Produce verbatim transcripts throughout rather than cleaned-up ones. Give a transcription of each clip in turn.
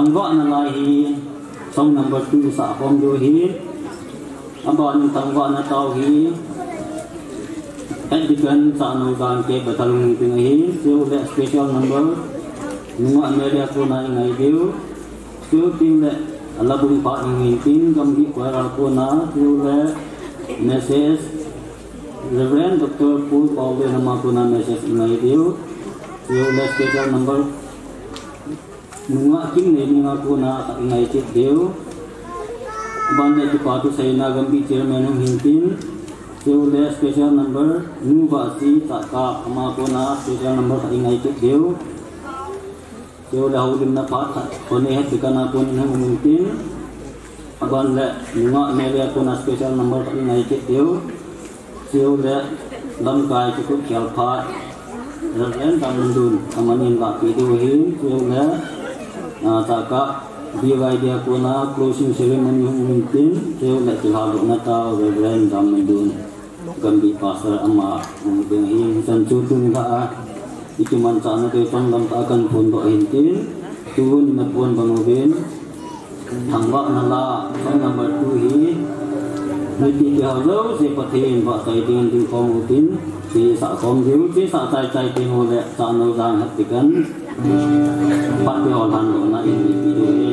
Thangvahna la hi song number two sah khom diu ahi. Abanin thangvahna tao hi Head Deacon Chahnoujang K Bathalung Hingping ahi. Chule special number Nungah Mary a kona ingai diu. Chuteng le Alabung Phat Hingping, Gambih Choir a kona, chule message Reverend Doctor Paul Paul Lenham a kona message ingai diu. Chule special number Nungah Kimneining a kona khat ingai kit diu. Aban le kipa thu seina Gambih Chairman Hung Hingping. Chule special number Nu Vahsi Chahkap, ama kona special number khat ingai kit diu. Chule houlimna phat khat, kona Head Deacon a kona Hung Hingping. Aban le Nungah Mary a kona special number khat ingai kit diu. Chule lamkai kikhut khel phat Reverend Damlundun, amanin lahpeh diu ahi. Chule, ah, Chahkap B Y D a kona closing ceremony hung um intin, chule kilhadohna tao Reverend Damlundun, Gambih Pastor, ama hung ding ahi. Hichan chu tuni kah a ikimanchahna ding chomlam tah a kahin phondoh ahin tin, tuni naphon bang uvin, thangvahna la song number two hi mipi te ho jouse Pathen vahchoi dingin dingkhom utin, che sah khom diu, che sah chaichai teng uleh Chahnoujang Head Deacon, phat te ho lhandohna in mipi diu ahi.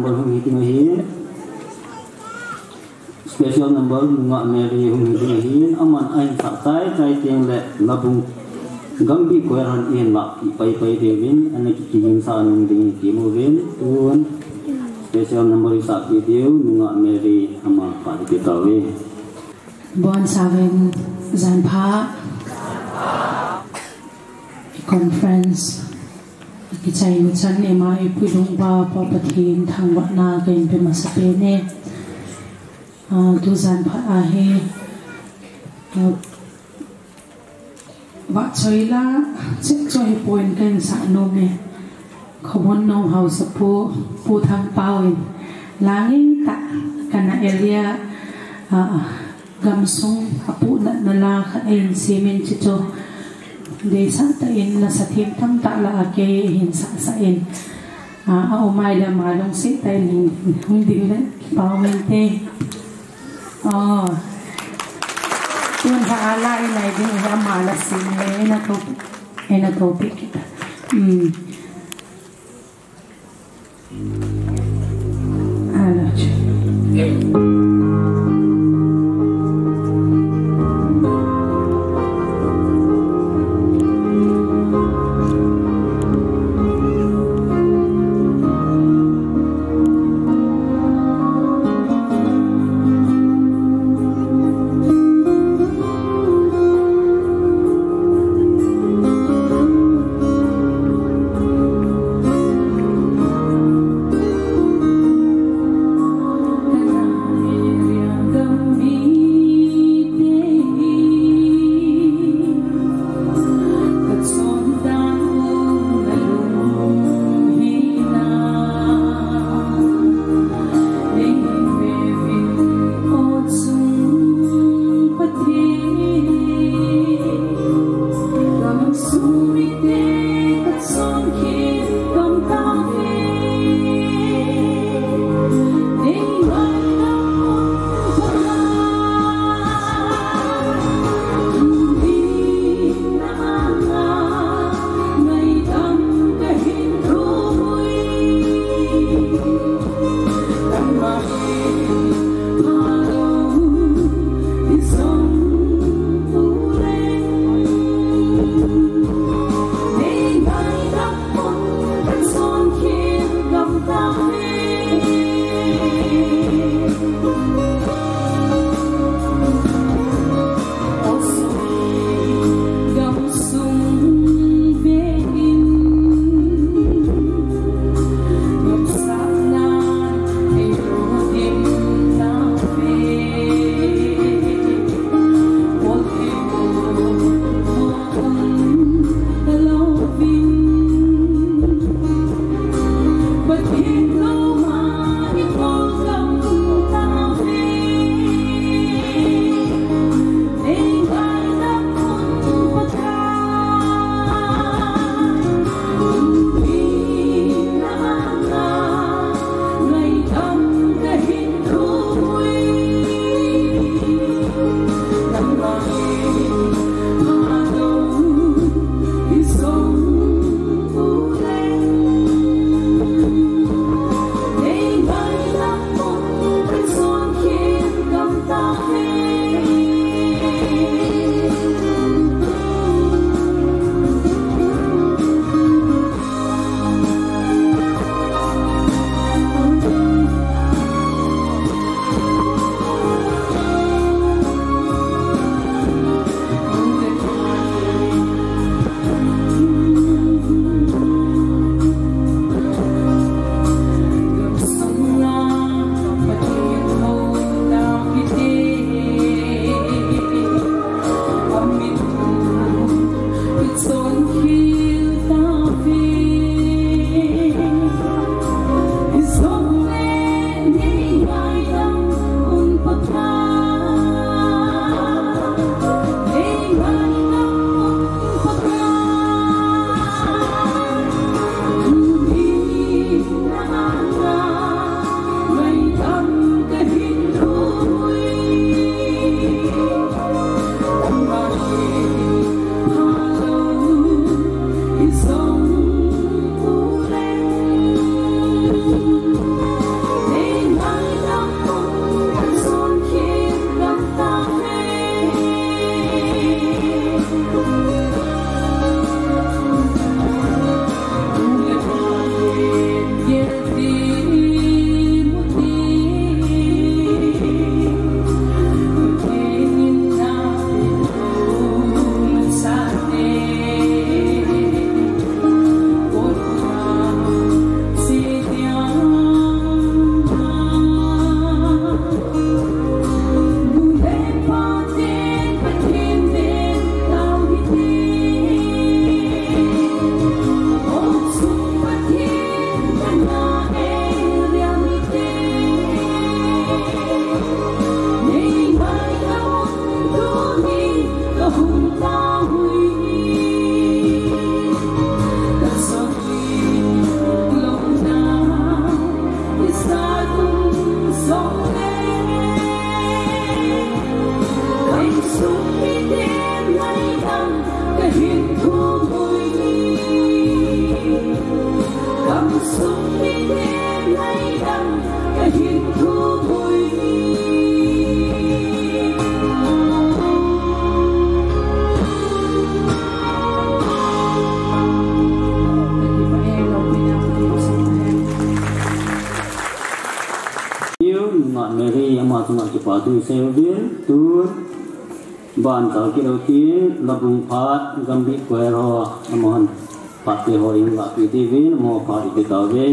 number hung hi ding ahin. Special number Nungah Mary hung hi ding ahin. Aman ahin sah chai chai teng le Labung Gambih Choir hon ihin lah pai pai diuvin, ana ki, kihin sa nung ding ti mu vin. Tun special number isah pi diu Nungah Mary ama pa ti tave. Bon saven jan pha. Conference kichai nu chan ema ipu dungba pa Pathen thangvahna kahin pe masa pene. Ah, tu jan pha ahi. Ah, vahchoi la chik choi point kahin sa nome. Khobon no hausa pu, Pu Thangpau in la ngeitah kana area, ah, gamsung apuhnatna la khat ahin semin chuchu deisah tah in nasa them tamtah la a kei ahin sah sah in, ah, a umai le ama lungset tah in hung ding le kipah mente. Oh. Tun ha ala in ai ding hi ama la sem le ina to, ina to pi kita. Hmm. Mary ama chunga kipa thu isei uvin, tun ban chal kit u tin, Labung phat, Gambih Choir ho, amahon phat te ho inlah pi uvin, amaho phat ipi tauve.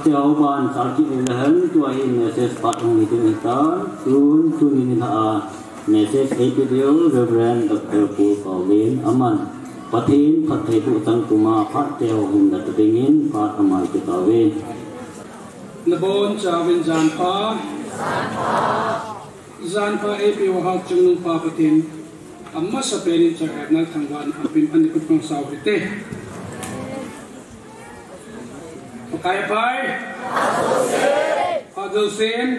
Siau ban sal kit ni le hen, tua hi message phat hung ni ding hitan, tun, tun ni ni ha a message eipe diu Reverend Doctor Pu Kauvin aman. Pathen phattheiboh chang puma phat teu hung na ta dingin phat amai kit tauve. Nabon chauvin jan pha. Jan pha eipeuva Hatchungnung Pa Pathen, amasapen in chang-atna thangvahna apin ani kut pang sao hite. Pakai aphai. Phat jousen.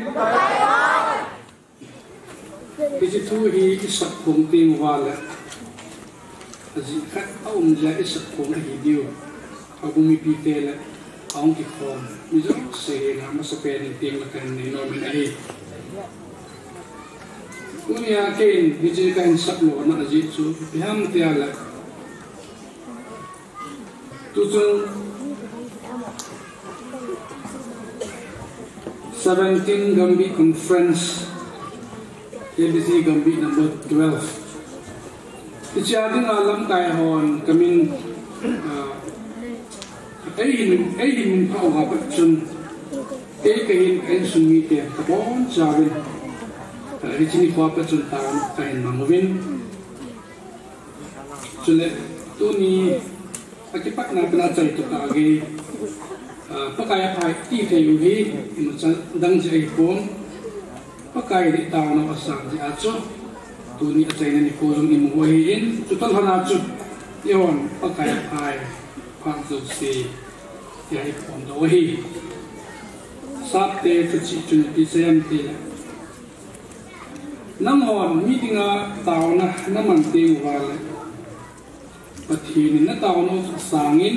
Hiche thu hi isap khom teng uva le, ajeh khat aum jeh a isap khom ahi diu. Houbung mipite le ahung kikhom mi jouse henga amasapen in teng le kahin nei nom in ahi. Tunia keiin hiche kahin sap lona ajeh chu ipi ham tia le, tuchung seventeen Gambih Conference, K B C Gambih number twelve, hichea dinga lamkai hon kamin, ah, eihin, eihin min phah uva pat chun, kei kahin, ka insung mite kabonchauvin, ah, hiche nikho a pat chun taona kahin mang uvin. Chule tuni akipatna pen a achaina tah gei, ah, Pakai aphai ti thei u hi imacha dang jeh ahipon, Pakai dei taona asang jeh a chu tuni achaina nikho jong imu u ahin, chutoh lhon a chu eihon Pakai aphai phat jouse tia iphondoh u ahi. Sapte thuchih chun ipi asei em tile, nanghon mi dinga taona naman teng uva le, Pathen in nataona u asangin,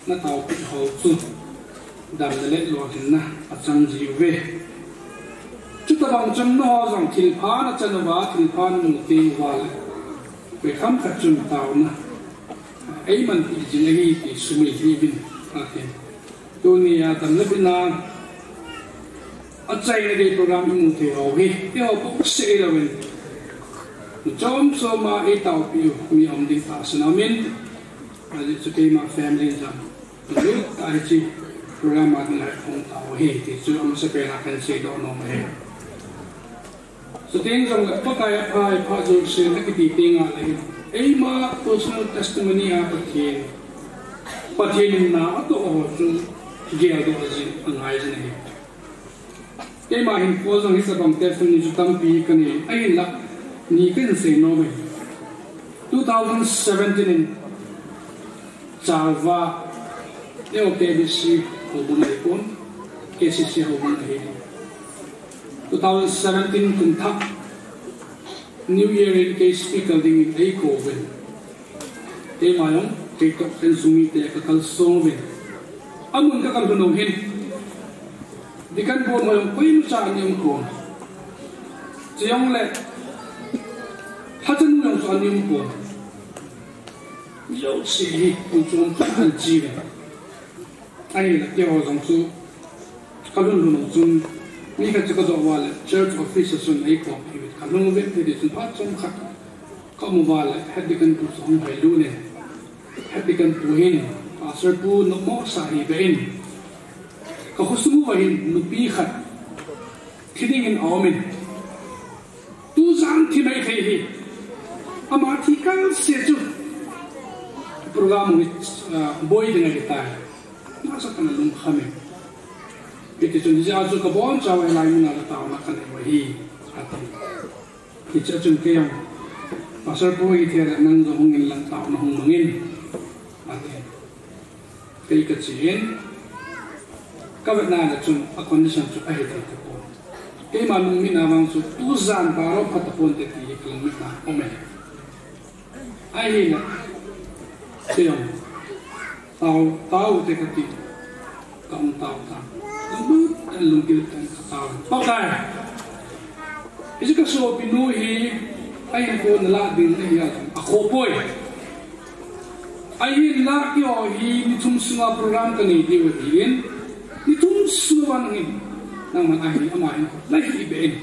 nataopeh ho chu damna le lolhinna achang jiuve. Chutobang chun nangho jong thilpha nachan uva, thilpha namu teng uva le, koikham khat chun taona eimanpi jing ahi ti sumil hih uvin, atin. Tunia damna bina achaina gei program imu thei ho hi, eiho bouseh hilouvin, chom choma eitaopeh u mi um ding tahsan aumin, ajeh chu keima family jong lunglut tah a hiche program a dinga hung tao u ahi ti chu amasapen a kahin seidoh nom ahi. Chuteng jongle Pakai aphai phat jouse akiti tengle, eima personal testimony a Pathen, Pathen in na atoh ho chu geldoh jing angai jing ahi. Keima hinkho jong hitobang testimony chu tampi kanei, ahinla ni kahin sei nom ahi. Two thousand seventeen in Chalva, eiho K B C houbung ahipon, K C C houbung ahi. Two thousand seventeen kum thah New Year in kei speaker dingin eikouvin, keima jong keitoh ka insung mite kakalsong uvin, amun kakalhun u hin, deacon bon ho jong koimacha ana umpon, chujongle lhachanu jong chu ana umpon. Mi jouse hi hung chom khat ahin chi uvin. Ahinla keiho jong chu kalhun lhun u chun, mi khat chu kajoh uva le church office a chun eikhompi uvin kalhung uvin, hitichun phat chomkhat kaum uva le head deacon pu chu ahung hoilut in, head deacon pu hin, Pastor pu nommo sa hih beh in, kakhosung uva hin nupi khat thi dingin aumin, tujan thi mai thei hi, ama thi kalse chu program hi, ah, boi ding ahitai, nasa kana lungkham in. Hitichun hijeh a chu kabonchauva hilai muna la taona kanei u ahi, ati. Hichea chun keijong, Pastor pu, hithei le nang jong hung inlang taona hung mangin, ati. Kei kachen, kavetna le chun a condition chu ahithei tapon. Keima lungmitna vang chu tujan baro pha taponte ti hi kalungmitna aume. Ahile, keijong, tao, tao te kati, kahung tao tan. Lunglut tah in, lunggil tah in katao. Pakai, hiche kasopinu hi, ahinkho nalah ding ahi a, akhoh poi. Ahinla keiho hi ni thum sunga program kanei diu ahin, ni thum sunga vang in, nangman ahi, ama hin, la hih beh in.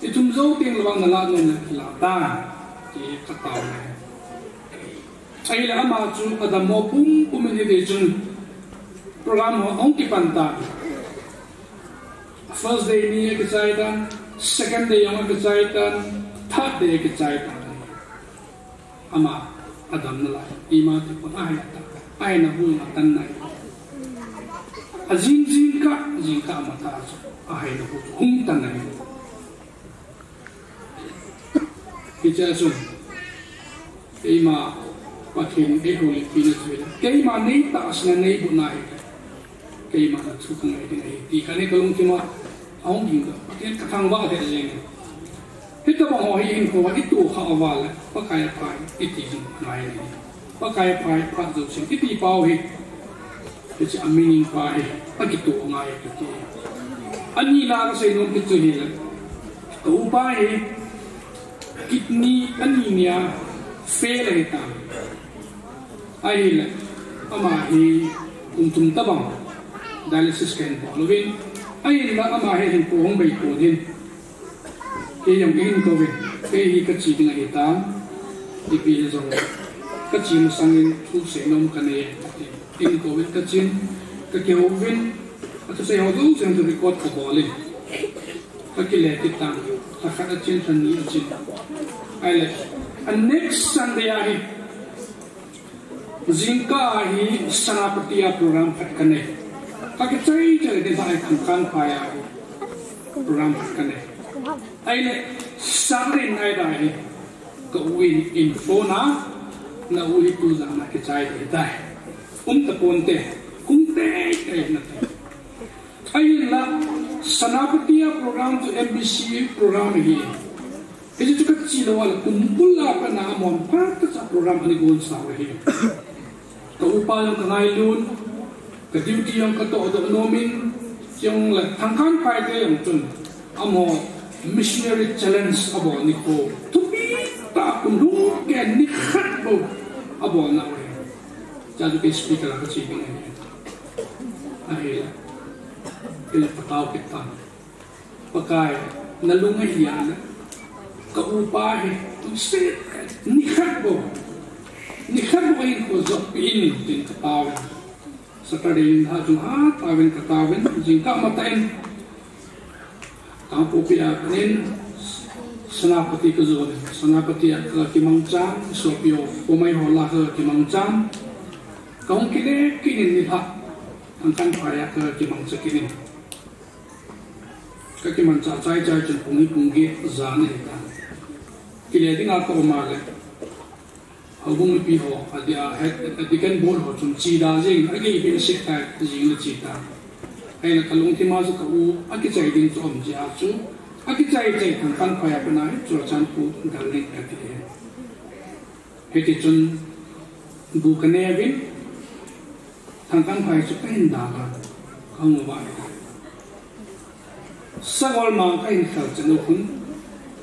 Ni thum jou teng le vang nalah nom le kilah tan, ti katao e. Ahile ama chu adammo pumpum in hitichun, Program ho ahung kipan tan. First day ni akichai tan, second day jong akichai tan, third day akichai tan. Ama adam nalai, ima te pon ahai atan, ahaina hu atan nai. Ajing jingkah, jingkah matah chu ahaina hu chu hung tan nai. Hiche a chun, keima Pathen in eihoulimpi na chu hile, keima neitahsan a neiboh na hile, keima na thu kangai ding ahi, ti khat hi kalungthim a ahung ding doh, Pathen kathangvah lheh jeng e. Hitobang ho hi hinkho a itoh khah uva le, Pakai aphai iti jing ngai ahi. Pakai aphai phat jousen iti pau hi. Hiche a meaning pa hi akitoh ngai kati. Ani na kasei nom kit chu hile, ka upa hi kidney ani nia fail ahitan. Ahile, ama hi kum thum tobang dialysis kahin bol uvin. Ahinla ama hi hinkho hung bei pon hin. Kei jong kahin kouvin, kei hi kache ding ahitan, ipi hijong le, kache masangin thu seinom kanei e, katin. Kahin kouvin kachen, kakihou uvin, athusei ho jouse chu record kabol in. Kakile kit tan, lha khat achen, lha ni achen. Ahile, a next Sunday a hi, jingkah a hi Senapati a program khat kanei. Kakichai chai ding ahi, Thangkanphai a hi program khat kanei. Ahile, Saturday night a hi, ka u in, in phone a, na u hi tujan a kichai ding ahitai. Um taponte, hung teitei nate. Ahinla, Senapati a program chu M B C program ahi. Hiche chu kache lou a le kum bul a pat a amahon phatah cha program ana gonsah u ahi. Ka upa jong kangailut, ka duty jong katoh doh nom in, chule Thangkanphai te jong chun amaho missionary challenge abol nikho thupi tah a kum lhung keh nikhat bou abol nau ahi. Chua chu kei speaker a kache ding ahi. Ahile, kei patao kit tan. Pakai, nalung ahi a le, ka upa hi, tuse, nikhat bou, nikhat bou hinkho joppi in, tin kataovin. Saturday in lha chun ataovin kataovin, jingkah matah in, Kangpokpi a kanin, Senapati kajon in, Senapati a kakimangchan, sopi ho, Poumai ho lah a kakimangchan, kahung kile kit in nilhah, Thangkanphai a kakimangcha kit in. Kakimanchah chai chai chun pung ni pung get jan ahitan. Kile dinga kaum a le, houbung mipi ho, a di-, a head, a deacon board ho chun chida jeng, agei pen sek tai jeng le chetan. Ahile kalungthim a chu ka u akichai ding chu um jeh a chu, akichai chai Thangkanphai a pat a hi Churachandpur dal ding kati e. Hiti chun bu kanei uvin, Thangkanphai chu kahin dal a, kahung uva le, sagol mang kahin khel chet u khun,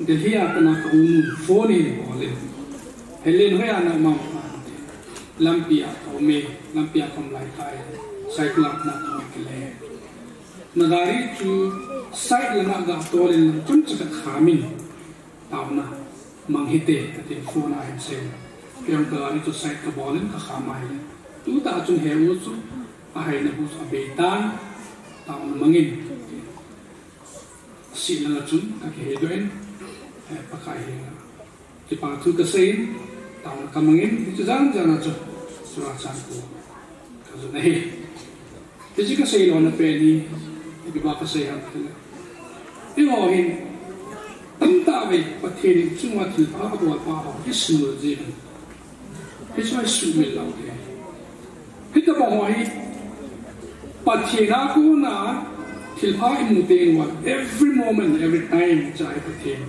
Delhi a pat a ka u nun phone ahin bol in, Helen, hoiya na um am? Lampi a kaum e, lampi a kaum lai tai, cycle a pat a kaum e kile. Na gari chu side lang a gatol in, chomcha khat kham in, taona mang hite, katin phone a ahin sei. Kei jong ka gari chu side kabol in kakham a ahile, tutah chun he u chu ahaina hu chu abei tan, taona mang in. Seh lang a chun kakiheidoh in, eh, Pakai henga kipa thu kasei in, taona kamang in, hiche jan jan a chu Churachandpur kajon ahi. Hiche kasei lona pen hi, ipi ba kasei ham tile, eiho hin tamtah vei Pathen in ichunga thilpha abolpa ho isimil jeh in, hiche hi sumil lou ding. Hitobang ho hi Pathen a kona thilpha imu teng uva, every moment, every time, hiche hi Pathen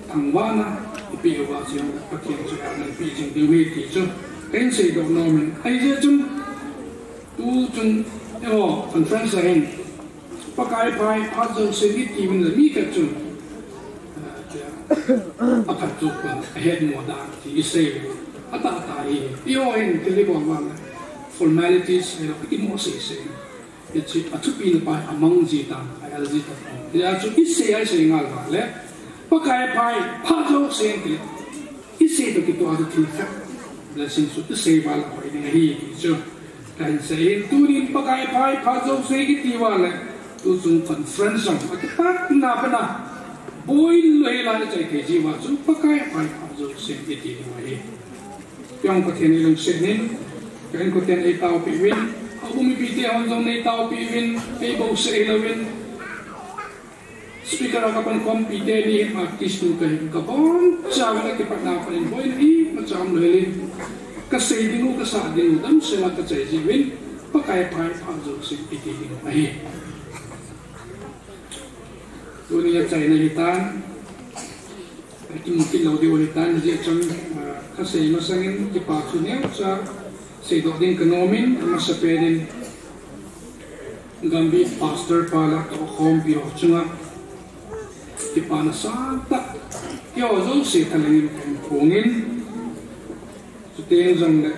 thangvahna ipeh uva, hiche Pathen chu ana ipeh jing diu ahi ti chu kahin seidoh nom in, ahijeh chun tuchung, eiho, conference a hin, Pakai phai, phat jousen iti uvin le mi khat chun, ah, aphatchom pon, ahetmo dan ti isei u, atahtah hi, eiho hin thil ibol uva le, formalities ahilou, imo seisei. Hiche athupina pa hi amang ji tan, a-el ji tan. Hijeh a chu isei a isei ngal uva le, Pakai phai, phat jousen ti, isei toh kitoh a chu thil khat, blessing chu isei uva le hoi ding ahi ti chu. Kahin sei in, tunin Pakai phat pha jouse kiti uva le, tuchung conference jong akipatna pana boilou hela ichai thei jiuva chu Pakai phat pha jouse kiti uva hi. Keiho Pathen in eilungset in, ka inkoten eitaopi uvin, houbung mipite hon jong neitaopi uvin, eibouseh hilouvin, speaker a kapankhompi teni hin artist nu kahin kabonchauvin akipatna panin boina imacha umlou hel in, kasei dingu, kasah dingu damsela kachai jiuvin, Pakai phat pha jouse kiti ding ahi. Tuni achaina hitan, kimu kit lou diu ahitan, hijeh chun, ah, kasei masangin kipa thu neocha seidoh ding kanomin, amasapen in Gambih pastor pa le atohkhompi ho chunga kipana sangtah keiho jouse thalhengin kahin phongin, chuteng jongle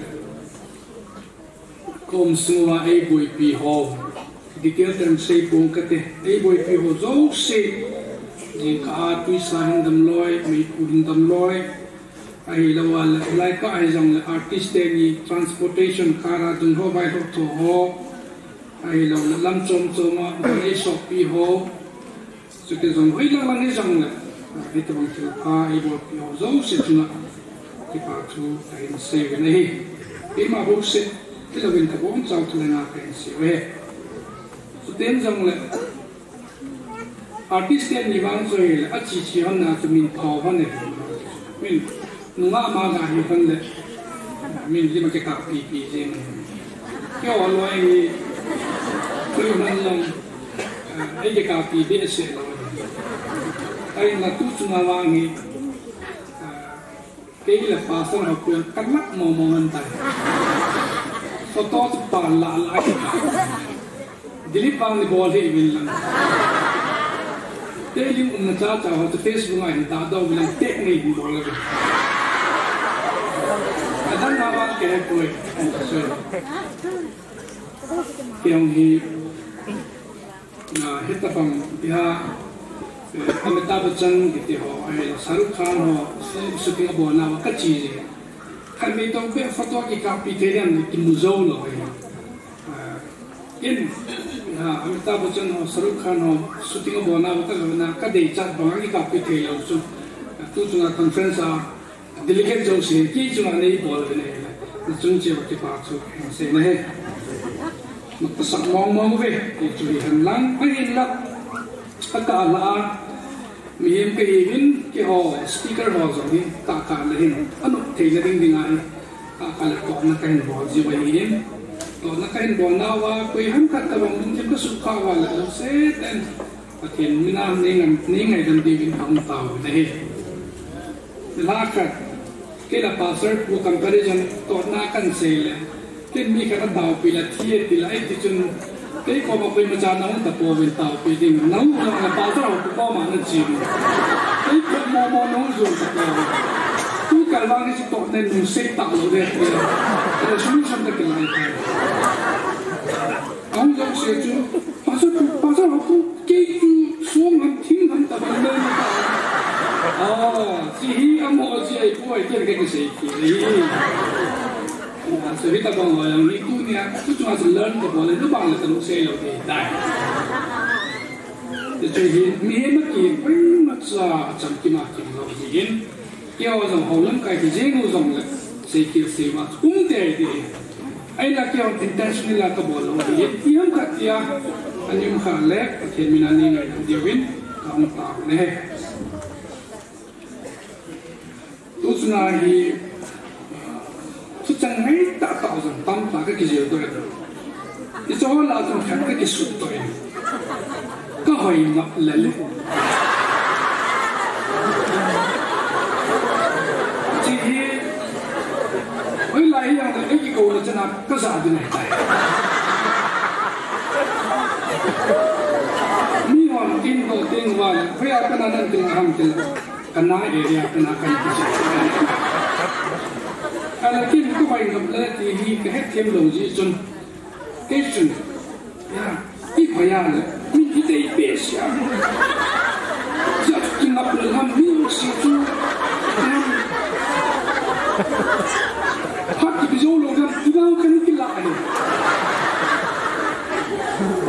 kaum sunguva eiboipi ho, detail tah in seipong kate, eiboipi ho jouse, jingkah a twisa hin damloi, meipu hin damloi, ahilouva le, laikah hijongle artist teni transportation car a dungho vailhoh tho ho, ahiloule lam chom choma von eisopi ho, chuteng jong hoilang lang hijongle, hitobang thilpha eibolpi ho jouse chunga kipa thu kahin seiuvin ahi. Keima bouseh hilouvin kabonchau thalhenga kahin seiu ahi. Chuteng jongle artist teni vang chu hile, achichi hon na chu min phao hon ahi. Min nungah ma ga hi hon le, min lim a kikappipi jeng. Keiho loi hi, koi man lang, ah, eikikappi behseh lou. Ahinla tu chunga vang hi, ah, kei le pastor ho pui kalap momo ngan tai. Photo chu pal lah lah a kikap. Delete vang neibol hih uvin lang. Teiling umna chacha ho chu Facebook a hin tahdoh uvin lang, tag nei hin bol uvin. Adang a vang kihepoi. Sorry. Kei jong hi, ah, hitobang iha, eh, Amitabh Bachchan kiti ho, ahilou Shah Rukh Khan ho, shooting abolnauva kache ji. Khatvei tobang photo kikappi thei dem kimu jou lou ahi. Ah, in, ah, Amitabh Bachchan ho, Shah Rukh Khan ho, shooting abolnauva kajouna, kadeichat banga kikappi thei lou chu. Ah, tu chunga conference a delegate jouse, kei chunga neibol uvin ahile, nachung cheh uva kipa thu kahin seina ahi. Napasah mong mong uve, kei chu hihen lang, ahinla, akah lah a, mihem kahiuvin, keiho speaker ho jong hi, tahkah le hin, anop theina ding dinga hi, tahkah le tohna kahin bol jiu ahin, tohna kahin bolnauva, koi ham khat tobang lungthim kasuhkhah uva le, lungset in, Pathen mina neingai, neingaidam diuvin kahung taovin ahi. Lhakhat, kei le pastor pu comparison tohna kahin sei le, ken mi khat ataopi le, thi e ti le, ahi tichun, kei koma koimacha nahung tapouvin taopi ding, nahung jongle pastor ho koma nache ding. Kei khat momo nahung jon tapouve. Tukal vang hiche tohna in nungsei talou de, resolution kakilai tai. Ahung jouse chu, pastor pu, pastor ho pu, kei chu song ham thing ham tabang le. Ah, hiche hi amaho jeh ahipoi, ken kakisei kit ahi. Ah, so hitabang ho jong hi tunia, tu chunga chu learn kabol le, nubang le kalungset lou ding ahitai. Hichu hi, mihem a kihi, koimacha chamkim a kimlou ahin. Keiho jong hou lamkai kijeng u jongle, seikhel seiva um tei ti. Ahinla keiho intentional a kabol lou ahi, ipi ham khat tia, aum kha le, Pathen mina neingaidam diuvin, kahung taovin ahi. Tu chunga hi, thucheng ngaitah tah jong tamtah kakijil doh e. Hiche ho lah a chun khat kakisuh doh e. Kahoi ngap lele. Hiche hi, hoilai hijongle eikikouna chana kajah ding ahitai. Mihon kin doh teng uva le, hoiya pana nahin kilah ham tile, kana area pana kahin kilah. Ahile ken kahoi ngap lele ti hi kahetthem lou jeh chun, kei chun, ya, ihoiya le, min idei behseh a, jat kingap lel ham, mi jouse chu, ya, phat kipe jou lou ham, ivang kahin kilah ahi.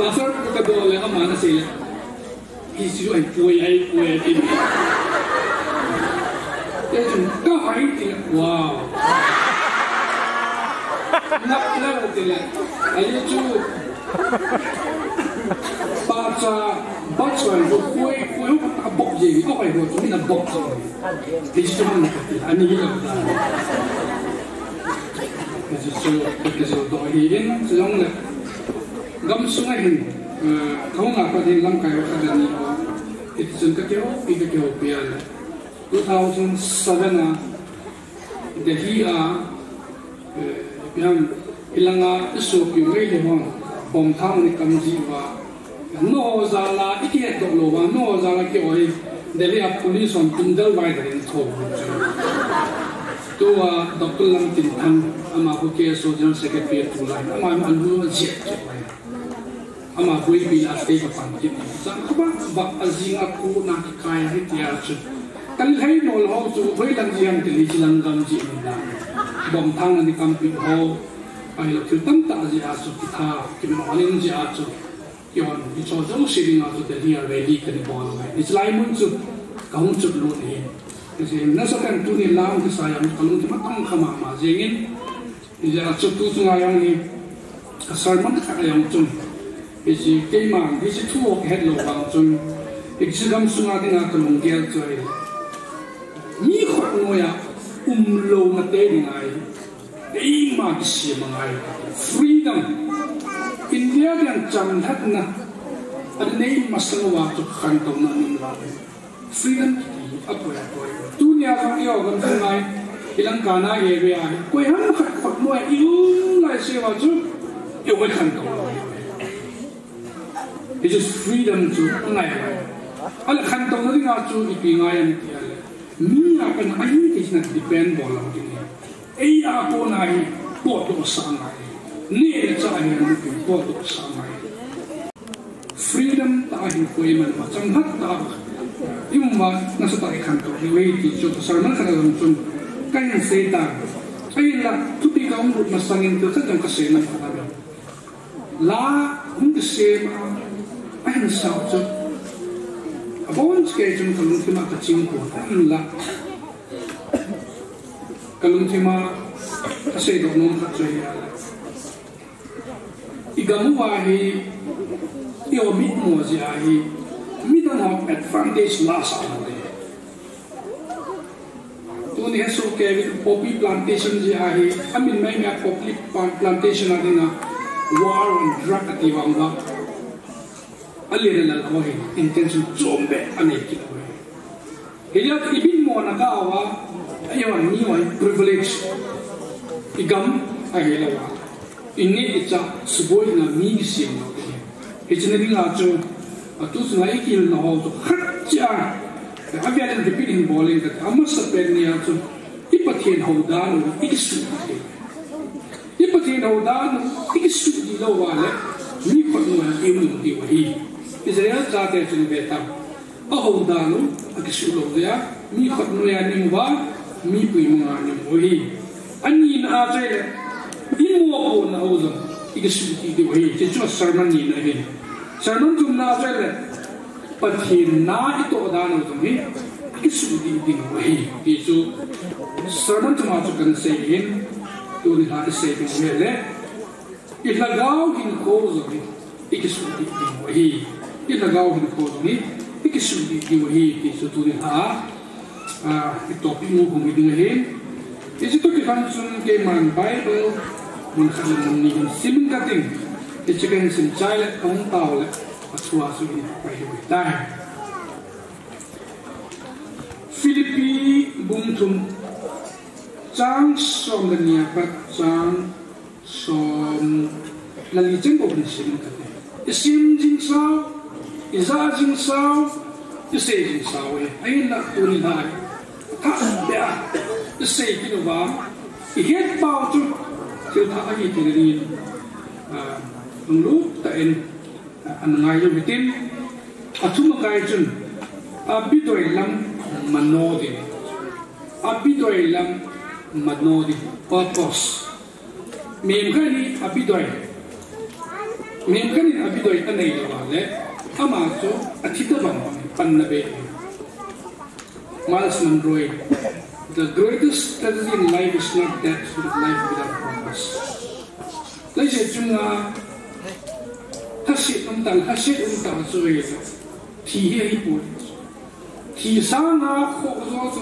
Pastor ka dol le, aman asei le, "Hichu ahipoi, ahipoi," ati. Kei chun, "Ka hai," ti le, "Wow." Ngap le, ti le. Ahi chu. Pacha, pacha, koi, koi, abok je, koi, koi, mina bok je. Hichu ham, ani hi lo da. Hichu, hichu do hi in, chu jong le. Gamsunga hin, eh, kahung a pat hin lamkai ho khat le ni ho. Hiti chun ka kihoupi, ka kihoupi a le. Two thousand seven a, Delhi a, eh, ipi ham, ilanga isopi Meitei hon, bomb thang ni kam ji uva. Nangho jal a, i kihet doh lou uva, nangho jal a ki-oi. Delhi a police hon tun del vai der in tho. Tua Doctor Lamtinthang, ama khu K S O General Secretary tulai, ama, ama alu ajiat kit uva. Ama boipi na te ka pan kit. Chang kaba, ba, ajing a ko na kikai a hiti a chu. Kan lhai nol ho chu, hoi lang ji ham ti le chi lang gam ji ni da. Bomb thang ni kampi ho. Ahilou thil tamtah ji a chu, kitha, kimoh nin ji a chu. Kihon, hicho jouse dinga chu Delhi a rally kani bol uve. Hiche lai mun chu, kahung chut lut ahi. Hiche, nasatah in tuni lam kisa jong, kalungthim atong kha mama jeng in. Hijeh a chu tu chunga jong hi, ka sermon khat a jong chun. Hiche keiman, hiche thu ho ka het lou vang chun. Hiche gamsunga dinga ka lunggel chu ahi. Mi khut noiya um louna te ding ahi. Eima kisem angai. Freedom. India dinga chamlhatna. Adinei masang uva chu khantouna um lou. Freedom kiti apoi apoi. Tunia jong eiho gamsung a hi, ilang kana area hi. Koi ham khat khut noiya i um lai se uva chu, eiho khantou lou. It is freedom chu angai. Ahile khantouna dinga chu ipi ngai ham ti ahile. Mi a kona ahi ti china depend bol lou ding ahi. Ei a kona hi potdoh sah ngai. Neh le chah ahi, potdoh sah ngai. Freedom tah a hinkho i man uva, chamlhat tah a i um uva, nasatah a i khantou diu ahi ti chu, ka sermon khat a jong chun ka hin sei tan. Ahinla, thupi ka hung lut masang in thil khat jong ka sei nom khat a, la hung kisem a, ahin sau chu, abon cheh kei chun ka lungthim a ka ching pon, ahinla ka lungthim a ka seidoh nom khat chu ahi. I gam uva hi, eiho mitmo jeh a hi, midang ho advantage la sah lou ding. Tuni hesoh kei uvin poppy plantation jeh a hi, amin maimai poppy plan-, plantation a dinga war on drug ati vang uva. Alen alal ho hi, intention chom beh anei kit uve. Hijeh a i mitmo na kah uva, eiho miho privilege. I gam ahilou a, i neh i chah suboina mi kisem lou ding. Hiche na dinga chu, atu chunga i kihilna ho chu khat cheh a, avel in repeat hin bol inge kati, amasapen nia chu, i Pathen hou dan u i kisuhdih ding. I Pathen hou dan u i kisuhdih lou uva le, mi khut noiya i um diu ahi. Israel chate chun ve tan. Ahou dan u akisuh lou jeh a, mi khut noiya i um uva, mi puimanga i um u ahi. Anina a chu ahile, i mopohna u jong i kisuhdih diu ahi. Hiche chu sermon nina ahi. Sermon thumna a chu ahile, Pathen na i toh dan u jong hi i kisuhdih diu ahi. Ti chu sermon thum a chu kana sei in, tuni lha i sei ding u ahile, i lhagao hinkho u jong hi i kisuhdih diu ahi. I lhagao hinkho u jong hi i kisuhdih diu ahi. Ti chu tuni lha a, ah, i topic mu hung hi ding ahi. Hiche toh kilhon chun keiman Bible mun khat le mun ni hin sim inge kating. Hiche kahin sim chai le, kahung tao le, athua chu hin pai hi tai. Philippi bung thum, chang som le ni a pat chang som le li chen bou hin sim inge kati. I sim jing sau, i ja jing sau, i sei jing sau e. Ahinla tuni lha hi, thah beh a i sei kit uva, i het pau chu thil thah ahi ti ding in, ah, lunglut tah in, ah, ana ngai u hitin. Athum akai chun, abidoi lam mano ding. Abidoi lam mano ding. Purpose. Mihem khat in abidoi, Mihem khat in abidoi anei lou le, ama chu athi tabang panna be. Myles Munroe, "The greatest tragedy in life is not death, but life without purpose." Leiset chunga lhaset umtah, lhaset umtah chu ahi, thi hi ahipoi. Thi sanga khoh jo chu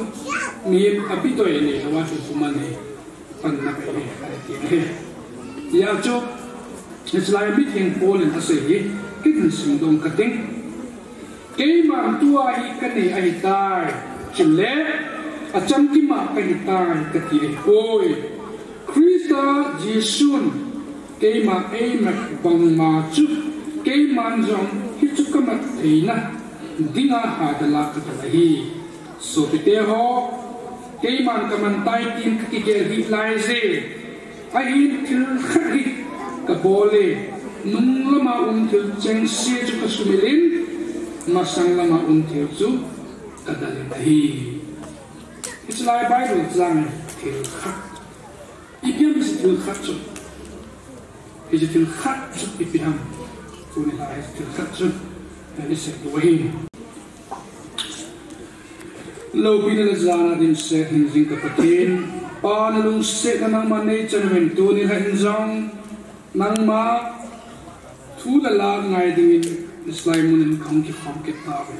mihem abidoi anei lou a chu kuman hi panna be ahi, ati ahi. Hijeh chun, hichulai mitheng Paul in asei hi, kin simdoh kate. Keiman tua hi kanei ahitai, chule achamkim a kahitai kati ahipoi. Christa Jesun keima eimat bangma chu, keiman jong hichu kamat theina dinga hadal a kadal ahi. Sopite ho, keiman kaman tai tin kakigel hih laije. Ahin thil khat hi kabol e, nung lama um thil chengse chu kasumil in, masang lama um thil chu kadal in ahi. Hichulai Bible chang thil khat. Ipi ham hiche thil khat chu? Hiche thil khat chu ipi ham? Tuni lai hiche thil khat chu isei diu ahi. Loupina le jana dimset hingjing ka Pathen, Pa nalungsetna nangman neichan uvin tuni lha in jong nangma thu le la ngai dingin hiche lai mun in kahung kikhom kit tauve.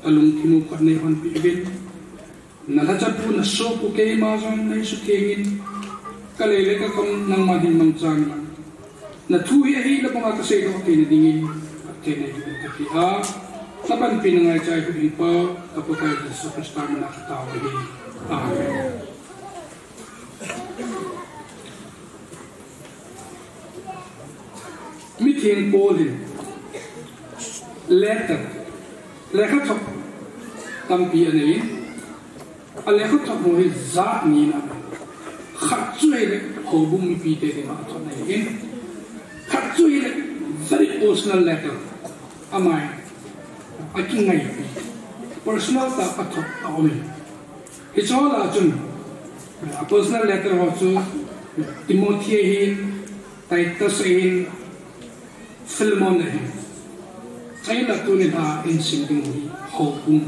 Kalungthim u phat neihonpeh uvin. Nalhachapu nasopu keima jong neisuthengin, kalei le kakam nangman hin mangchan lang. Nathu hi ahina banga kaseidoh theina dingin phatthei nei dingin kapeh a, napanpina ngaicha Huhhingpa, ka Pakai Jesu Christa mina katao ahi. Amen. Mitheng Paul hin letter, lekhathot tampi anei in, alekhathot ho hi jat ni ana, khat chu hile houbung mipite dinga athot ahi in, khat chu hile very personal letter, ama akingaipi, personal tah a athot aum in. Hiche ho lah a chun, a personal letter ho chu Timothy ahin, Titus ahin, Philemon ahin. Ahinla tuni lha a isim ding hi houbung,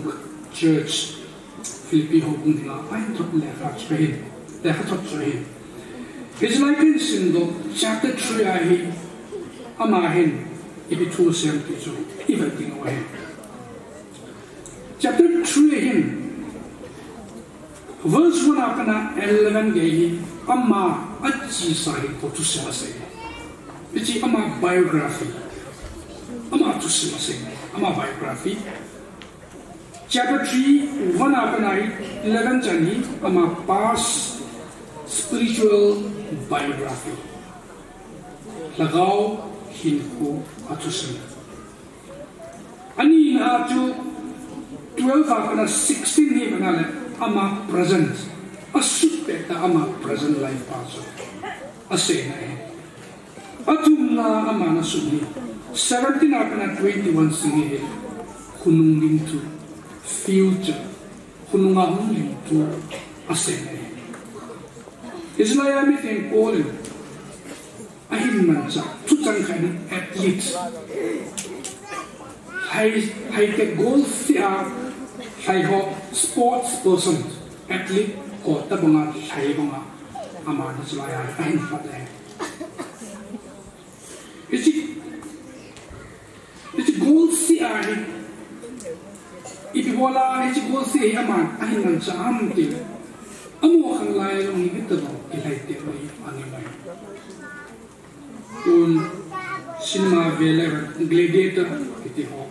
church, Philippi houbung dinga ahin thot lekha chu ahin, lekhathot chu ahin. Hiche lai kahin simdoh chapter three a hi, ama hin ipi thu asei em ti chu ivet ding u ahi. Chapter three hin, verse one a pat a eleven gei hi, ama achesa hinkho thusim asei. Hiche ama biography. Ama thusim asei, ama biography. Chapter three, one a pat a eleven chan hi, ama past spiritual biography. Lhagao hinkho athusim. Anina chu twelve a pat a sixteen hi vang le ama present, asut pet a ama present life pa chu aseina ahi. Athumna ama asut hi seventeen a pat a twenty-one sung hi khonung ding thu, future, khonunga hung ding thu aseina ahi. Israel miten Paul in ahin manchah, thuchang khat in athlete. Hai, hai te goal se a, hai ho sports person, athlete ho tabanga, hai banga, ama na chulai a, ahin pat e. Hiche, hiche goal se a hi, ipi bola hiche goal se hi ama, ahin manchah ham ti le. Amaho khanglai a jong hi hitabang kilhai te mai, angai mai. Tun cinema vele Gladiator kiti ho.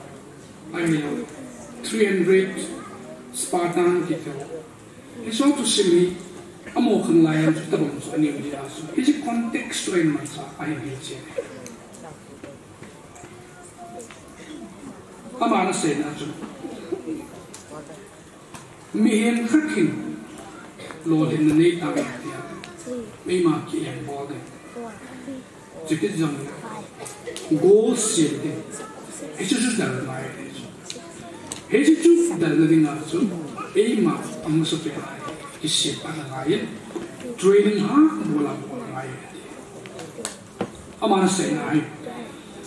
Ahilou three hundred Spartan kiti ho. Hiche thusim hi amaho khanglai a chu tabang chu aneo dia chu. Hiche context chu ahin manchah ahin hilchen. Ama na seina chu. Mihem khat hin lolhinna nei tauve tia, eima ki-engbol ding. Chukit jong goal set ding. Hiche chu del ngai. Hiche chu delna dinga chu eima amasapen a kisem ana ngai. Training ha bol a bol angai. Ama na seina ahi.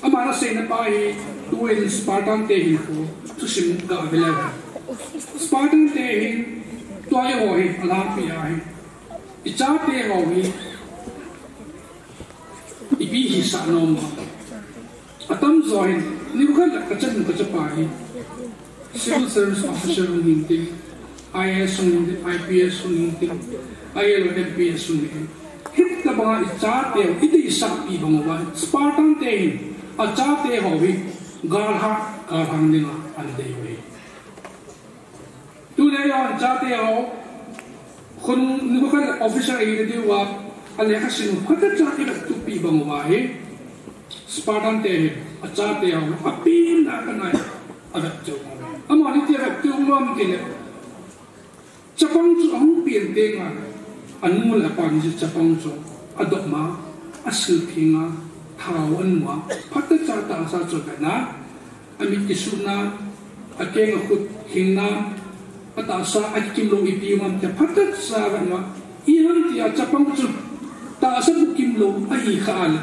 Ama na seina pa hi, tuin Spartan te hin ko, thusim ga vele. Spartan te hin, tua eiho hi, alampi ahi. Ichate ho hi, ipi hisah nom. Atamjo hin, nikho khat le kachanu kachapa hi. Civil service officer hung hintin, I A S hung hintin, I P S hung hintin, I L O M P S hung hintin. Hitobanga ichate u, ideisahpi bang uva, Spartan te hin, achate ho hi, galhat, galhang dinga, ana dei uve. Tuni a ichate ho, khonung nikho khat officer ahi diuva, alekhasim u, khat cha ivettupi bang uva hi. Spartan te hin, achate ho, apenna kanai, avettu. Amani ti avettu nom kile. Chapang chu ahung pen tenga, anu le apa ni chapang chu, adopma, asilphinga, thao anua, phatechatah sa chu vena, amit kisuna, akeng akhut hingna, atahsa akimlou ipi ham tia phatechatah vena, iham tia chapang chu, tahsa bukimlou ahi kha le,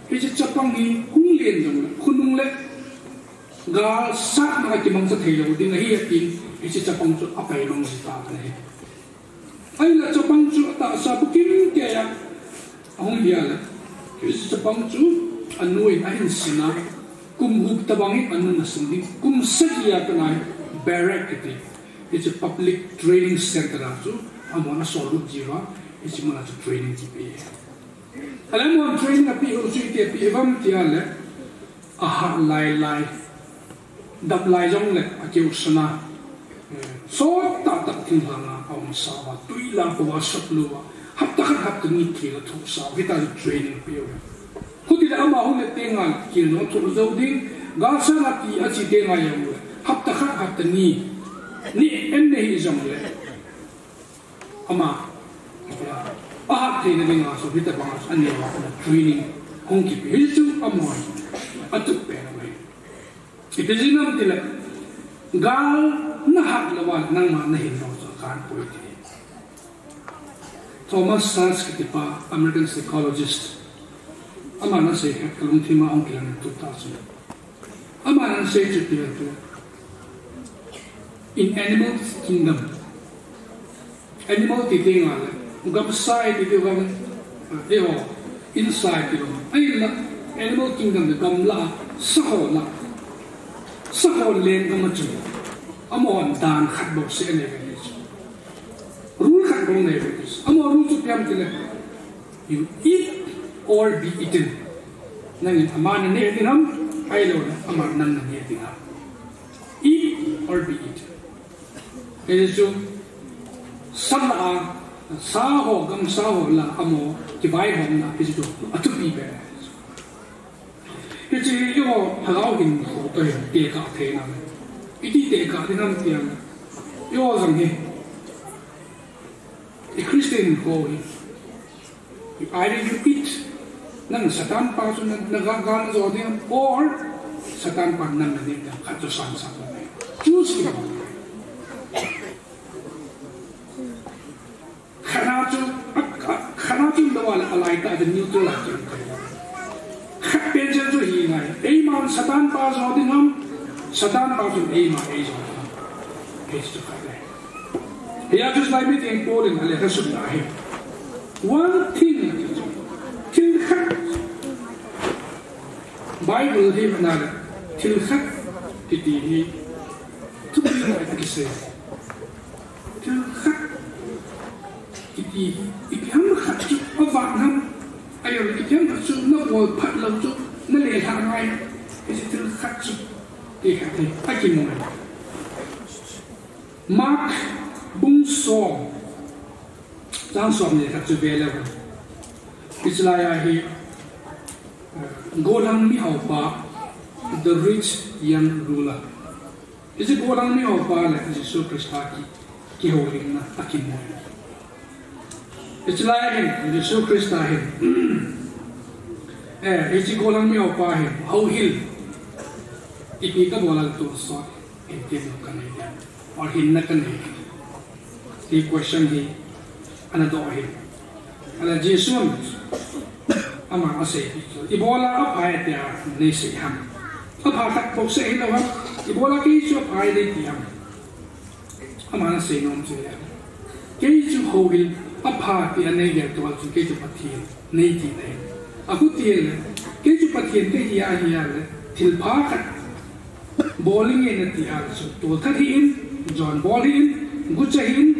hiche chapang hi hung len jongle, khonung le, galsatna a kimangcha theilou ding ahi atin, hiche chapang chu apaimang jita ahi. Ahinla chapang chu atahsa bukim keiya ahung hi a le, hiche chapang chu anuin ahin sina, kum gup tobang hi anun asin ding, kum sagi a kanai, barrack kiti, hiche public training center a chu, amahon asol lut jiuva, hiche muna chu training kipe. Ahile amahon training apeh u chu iti apeh uvam tia le, ahat lai lai, dap lai jongle akiusana, sottah tah thinglhanga aumsa uva, twi lah pouva, sot louva, hapta khat hapta ni kil athohsa u, hitia chu training apeh u. Hiti le ama hung le tenga kil jong athoh jou ding, galsatna ti ache tenga jong le, hapta khat hapta ni, ni en nei hijongle, ama, ahat theina dinga chu hitobanga chu aneo a training hung kipe, hichu amahon atup pen u ahi. Ipi jeh ham itile, gal nahat louva nangma nahin lou chu akan poi ti. Thomas Szasz kitipa, American psychologist, aman asei khat kalungthima ahung kilang tuta chu. Aman asei chu ipi ham itile, in animal kingdom, animal ti tenga le, gamsa iti diu ham, eiho, insa iti lou. Ahinla, animal kingdom le gamla, sa ho la, sa ho lenggam a chu, amahon dan khat bou seh anei uve chu. Rule khat bou anei uve chu. Amaho rule chu ipi ham itile, you eat or be eaten. Nangin ama naneh ding ham, ahiloule aman nang naneh ding ham. Eat or be eaten. Hichu sa la a, sa ho, gamsa ho la a amaho kivaihomna hichu athupi pen. Hiche hi eiho lhagao hinkho toh hin tekah theina. Iti tekah ding ham tia, eiho jong hi, i Christian hinkho hi, either you eat, nang Satan pa chu na, naga, ga najo ding ham, or Satan pa nang naneh ding ham, khat chu sangsang. Choose kibol. Khat a chu, a, a, khat a chu lou a le, alaitah a chu neutral a chu. Khat pen chen chu hi ngai. Eiman Satan pa jo ding ham, Satan pa chun eima eijo ding ham. Hichu khat le. Hia chu Lai Meitei Paul in alekha sutna ahi. One thing, thil khat. Bible hi mana le, thil khat kiti hi thupi a kisei. Thil khat kiti hi, ipi ham khat chu avang ham, ahiloule ipi ham khat chu nabol phat lou chu nalelhah ngai, hiche thil khat chu ti khat hi akimu. Mark bung som, chang som le khat chu ve leu hen. Hiche lai a hi, eh, gollhang mihaopa, the rich young ruler. Hiche gollhang mihaopa le Jesu Christa ki, kihoulimna akimu. Hiche lai a hin Jesu Christa hin, eh, hiche gollhang mihaopa hin, houhil, ipi kabol a le tonsot hin tiem kanei ding, or hinna kanei ding, ti question hi ana doh ahi. Ahile Jesun aman asei pi chu, Ibola apha e tia nei sei ham? Apha khat bou sei hilou ham? Ibola kei chu apha e nei ti ham? Aman asei nom chu ahile, kei chu houhil apha ti anei gel tua chu kei chu Pathen nei ti ahi. Achuti le, kei chu Pathen kahi ahi a le, thilpha khat bol inge nati a le chun, tolthat hih in, jon bol hih in, gucha hih in,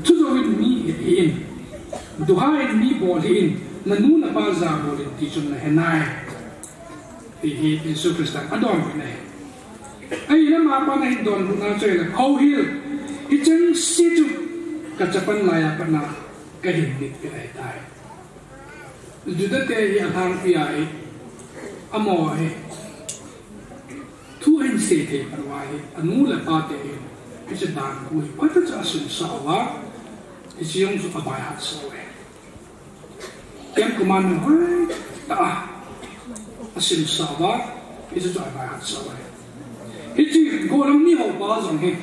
thu jou in mi het hih in, duha in mi bol hih in, nanu napa ja bol in ti chun nahe nai. Ti hi Jesu Christan adonbut ahi. Ahin amapan ahin donbutna chu ahile, houhil, hichengse chu kachapan laiya pat na kahin nit peh ahitai. Juda te hi alhangpi a hi, amaho hi thu ahin sei thei phat uva hi, anu le apa te hin hiche dan khu hi phatah a chu asimsah uva, hiche jong chu abaihat sah uve. Ten Commandment hoitah a asimsah uva, hiche chu abaihat sah uve. Hiche gollhang miho pa jong hi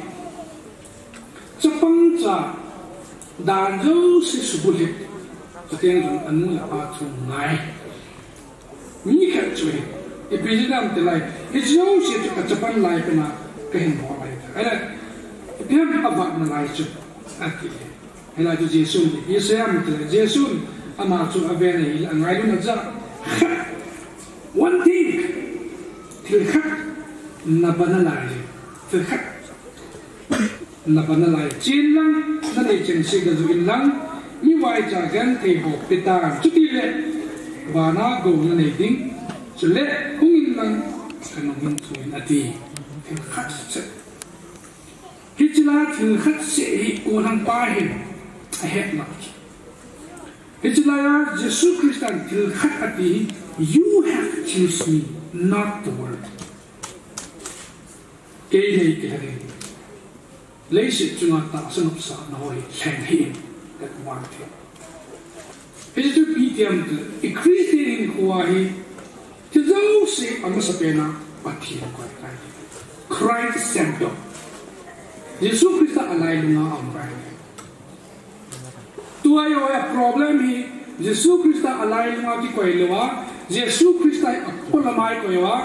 chapang cha dan jouse subulhit, chuteng jong anu le apa thu ngai mi khat chu ahi. Ipi jeh ham itile, hiche jouse chu kachapan lai pat na kahin bol ahitai. Ahile, ipi ham avatna lai chu, ati. Hilai chu Jesun ipi asei ham itile, Jesun ama chu aven ahile, angailun aja. One thing, thil khat nabol nalai, thil khat nabol nalai. Chen lang, nanei chengse gajoh inlang, mi vaicha genthei ho petan. Chutile vana gou nanei ding. Chule hung inlang, kanung hin chon in, ati. Thil khat seh. Hiche lai thil khat seh hi gollhang pa hin ahet lou. Hiche laiya Jesu Christan thil khat ati hi, "You have chosen me, not the world." Kei nei kilhen in, leiset chunga tahsa nopsahna ho hi lheng hih in, ati. Hiche chu ipi ti ham itile, i Christian hinkhoa hi thil jouse amasapen a Pathen koi ahi. Christ center. Jesu Christa alailunga aum ahi. Tua hi a problem hi, Jesu Christa alailunga kikoi louva, Jesu Christa hi apolama ikoi uva,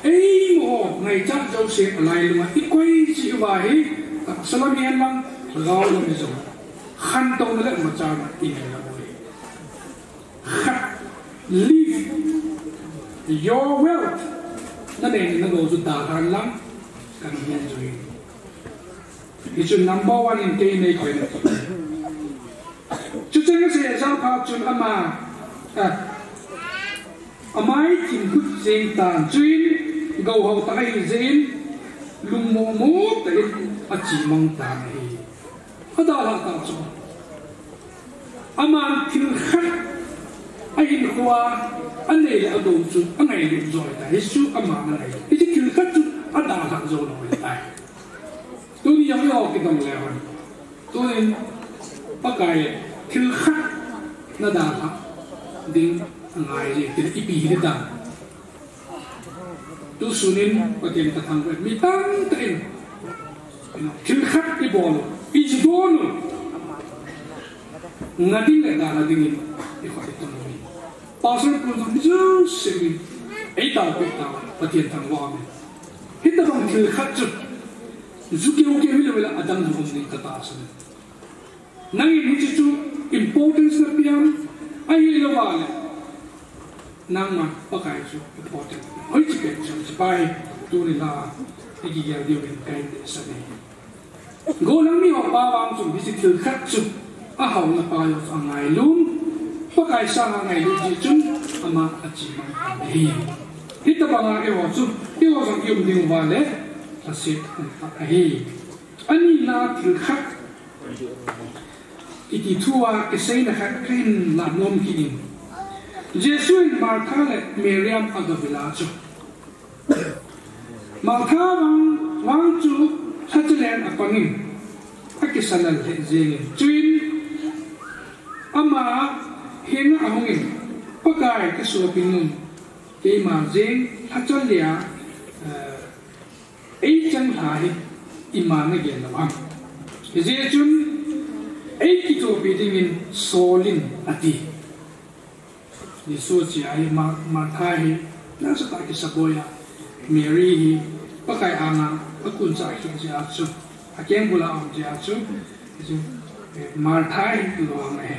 eiho ngaichat jouse alailunga ikoi jeh uva hi, tahsa lam hihen lang, lhagao lam hi jong, khantouna le machana inei lou ahi. Khat, leave your wealth. Nanei nagou chu dalhan lang, kahin jui. Hichu number one in kei nei koina. Chuche asei jal phat chun ama, ah, amai thim lut jeng tan, chuin gou hao tah ahi jeh in, lungmomo tah in achemang tan ahi. Adalhah tah chu. Aman thil khat ahinkhoa anei le agou chu angailut jo ahitai. Hichu aman angai. Hiche thil khat chu adalhah jou lou ahitai. Tuni jong eiho kidong leu hen. Tunin Pakai thil khat nadalhah ding angai e, tin ipi hiding. Tusun in Pathen kathangvah in mi tamtah in thil khat ibol u, idon u, nga ding le dalha ding in ikhut itong u. Pastor pu jong jouse in eitaopeh tauve, Pathen thangvah in. Hitobang thil khat chu ju keukeu hilou le adang jong um ding katahsan e. Nangin hiche chu importance napeh am, ahilouva le nangma Pakai chu important. Hoiche pen chu hiche pa hi tuni la ikigel diuvin kahin deisah e. Gollhang miho pa vang chun hiche thil khat chu ahaona pa jong chu angailun, Pakai sanga ngailut jeh chun ama achemang tan ahi. Hitobanga eiho chu, eiho jong ium diuva le lhaset um tah ahi. Anina thil khat kiti thua kiseina khat kahin lah nom kit in. Jesu in Martha le Miriam agavil a chu, Martha vang, vang chu lhacha len apangin, akisa lal lheh jengin. Chuin ama henga ahungin, Pakai, kasopi nu, keima jeng lhacha lia, eh, eichang lha hi ima nagel lou ham? Hijeh chun eikithopi dingin sol in, ati. Jesu chia hi Ma-, Martha hi nasatah a kisaboi a, Mary hi Pakai anga akun cha a khen jeh a chu, akeng bul a um jeh a chu, chu, eh, Martha hi lo anga ahi.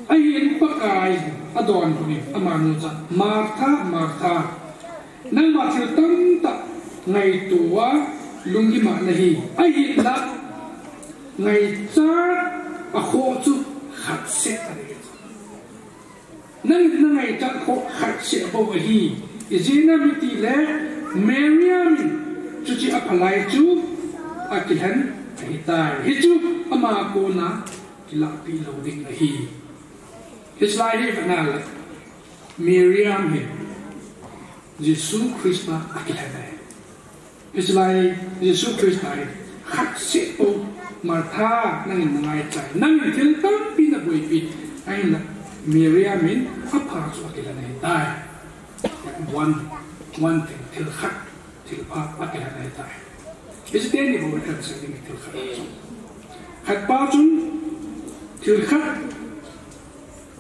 Ahin Pakai adonbut in amanu cha, Martha, Martha, nangma thil tamtah ngaito a lunggim a nahi, ahinla ngaichat akhoh chu khat seh ahi. Nang, na ngaichat khoh khat seh bou ahi. Ijeh inem itile Mariam in chuche aphalai chu akilhen ahitai. Hichu ama kona kilahpeh lou ding ahi. Hiche lai hi vet na le, Mariam hi Jesu Christa akilhen ahi. Hiche lai Jesu Christa hi khat seh bou, Martha, nangin na ngaichai, nangin thil tampi na boipi, ahinla Mariam in apha chu akilhen ahitai. One, one thing, thil khat, thilpha akilhen ahitai. Hiche teni bou i kan sei ding thil khat chu. Khat pa chun, thil khat,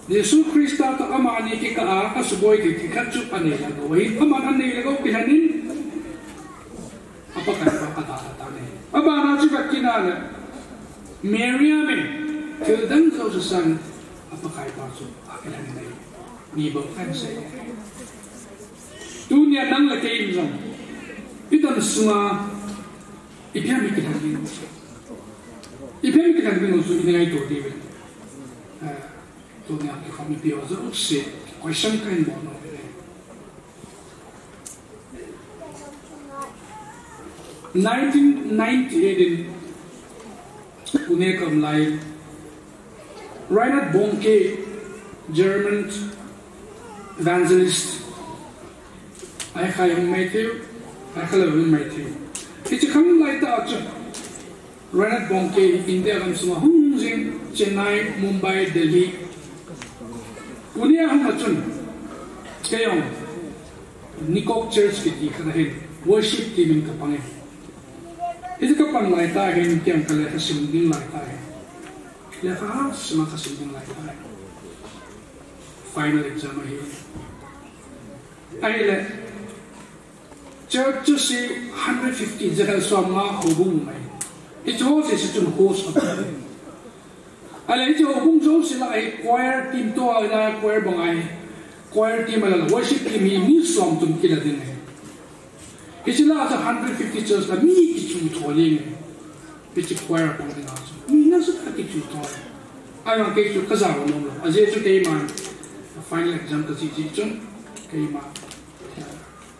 Jesu Christa toh amani kikah a asuboi thei thil khat chu anei lhagou ahi. Aman anei lhagou kilhen in, a Pakai pa adalha tan ahi. Abana chu vet kit na le, Mariam in thil dang jouse sangin a Pakai pa chu akilhen in ahi. Ni bou kan sei. Tunia nang le kei in jong, i dam sunga ipi ham i kilhen ding u, ipi ham i kilhen ding u chu i ngaito diu ve. Eh, Tunia kikhom ipi ho jouse question kahin bol nom e. Nineteen ninety-eight in Pune ka um lai, Reinhard Bonnke, German evangelist, ahi kha jong mai thei u, ahi kha lou jong mai thei u. Hiche khang lai tah a chu Reinhard Bonnke India gam sunga hung jing, Chennai, Mumbai, Delhi. Pune a hung a chun, kei jong Nikok Church kiti khat a hin worship team in ka pang e. Hiche ka pang lai tah a hin, kei jong ka lekha sim ding lai tah a hin, lekha sim a ka sim ding lai tah a hin, final exam ahi. Ahile, church chu si hundred fifty, jakhat som nga houbung um ahi. Hiche ho jouse chun host a pang. Ahile hiche houbung jouse lah a hi choir team toh a, choir bang ahi. Choir team a lah a worship team hi mi som thum kila ding ahi. Hiche lah a chu hundred fifty church lah a mi kichu tho jeng ahi. Hiche choir a pang ding a chu mi nasatah a kichu tho ahi. Ahivang kei chu ka jao nom lou. Ajeh chu keiman final exam ka chih chih chun, keiman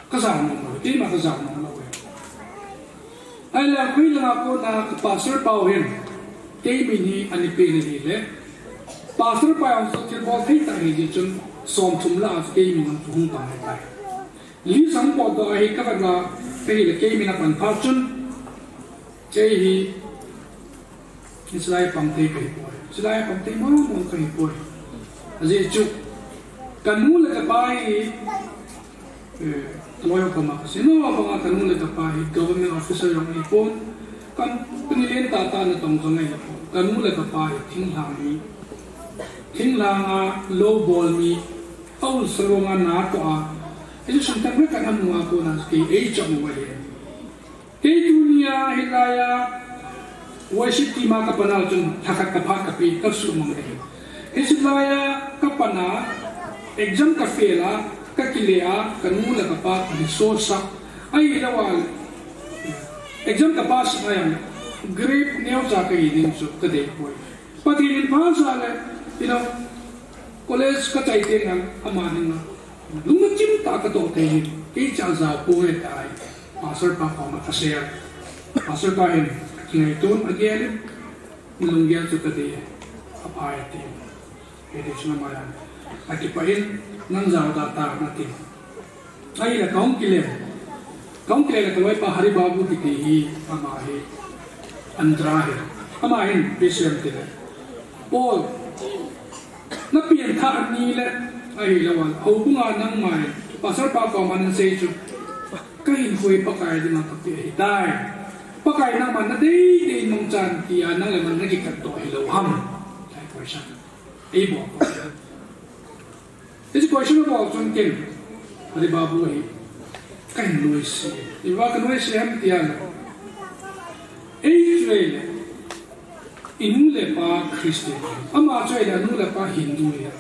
ka jao nom lou, keima ka jao nom lou e. Ahile, koi langa kona ka pastor pa u hin kei min hi ana pe in ahile, pastor pa jong chu thilbol thei tah ahi jeh chun, som thum lah a chu kei min jong chu hung pang ahitai. List ahung potdoh ahi, ka vet na ahile, kei min apan phat chun, kei hi Hiche lai pang thei ka hi poi. Hiche lai pang thei mong mong ka hi poi. Ajeh chu, ka nu le ka pa hi, eh, lawyer koma ka sei nom banga, ka nu le ka pa hi government officer jong ahi pon. Company len tah tah natong jong ahi pon. Ka nu le ka pa hi thinglhang mi, thinglhang a lou bol mi, a ul salong a na toh a. Hiche sum tah khat ka na mu a kona kei ei chom u ahi. Kei tunia hilai a worship team a ka pan a chun lha khat ka pha ka pe, ka suhmang e. Hiche lai a ka pan a, exam ka fail a, ka kile a, ka nu le ka pa ka hin sosa. Ahilou a, exam ka pass a jong, grade neocha ka hi ding chu ka dei poi. Pathen in pha sa le, you know, college ka chai teng le, ama hin a lungna chim tah a ka toh thei hi, kei cha jao poi ahi. Pastor pa koma ka sei a, pastor pa hin kingaito in, agel in, lunggel chu ka dei e, aphai ati. Hiti chun ama hin akipah in, nang jao da tan ati. Ahile ka hung kile, ka hung kile le ka loipa Hari Babu kiti hi, ama hi Andhra ahi. Ama hin ipi asei em tile, Paul, na pian thah ani le, ahilou a houbung a nangma in pastor pa koma na sei chu, ka hinkho hi Pakai dinga ka pe ahitai. Pakai nangma na dei dei mangchan tia nang le man na kikat toh hilou ham? Ei bol ko. Hiche question abol chun ken, Hari Babu hi kahin nuisat. Iva ka nuisat ham tia le. Ei chu ei le. Inu le pa Christian. Ama chu ei le anu le pa Hindu le.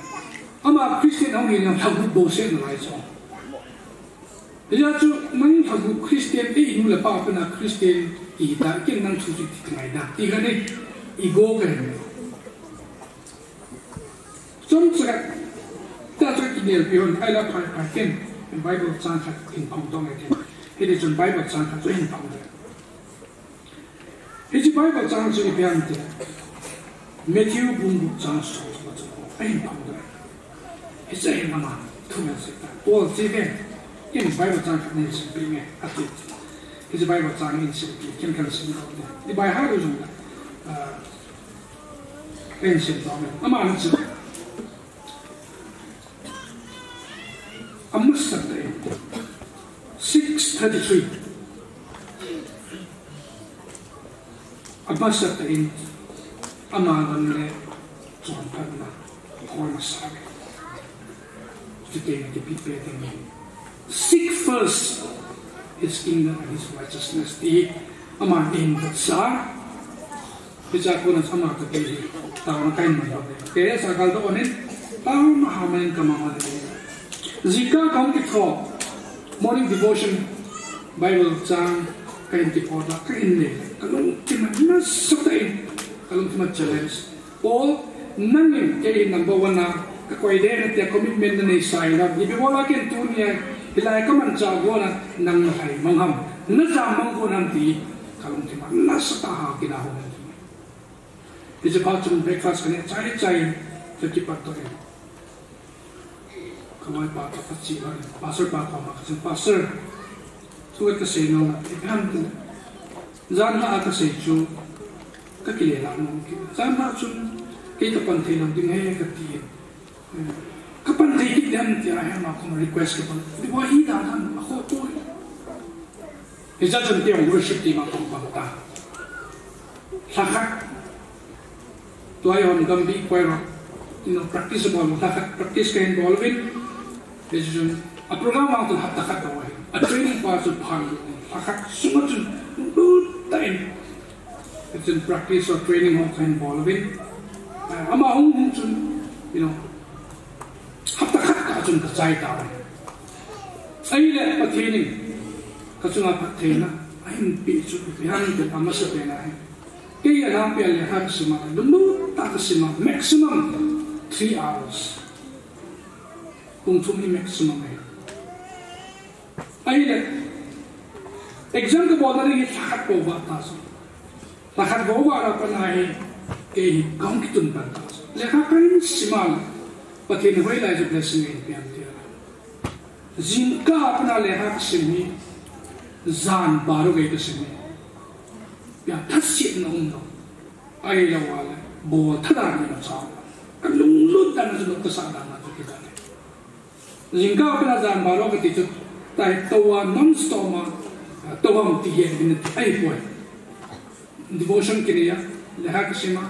Ama Christian ahung hi na lhagu bol sena lai chu. Hijeh chun nang lhagu Christian ei inu le pa pena Christian ita ken nang chu chu ti ngai da. Ti ka nei. Ego ka nei. Chomcha, ta chu kinelpi hon, ahi la phai phai ken, Bible chang khat hin phong tong e ken. Hiti chun Bible chang khat chu hin phong tong e. Hiche Bible chang chu ipi ham itile, Matthew bung gup chang som le gup chu ahin phong tong e. Hiche hin ama thu ngen sah ta. Paul chu ken, ken Bible chang khat nei sim pi nge, ati. Hiche Bible chang hin sim pi, ken kan sim tong e. Ipi ham itile, ah, Ahin sim tong e. Ama chu amasa tah in six thirty-three. Amasa tah in ama lam le chonphatna hol masa uve. Chuteng le kipe ding. Seek first his kingdom and his righteousness. Ti aman eihin vetsah. Hichea kona ama kati hi. Taona kahin man uve. Kei sa kal to onin. Taona ha man ka mama le. Jingkah kahung kitho. Morning devotion. Bible chang kahin kitho ta. Kahin le. Kalungthim a nasatah in. Kalungthim a challenge. Paul, nangin kei number one a kakoi ding ahi tia commitment nanei sai lam. Ipi bola ken tunia hilai kamanchah uva nang nalhai mang ham. Najam mang uva nang ti kalungthim a nasatah a kina hou. Hiche phat chun breakfast kaneh chai chai in kakipat to e. Kaloipa toh kache uva, pastor pa koma kachun, Pastor, thu khat kasei nom e, ipi ham itile, jan a kasei chu kakile lah nom kit. Jan a chun kei kapan thei lou ding ahi kati. Kapan thei kit dem tia ama koma request kapan. Ipi ham itile, akhoh poi. Hijeh chun kei jong worship team a kahung pang tai. Lhakhat. Tua hi hon Gambih Choir a, you know, practice abol, lhakhat practice kahin bol uvin. Hijeh chun a program vang chu hapta khat bou ahi. A training pa chu phan lou. Lhakhat sunga chun lutah in. Hijeh chun practice or training ho kahin bol uvin. Ah, ama hung hung chun, you know, hapta khat kah chun kachai tauve. Ahile Pathen in kachunga phattheina ahin peh chu ipi ham itile, amasapen ahi. Kei a lhangpi a lekha kasim a, lunglut tah a kasim a, maximum three hours. Pung thum hi maximum ahi. Ahile, exam kabolna ding hi lhakhat bou vat ta chu. Lhakhat bou vat a pat a hi, kei hi kahung kitun pan ta chu. Lekha kahin sim a, Pathen in hoilai chu blessing eihin pe ham tia. Jingkah a pat a lekha kasim hi, jan baro gei kasim hi. Ipi ham, thasetna umlou. Ahilou le, bol tha dan in achang. Kalunglut dan a chu, lung kasah dan a chu kidan e. Jingkah a pat a jan baro kati chu, tahi tou a non stop a, tou ham ti hi, min ti ahipoi. Devotion kinei a, lekha kasim a,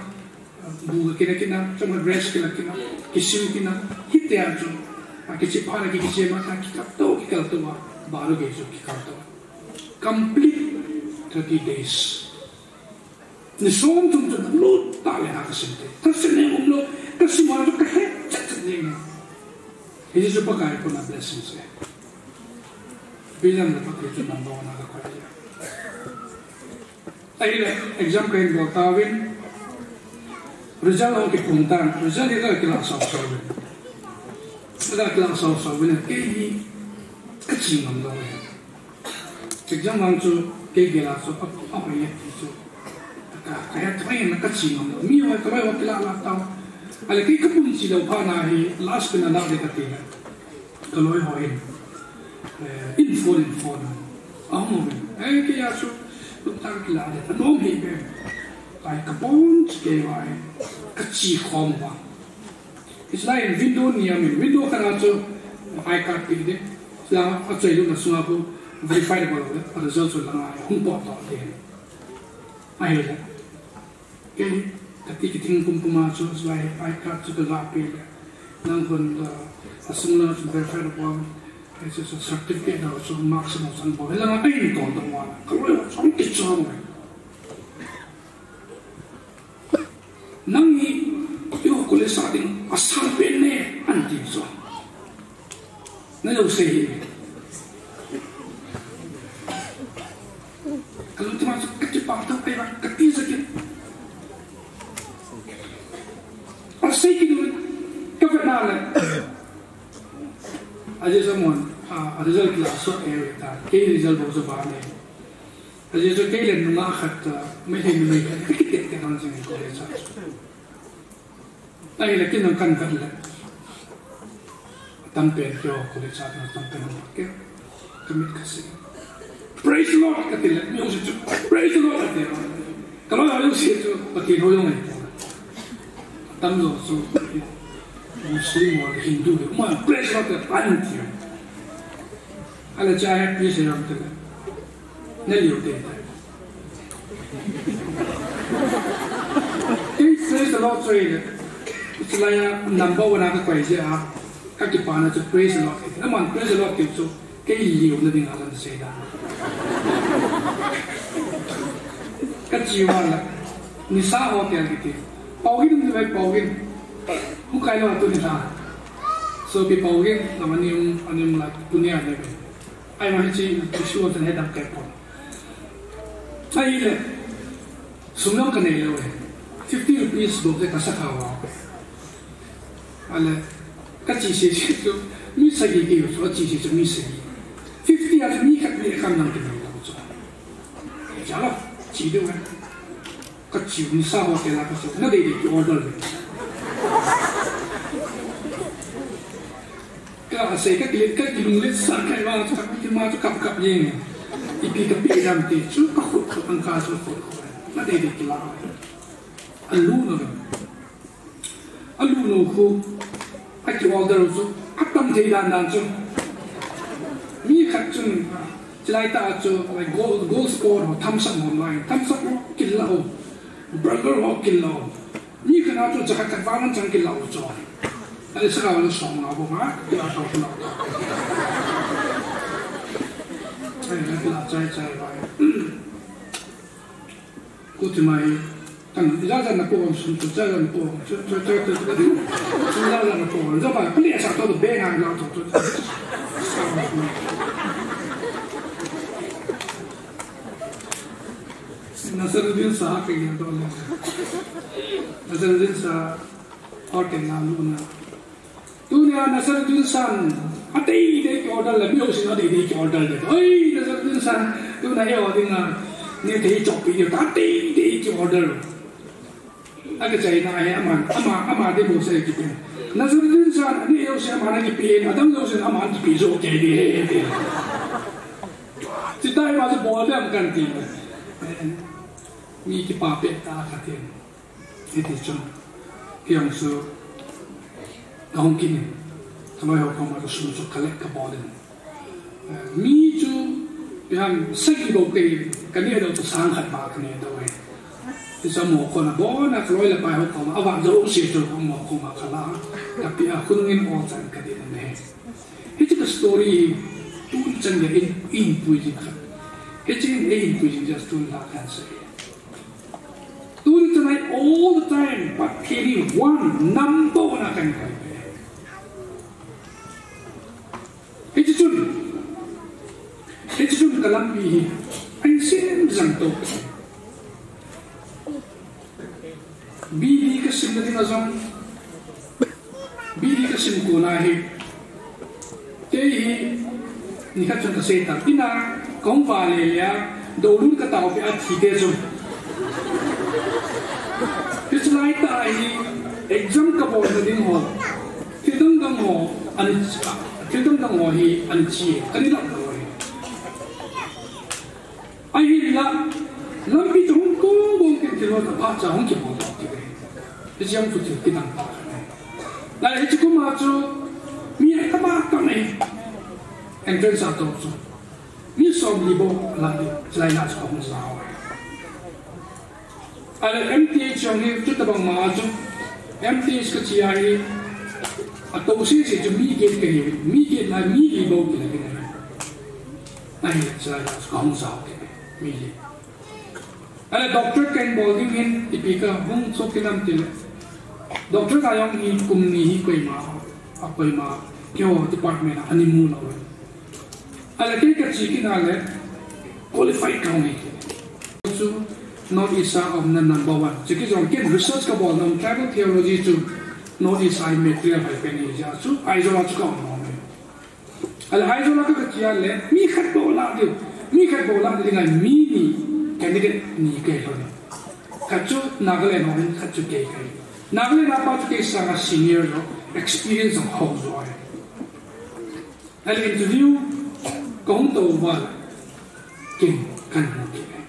bu kakina kina, chomkhat rest kila kina, kisim kina, hitia chu, akichep phat a ki, kisem a, kikal tou, kikal tou a, baro gei chu kikal tou. Complete thirty days. Ni som thum chu lutah a lekha kasim te. Thasetna umlou, kasim a chu kahet chet chet jeng e. Hiche chu Pakai koma blessing ahi. Bilam le Pakai chu number one a kakoi e. Ahile, exam kahin bol tauvin. Result ahung kiphong tan. Result hi kakilah sau sau uvin. Kakilah sau sau uvin. Kei hi kache ngam lou e. Exam vang chu kei gel a chu a, a hoi e ti chu. Ka, kahet thoi in kache ngam lou. Mi ho, kaloi ho kilah lah tau. Ahile kei kapun che lou phat na hi last pen a lah ding kati le. Kaloi ho in, eh, in phone, in phone. Ahung uvin. Eh, kei a chu, lungtang kilah le. Anom hi be. Kai kabon che kei uva hi. Kache khom uva. Hiche lai in window ni aum in, window khat a chu I card pe ding. Chule achoi lutna sunga khu verify le bol le, a result chu langa hung pot doh ding. Ahile. Kei, kati kithing pumpum a chu, chule I card chu kaga pe le. Nang hun, uh, asung lang chu verify na pon. Ai chu certificate na chu mark sa mo sang bo. Hilang a ai ni ton ton wa. Ka loi wa chong ti chong. Nang hi, yo kule sa ding, asang pen ne, an ti so. Na lo sei hi. Ka lung ti ma chu ka ti pa ta, ai ba, ka ti sa ki. A sei ki du, ka vet na le. A je sa mon, a, a result la so e ta, ke result bo so ba ne. Ajeh chu kei le nungah khat, ah, Meitei numei khat, ka kitet te hon jing college a. Ahile kin nang kan khat le. Tam pen keo college a, tam pen keo. Ka mit ka si. Praise the Lord, ka ti le, mi hung si chu, praise the Lord, ka ti. Ka lo, lo si chu, Pathen ho jong ngai. Tam jo chu, Muslim ho, Hindu ho, ma, praise the Lord, ka ti. Ahile cha hai, praise the Lord, ka ti. Na liu te. Kei praise the Lord chu le. Chu lai a number one a ka koi jeh a. Ka kipana chu praise the Lord. Na man praise the Lord ti chu. Kei liu na ding a kan sei da. Ka chi wa la. Nisa hotel kiti. Pau gin ni vai pau gin. Hu kai lo tu ni la. So pi pau gin na mani um ani um la punia ne. Ai ma hichi, hichi wan chan he dam kai pon. Ahile, sum jong ka nei lou e. Fifty rupees bou te ka sa kha uva. Ahile, ka chi se se chu, mi sagi kei u chu, a chi se chu mi sagi. Fifty a chu mi khat mi khat nang te nei lou chu. Cha la, chi deu e. Ka chi u nisa hotel a ka sa, na dei dei ki order le. Ka sei ka kile, ka kilunglet sa ka ma chu ka kile ma chu kap kap jeng. Ipi ka pi dam ti chu ka khut khut ang ka chu khut khut. Na dei dei ki la. A lu no. A lu no khu. A ki order chu. A tam thei dan dan chu. Mi khat chun. Chilai ta chu, like, gold, gold sport ho, thumbs up ho lai. Thumbs up ho, ki la ho. Burger ho, ki la ho. Mi khat a chu jakhat khat vang chang ki la ho chu. Ahile saka wala song na bo ma, ki la to, ki la to. Ai, na ki la chai chai vai. Ku ti mai, kan, ja ja na po, sum tu, ja ja na po, ja ja na po, ja ba, pli sa to, be na, na to, to. Nasaruddin Shah ke ye to le. Nasaruddin Shah, hotel na lu na. Tunia Nasaruddin Shah, a dei dei ki order le, mi ho sin a dei dei ki order le. Oi, Nasaruddin Shah, tuna e order na, ni te chop pi, a dei dei ki order. A ka chai na he, ama, ama, ama dei mo se ki pe. Nasaruddin Shah, ni e ho se ama na ki pe, a dang ho se ama ki pe jo ke dei he, he, he. Chitai ma se bol de am kan ti. Mi ki pa pe ta ka ti. Hiti chun, kei jong chu, ka hung kit in, ka loi ho koma ka sum chu ka leh ka bol in. Eh, mi chu, ipi ham sagi bou kei, ka neh dou chu sang khat ma ka neh dou e. Hichu amaho koma, bon a ka loi le pai ho koma, a vang jouse chu amaho koma ka la, ka pe a, khonung in ol chan ka ding e. Hichu ka story, tuni chan gei in, in pui jing khat. Hichu in, in pui jing just tun la kan sei. Tuni chan a all the time, Pathen hi one, number one a kan koi. Hichu chun, hichu chun ka lampi hi, ahin sem jang to. Bidi ka sim na ding a jong, Bidi ka sim kona hi. Kei hi, nikhat chun ka sei tan. In a, ka hung vale le a, doulun ka tao peh a thi te chu. Hichu lai tah hi, exam ka bol na ding ho. Thil dang dang ho, an, thil dang dang ho hi, an chi, ka ni lap ho hi. Ahinla, lampi chu hung kong kong kin thil ho tapha cha hung kibol tah kit e. Hiche jong chu thil kidang tah khat ahi. Lai hiche kum a chu mi atam atam e. Entrance a toh chu. Mi somli bou la di, chulai na chu kahung jao e. Ahile M T H jong hi, chuti bang ma chu, M T H ka chi a hi, Ato sese chu mi get kahiu, mi get na mi li bou kila kina. Ahile chulai a chu kahung jao kit e, mi li. Ahile doctor kahin bol ding hin ipi kahung soh kit ham tile, doctor a jong hi kum ni hi koima, akoima, keiho department a ana mu lou e. Ahile kei kache kit na le qualified kahung hi kit e. Chu North East a umna number one. Chukijong ken research kabol na tribal theology chu North East a hi material hoi pen ahi jeh a chu Aizawl a chu ka um nom e. Ahile Aizawl a ka, kache a le mi khat bou lah diu, mi khat bou lah ding ahi, mi ni, candidate ni kahi lhon e. Khat chu Nagaland hon, khat chu kei kahi. Nagaland a pa chu kei sanga senior jo, experience jong hao jo ahi. Ahile interview kahung tou uva le ken kahin mu kit e.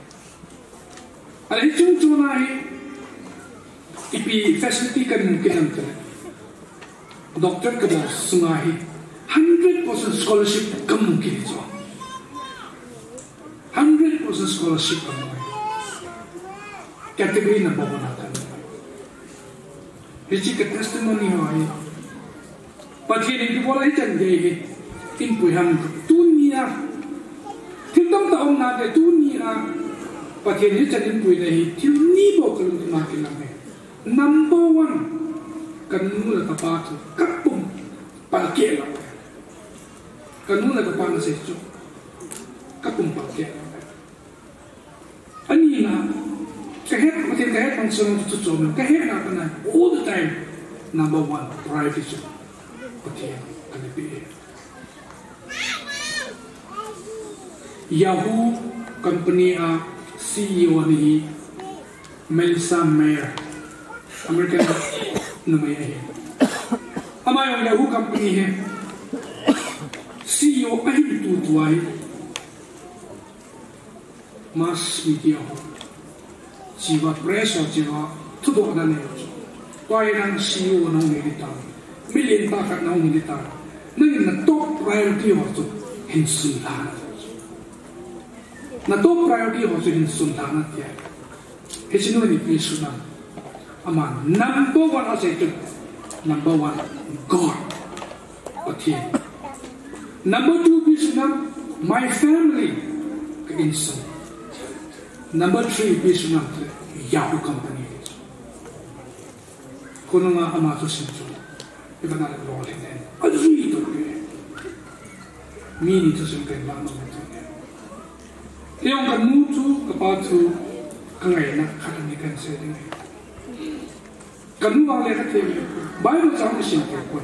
Ahile hiche chungchang a hi ipi facility kahin mu kit ham tile, doctor kabol sunga hi hundred percent scholarship kamu kit chu. Hundred percent scholarship kamu. Category number one a kamu. Hiche ka testimony ho hi Pathen in kibol a hichan gei hi eipui ham. Tunia thil tamtah um nante, tunia Pathen in hichan eipui na hi thil ni bou kalungthim a kilang e. Number one, kanu le kapa chu kapum palkeh lou e. Kanu le kapa nasei chu kapum palkeh lou e. Anina, kahet, Pathen kahet pan sung chu chom, kahetna pana all the time number one priority chu Pathen kana pe e. Yahoo company a C E O ana hi Melissa Mayer, American numei ahi. Ama jong Yahoo company hi C E O ahin tutua hi mass media ho, chiva press ho chiva thudohna nei chu. Tua hi nang C E O nahung hi ding ta, million pa khat nahung hi ding ta. Nangin na top priority ho chu hin sunlha na. Na top priority ho chu hin sunlha na tia. Hiche nu in ipi sun ham? Ama number one asei chu, number one, God. Pathen. Number two ipi sun ham? My family. Ka insung. Number three ipi sun ham? Yahoo company. Khonunga ama thusim chu ipi nale lolhing in ajui toh e. Mi ni thusim kahin lah nom toh e. Kei jong kanu chu, kapa chu kangaina khat ani kahin sei ding ahi. Kanu vang lekha them e, Bible chang isim thei poi.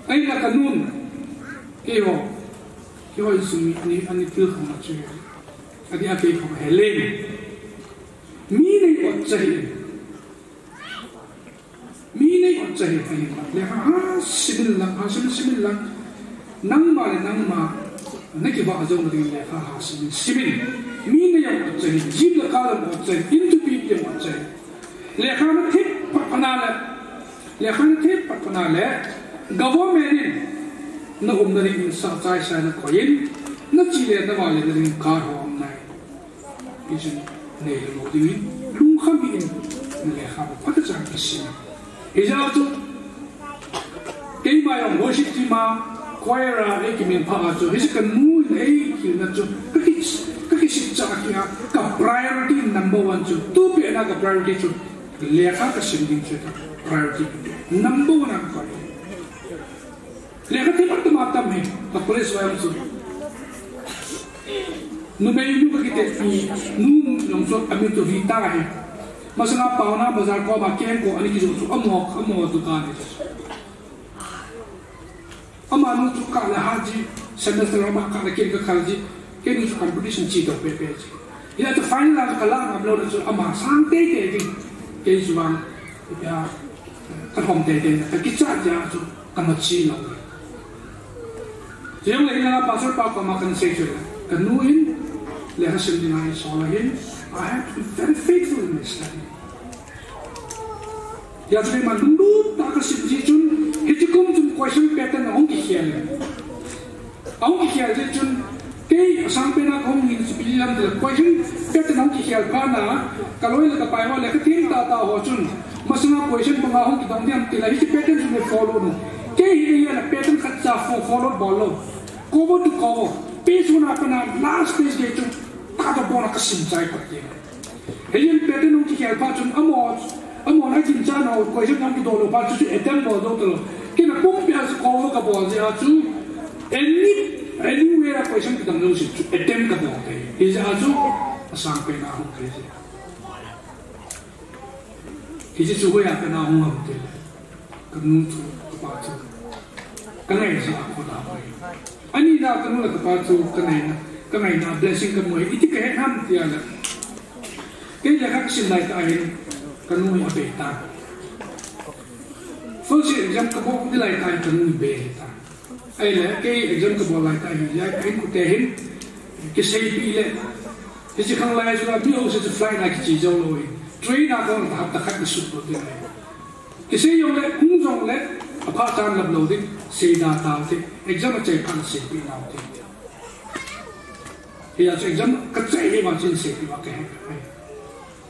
Ahinla kanun, keiho, keiho insung mi ani, ani thil khom a chu, adeh a kei khom a helen. Mi nei ot cha hih in. Mi nei ot cha hih in, ahinla lekha ha sim in lang, ha sim, sim in lang. Nangma le nangma nakivah jou ding lekha ha sim in, sim in. Mi nei ot cha hih in, jim le kal ot cha hih in, in thupi ot cha hih in. Lekha nathem phat phat na le, lekha nathem phat phat na le, government in naumna ding insung chaisa nakoi in, nache le navale na ding car ho aum nai. Hichun neilou dingin, lungkham hih in, nalekha phatechan kisim. Hijeh chun, keima jong worship team a, choir a, eikiminphah a chu, hiche kanu in eihilna chu, kaki, kakisih chah kit a, ka priority number one chu, tupet na ka priority chu, lekha kasim ding chu ka priority number one a kakoi. Lekha them atam atam hi, ka college vai chu. Numei nu kakitepna, nu jong chu amin chu Rita ahi. Masanga Paona bazar koma kengkoh ani kijoh chu amo, amo dukan ahi. Amanu chu kah le hat ji, semester ama kah le ken kakhal ji, keini chu competition che toh pepe ji. Hijeh chun final a chu kalah ngam lou le chu ama sang teitei ding. Kei chu vang, ya, kalhom teitei, kakichat jeh a chu kama che lou. Chujongle hilanga pastor pa koma kahin sei chu le, kanu in lekha sim dinga eisol ahin, I have to be very faithful in my study. Hijeh chun keima lunglut tah a kasim jeh chun, hiche kum chun question pattern ahung kikhel. Ahung kikhel jeh chun, kei asangpen a kahung hin chu ipi ham tile question pattern ahung kikhel phat na, kaloi le kapai ho lekha them tahtah ho chun, Masanga question banga hung kidong diam tila, hiche pattern chu follow lou. Kei hi le pattern khat cha fo follow bol lou. Cover to cover. Page one a pat a last page gei chu tah tah bol a kasim chai pat e. Hiche pattern hung kikhel phat chun amaho, amaho na gincha nau question hung kidoh lou phat chu, chu attempt bol dou talou. Keima pumpi a chu cover kabol jeh a chu any, anywhere a question kidong lou se chu attempt kabol e. Hijeh a chu asang pen a hung kai e. Hiche chu hoiya kana hung ham tile, kanu chu, kapa chu kangaija a kona hung e. Ani na kanu le kapa chu kangaina, kangaina blessing kamu e. Iti kahet ham tile, kei lekha kasim lai tah hin kanu hi abei tan. First year exam kabol ni lai tah hin kanu hi abei tan. Ahile, kei exam kabol lai tah hin, ya, ka inkote hin kiseipeh le, hiche khanglai a chu la, mi ho se chu flight a kiche jou lou hin. Train a kon hapta khat kasut lou ding ahi. Kisei jongle, hung jongle, aphat chan lap lou ding, seida tau te, exam achai phat seipeh nau te. Hijeh chun exam kachai hi vang chun seipeh uva kahe.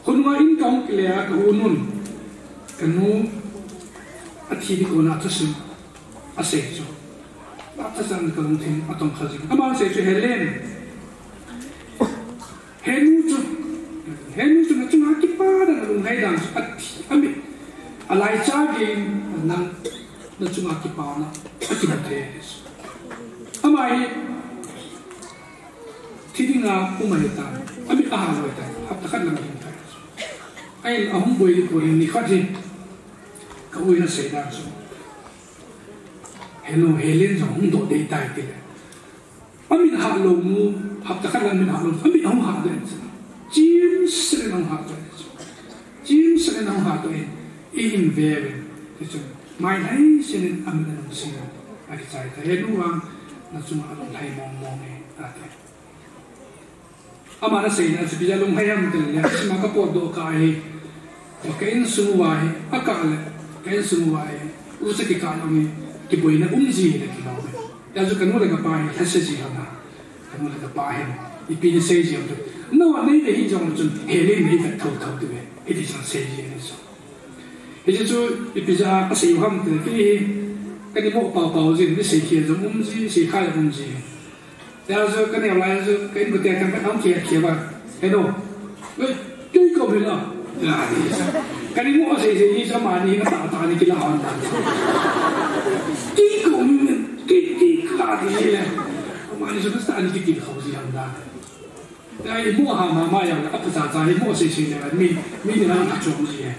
Khonunga in kahung kile a, ka u nun, kanu athi ding kona thusim asei chu, atahsan kalungthim atongkha jing. Aman asei chu, Helen, henu chu, henu chu nachunga kipa dan, alunglhai dan chu, athi, amit, alaicha geiyin nang nachunga kipana akimu thei. Ama hi thi dinga um ahitan, amit ahah lou ahitan, hapta khat lang ahung tai. Ahin ahung boi ding pon in nikhat hi ka u in asei dan chu, henu, Helen jong hung doh ding ahitai tile, amit hah lou mu, hapta khat lang amit hah lou, amit ahung hah ding chu. Chimsel in ahung hah ding chu. Chimsel in ahung hah ding in, i in ve uvin, tichun mai lhai sel in amit anung sel in akichai tai. Henu vang nachunga alunglhai mong mong e, ati. Aman asei na chu ipi jeh a lunglhai ham tile, asima kapotdoh kah hi, ka insung uva hi, akah le, ka insung uva hi, ucha kikah jong hi, kiboina um ji hile kilom e. Hijeh chun kanu le kapa hi lhase ji ham a, kanu le kapa hin ipi nasei ji ham tile, nangho neive hih jongle chun Helen neivet thotho diu ahi, hiti chun asei ji ahi chu. Hiche chu ipi jeh a asei u ham tile, kei hi kana moh paopao jin, mi seikhel jong um ji, seikhel jong um ji. Hijeh chun kaneo lai a chu ka inkote themkhat ahung kikhel uva, henu, kei kaum hih in, ati. Kana moh seisei ji chu amani hin atahtah in akilah hon tan. Kei kaum hih in, kei, kei, ati le, amani chu kasa in kitilkhou ji hon tan. Ahi, imoh a mama jong le, aphacha cha hi imoh seisei le, mi, mi dinga achom ji e.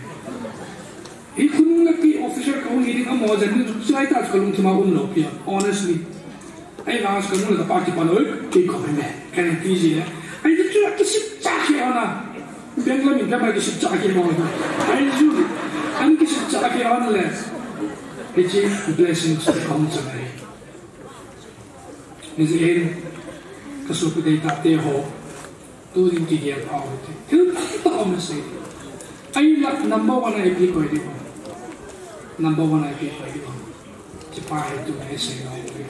Hi khonung le pi officer kahung hi ding, amaho jan ding chu chulai tah chu kalungthim a umlou pi a, honestly. Ahivang chu kanu le kapa kipah lou, kei kaum hih in, kana ti ji le. Ahi, chu kisipcha kei hon a. Benglam in kama kisipcha kei hon a. Ahi chu, ana kisipcha kei hon le, hiche blessing chu kahung chang ahi. Hijeh in, kasopi deitah te ho, tunin kigel pha u hite. Thil tamtah um asei. Ahinla number one a ipi koi diu ham. Number one a ipi koi diu ham. Hichepa hi tunia isei nau hi.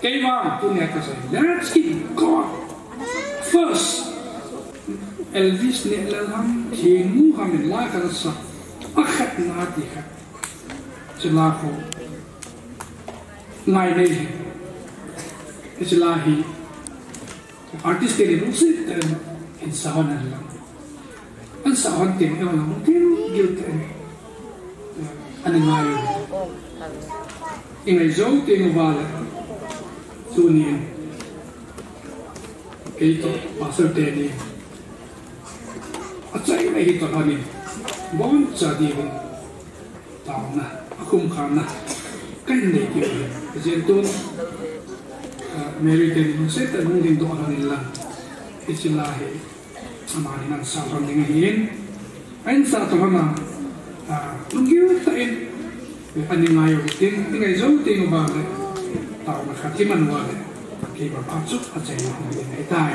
Kei vang tunia kasei, let's keep God first. Elvis Nehlal ham, Thingnu ham in la kasa. Akhatna ti khat. Hiche la khu ngai nei. Hiche la hi artist te ni lungset tah in sah hon hen lang. Ana sah hon teng, eiho jong gilgil tah in ana ngai u. I ngai jou teng uva le, tunin kei toh pastor te ni achaina hi toh lhonin, boncha diuvin taona, akhumkhana kahin nei diu ahi. Hijeh chun, ah, Mary te ni lungset tah in hung dingdoh lhonin lang, hiche la hi amani ana sah lhon ding ahin, ana sah toh lhon a, ah, lunggil tah in ana ngai u hitin, i ngai jou teng uva le, taona khat iman uva le, kei vang phat chu achaina hung ding ahitai.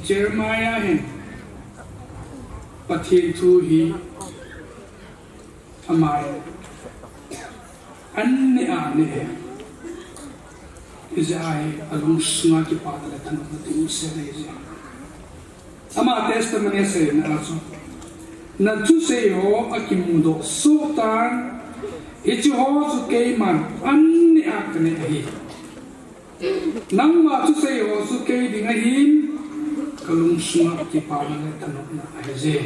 Jeremiah hin Pathen thu hi ama in an neh a neh e. Hijeh a hi alungsunga kipana le thanopna ding se nei je. Ama testimony seina a chu, na thusei ho akimudoh soh tan, hiche ho chu keiman an neh a kaneh ahi. Nangma thusei ho chu kei ding ahin, kalungsunga kipana le thanopna ahi je.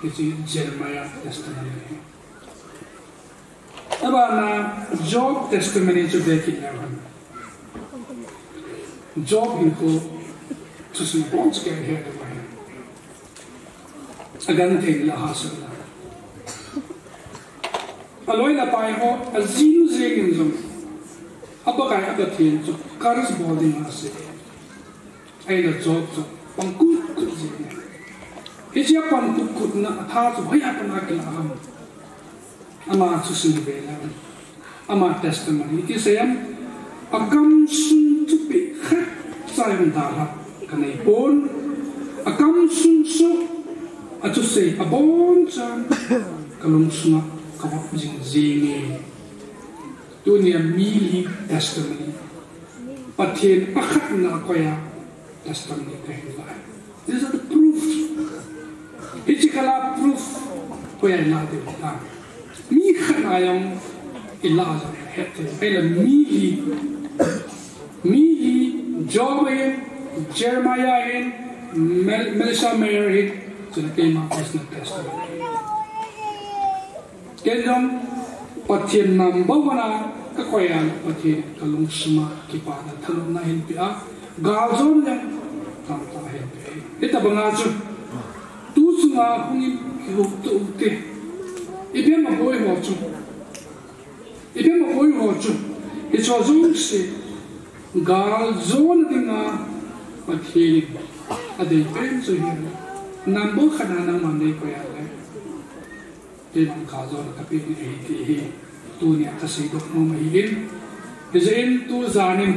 Hiche Jeremiah testimony ahi. Abana Job testimony chu ve kit leu hen. Job hinkho thusim abon chu kei he le mai. Agentheina le ahahsatna. Aloi le apai ho, ajinu jengin jong, a Pakai a Pathen chu curse bol ding asei. Ahile Job chu pang kutkut jeng e. Hiche a pang kutkutna a tha chu hoiya pat a kilah ham? Ama thusim ve leu hen. Ama testimony iti sei em? Akam sung thupeh khatcha jong dalha kanei pon. Akam sung chu athusei abonchan kalungsunga kavop jing jenge. Tunia mi li testimony, Pathen akhatna a koi a testimony kahin la. These are the proof. Hiche kala proof koi a ilah diu ham? Mi khat a jong ilah jong het thei. Ahile mi li, mi li, Job ahin, Jeremiah ahin, Mel-, Melissa Mayer ahin, chule keima personal testimony. Ken jong Pathen number one a kakoi a, Pathen kalungsunga kipana thanopna ahin pe a, galjona jong tamtah ahin pe. Hitabanga chu, tu chunga hungin kihuhdoh ute. Ipi ham aboi ho chu, ipi ham aboi ho chu, hicheho jouse galjona dinga Pathen in adei pen chu hi, number khat a nangman neikoi a le keiman galjona kapeh ding ahi ti hi tunia kaseidoh nom ahin. Hijeh in tujan in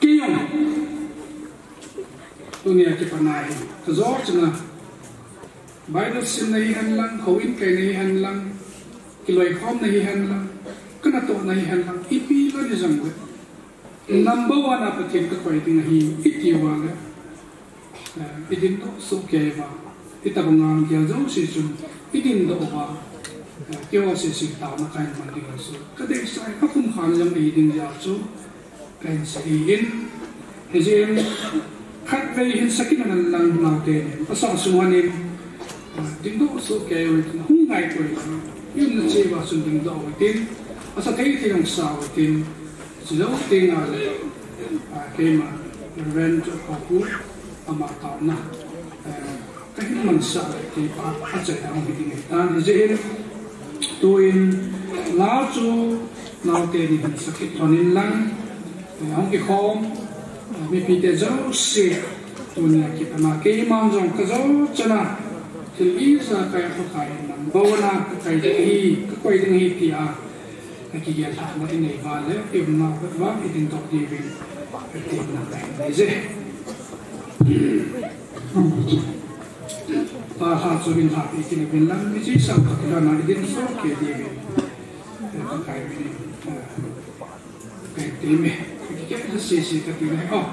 kei jong tunia kipana hi kajo chunga Bible simna hihen lang, houin kaina hihen lang, kiloikhomna hihen lang, kanatohna hihen lang, ipi la hijongle number one a Pathen kakoi ding ahi iti uva le, eh, idindoh soh kei uva, hitabanga gel jouse chun idindoh uva, eh, keiho sese taona kahin man ding ahi chu kadeisah e. Kakhum khana jong ahi ding jeh a chu kahin sei ahin, hijeh in khatvei hin sakit un lang naote nin, asah sung hon in, ah, dingdoh soh kei utin, hung ngaikoi utin, i umna cheh uva chun dingdoh utin, asa thei thei jong sa utin, chujou teng le, ah, keima Reverend Chokkhopu, ama taona, eh, kahin mansah le keipa achaina hung hi ding ahitan, hijeh in tuin la chu naote nin hin sakit lhon in lang, eh, hung kikhom, eh, mipite jouse, tunia kipana keiman jong kajo chana thil ijakai a Pakai in number one a kakoi ding ahi, kakoi ding ahi tia akigel lhahna inei uva le, i umna uva idindoh diuvin katemna kahin nei je. Taha chu min lhahpi kit uvin lang, mi chesa khat lana idin soh kei diuvin, eh, Pakai min in, eh, kahin temme. Kikeh sese kati le, oh.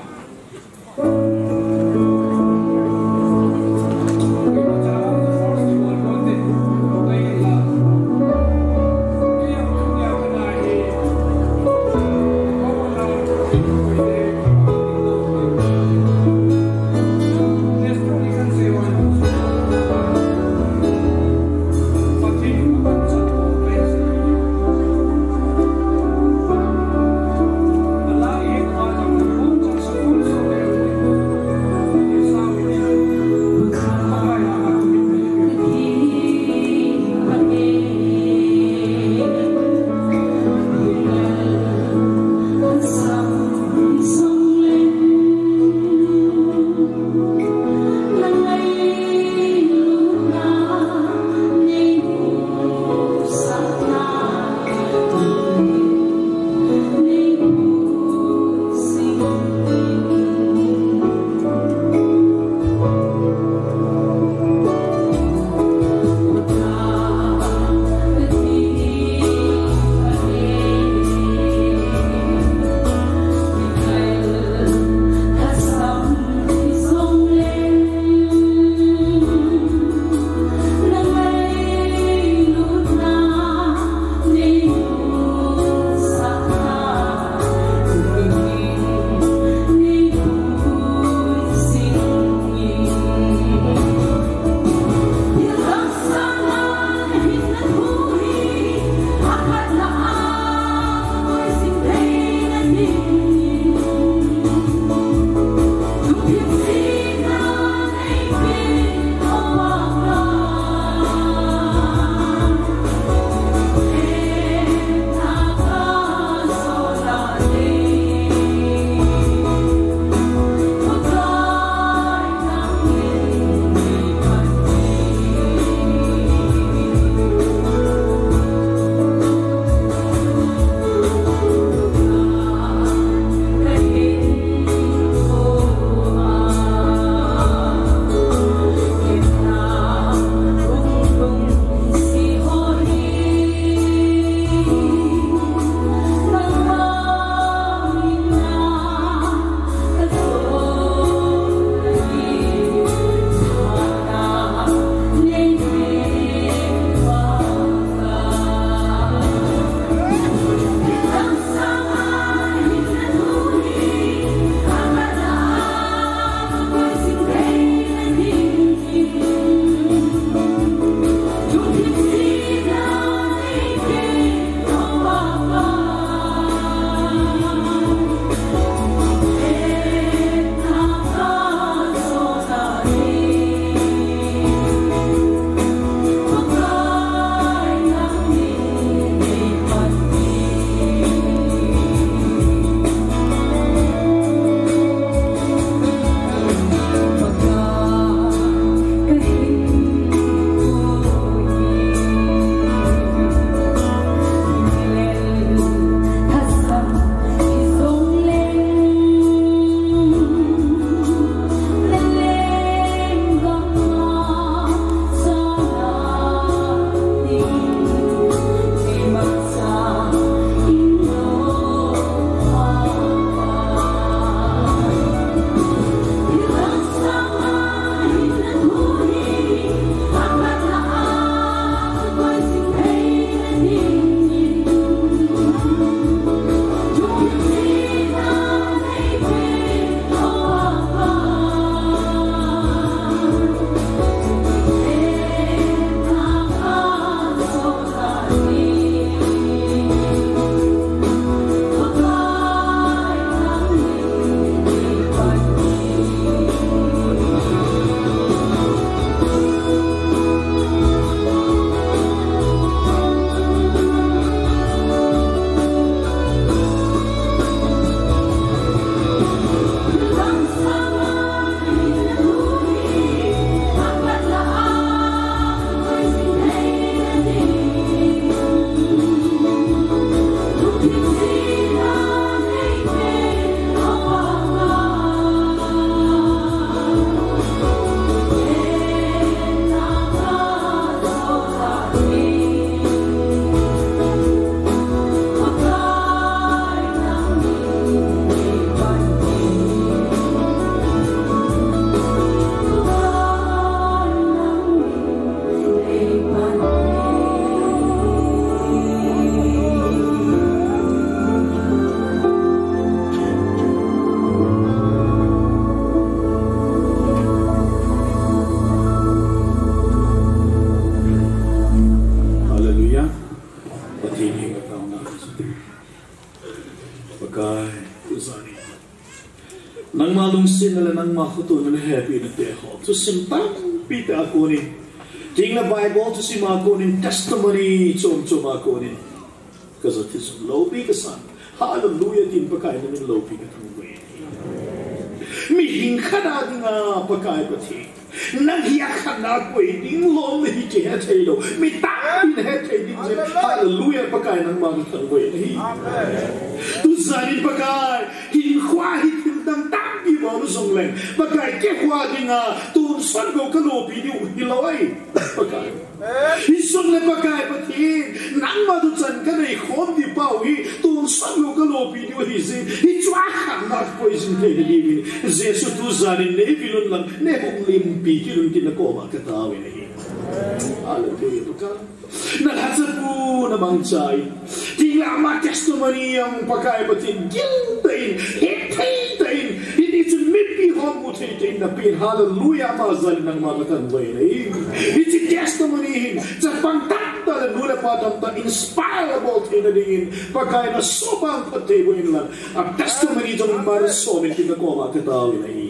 Lungsetna le nangma khotona le hepina te ho, thusim tampi te a konin, tengla Bible thusim a konin, testimony chom chom a konin, ka jat hi sum lopi ka san. Hallelujah tin Pakai na min lopi ka thangvah e. Mihing khat a dinga Pakai Pathen, nang hi a khatna koi ding lom na hi kihethei lou. Mi tampin hethei ding jeh. Hallelujah, Pakai nangma ka thangvah e. Tujanin Pakai, hinkho hi thil dang tampi bol jongleng, Pakai keiho dinga tonsot lou ka lopi diu hilou ahi. Pakai. Hijongle Pakai Pathen, nangma thu chan ka nei khom di pau hi, tonsot lou ka lopi diu ahi jeh. Hichu a khatna koi jing thei na diuvin, Jesu tujanin nei vil un lang, nei hung limpi kit un tin na koma ka tao in ahi. Hallelujah, Pakai. Na lhacha pu na mangcha in. Tengla ama testimony jong Pakai Pathen gil tah in, hethei tah in, hiti chun mipi hon mu thei tah in na pen. Hallelujah, ama jal in nangma ka thangvah e. Hiche testimony hin chapang tamtah le nu le pa tamtah inspire bol theina dingin Pakai na soh bang phatthei boh in lang, a testimony jong malsom in tin na koma ka tao in ahi.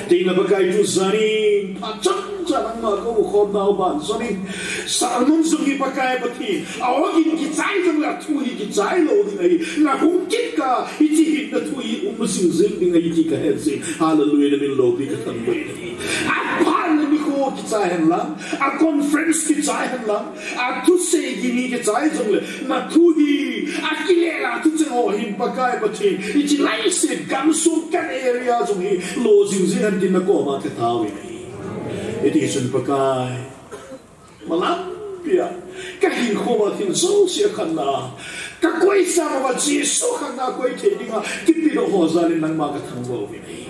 Tengla Pakai tujanin phat chomcha nangma ka umkhom nau ban jong in, sermon jong hi Pakai Pathen, a ogin kichai jongle a thu hi kichai lou ding ahi. Na hung kit kah hiche hin na thu hi um jing jing ding ahi ti ka het jin. Hallelujah, na min lopi ka thangvah e. Aphat le nikho kichai hen lang, a conference kichai hen lang, a thusei gini kichai jongle, na thu hi a kile la thu cheng ho hin Pakai Pathen, hiche leiset gamsung kan area jong hi lo jing jing hen tin na koma ka tao in ahi. Hiti chun Pakai, malam pia, ka hinkho a thil jouse a khatna, ka koi sa ma Jesu khatna koi thei dinga kipedoh ho jal in nangma ka thangvah e.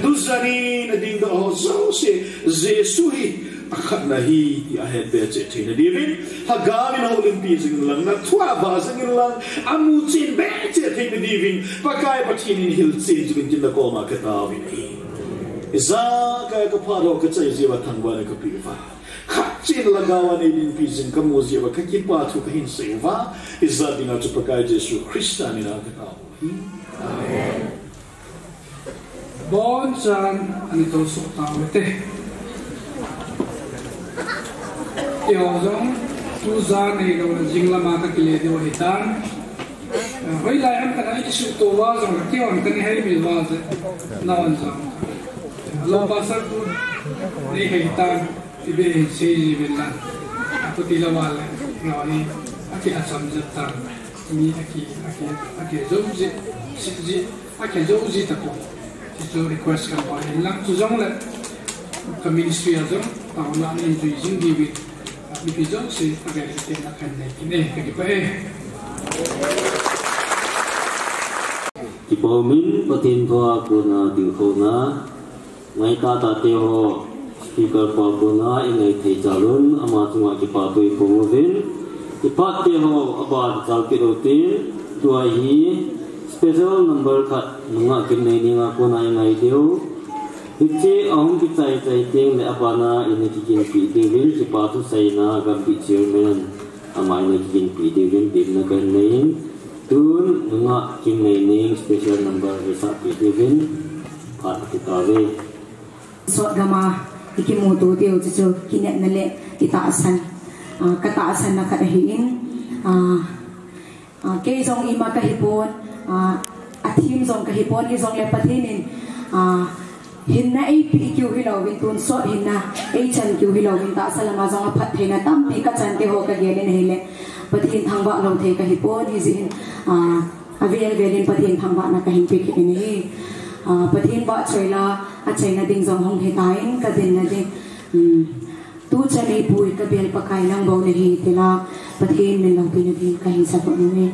Tujanin a dingdoh ho jouse, Jesu hi a khatna ahi ti a hetbe cheh theina diuvin, lhagao in houlimpi jing in lang, na thu a vah jing in lang, a mu chen be cheh theina diuvin, Pakai Pathen in hilchen jing in tin na koma ka tao in ahi. Ijakai ka phat ho ka chai jeh uva thangvahna ka pe uva, khat cheh in lhagao a nei dinpi jing ka mu jeh uva ka kipah thu ka hin sei uva, ijat dinga chu Pakai Jesu Christa mina ka tao. Amen. Bonchan ana toh soh tau hite. Eiho jong tujan neilou le jing lama ka kile diu ahitan. Hoilai ham kana kisuto uva jong le kihon kana heimil uva jeh. Nahon jong. Lo pastor pu nei hei tan. Ibe sei ji ven lang. Aku ti la wale. Ngau ni. Aki asam jat tan. Mi aki, aki, aki jou ji, si ji, aki jou ji ta ko. Ti chu request kan pa hin lang chu jong le. Ka ministry a jong, ta la ni ju jing di wi. Mipi jouse, a vel te na kan nei kine, ka kipah e. Kipa umin, Pathen thu a kona dingkhouna. Ngai tahtah teho, speaker pa kona i ngai thei chalun, ama chunga kipathu i phong uvin. Kipah teho, aban chal kit utin, tua hi special number khat nungah Kimneineng a kona i ngai diu. Hiche ahung kichai chai teng le abana i na kiginpi diuvin, kipathu seina Gampi Chairman, ama i na kiginpi diuvin, dimna kan nei in. Tun, nungah Kimneineng special number i sahpi diuvin, phat kit tauve. Sot gama, i kimuto diu chu chu, kinepna le, i tahsan. Ah, ka tahsan na khat ahi in, ah, ah, kei jong ima ka hi pon, ah, a thim jong ka hi pon, i jong le Pathen in, ah, hinna ei pi kiu hi louvin tun sot hinna, ei chan kiu hi louvin tahsa lama jong a phattheina tampi ka chan teho ka gel in ahile, Pathen thangvah lou thei ka hi pon, hijeh in, ah, a vel vel in Pathen thangvahna ka hin pe kit in ahi. Ah, Pathen vahchoi la, a chaina ding jong hung hi tan, ka dinna ding. Hmm. Tu chan ei pui ka bel Pakai nang bou na hi tila, Pathen min loupina ding ka hin sap u ahi.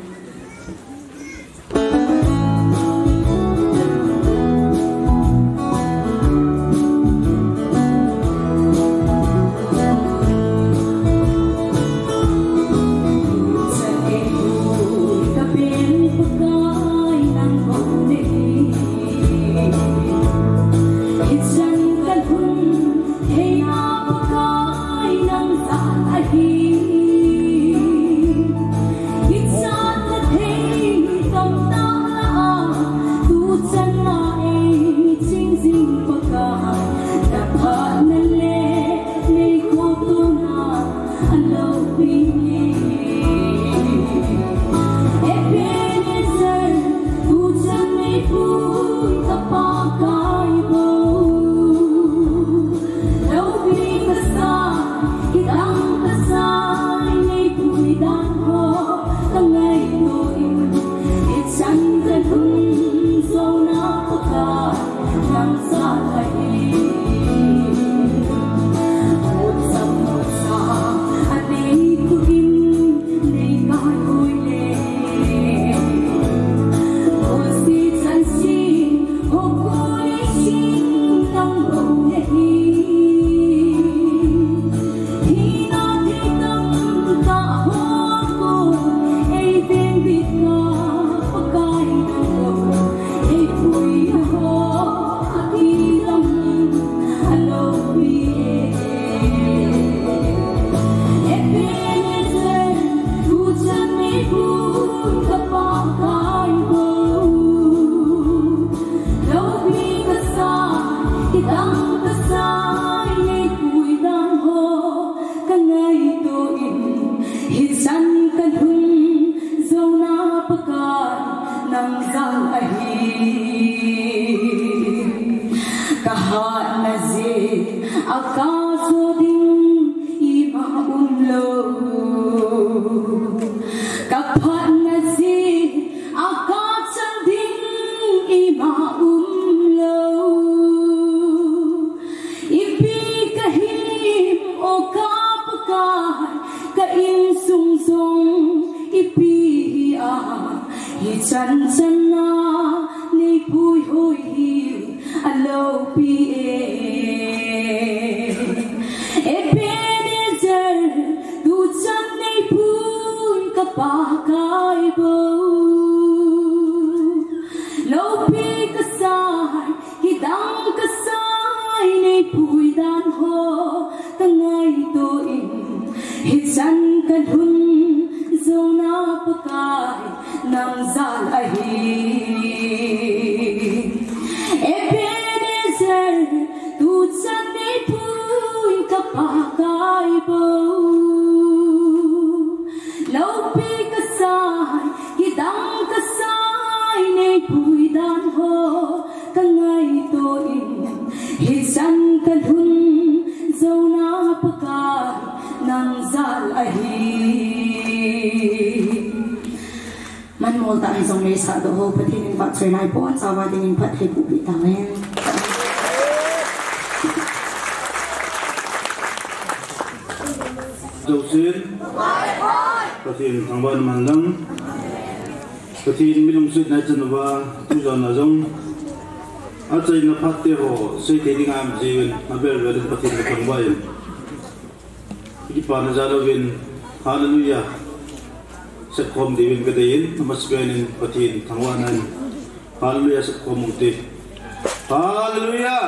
Kahatna jeh a kajo ding ima umlou. Kaphatna jeh a kachal ding ima umlou. Ipi kahim o ka Pakai, ka insung jong ipi hi a, hichan chan a nei puihoi hi aloupi e. Ebenezer, tuchan nei pui ka Pakai bou. Loupi kasai, kidang kasai nei pui dan ho ka ngaito in, hichan ka lhun jou na Pakai nang jal ahi. Ebenezer, tuchan nei pui ka Pakai bou. Loupi kasai, kidang kasai nei pui dan ho ka ngaito in, hichan ka lhun jou na Pakai nang jal ahi. Manmol tah in jong nei sah doh ho, Pathen in vahchoi naipon, chauva dingin phatthei bohpeh tahen. Jousen, Pathen thangvah in umhen lang. Pathen mi lungsetna ichan uva, tujan a jong achaina phat te ho seithei ding aum jeh uvin, avel vel in Pathen kathangvah in. Kipana jal uvin, Hallelujah sep khom diuvin kadei in, amasapen in Pathen thangvahna in Hallelujah sep khom ute. Hallelujah!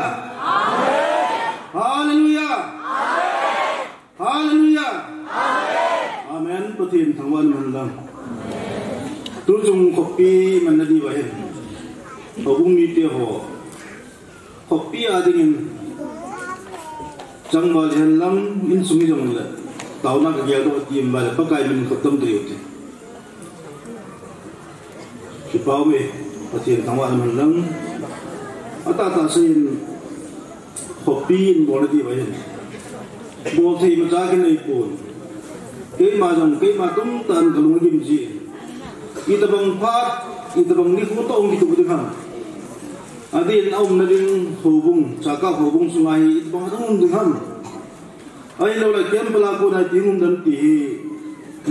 Hallelujah! Hallelujah! Amen. Pathen thangvah in umhen lang. Tuchung khopi manna diuva hin, houbung mite ho, khopi a dingin chang val hihen lang, insung hijongle, taona kagel doh ti um uva le, Pakai min khut tam tei ute. Kipa ume, Pathen thangvah in umhen lang. Atahtah seiyin, khopi in bolna diuva hin, bolthei imacha kinei pon. Keima jong, keima tungtah in kalung agim jin. Itobang phat, itobang nikho toh hung kitup ding ham. Adeh in aumna ding houbung, Chakap houbung sunga hi itobang hung um ding ham. Ahilouleh camp pala kona ipi hung um dem ti hi,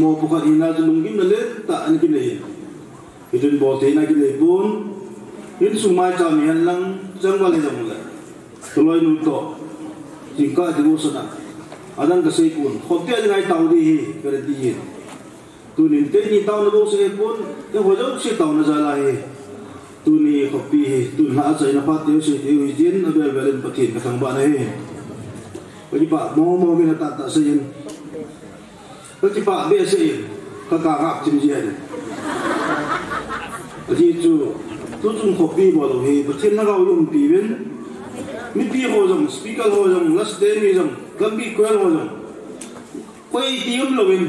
mopo khat hina chu lunggimna lentah ana kinei. Hichun boltheina kinei pon, insung maicham hihen lang, chang val hijongle, kaloinu toh jingkah devotion a, adang kasei pon, khopi a dinga itao ding hi, kati in. Tunin keini taona bou sei hipon, eiho jouse taona jal ahi. Tuni khopi hi, tun lhah achaina phat teu sei teu hijin, avel vel in Pathen kathangvah nahi. Kakipah mong mong in, atahtah seiyin, kakipah behseh in, kaka ngap chim jin. Ajeh chu, tuchung khopi bol u hi Pathen lhagao umpi uvin, mipi ho jong, speaker ho jong, last day mi jong, lampi koima ho jong, Koi ti umlouvin,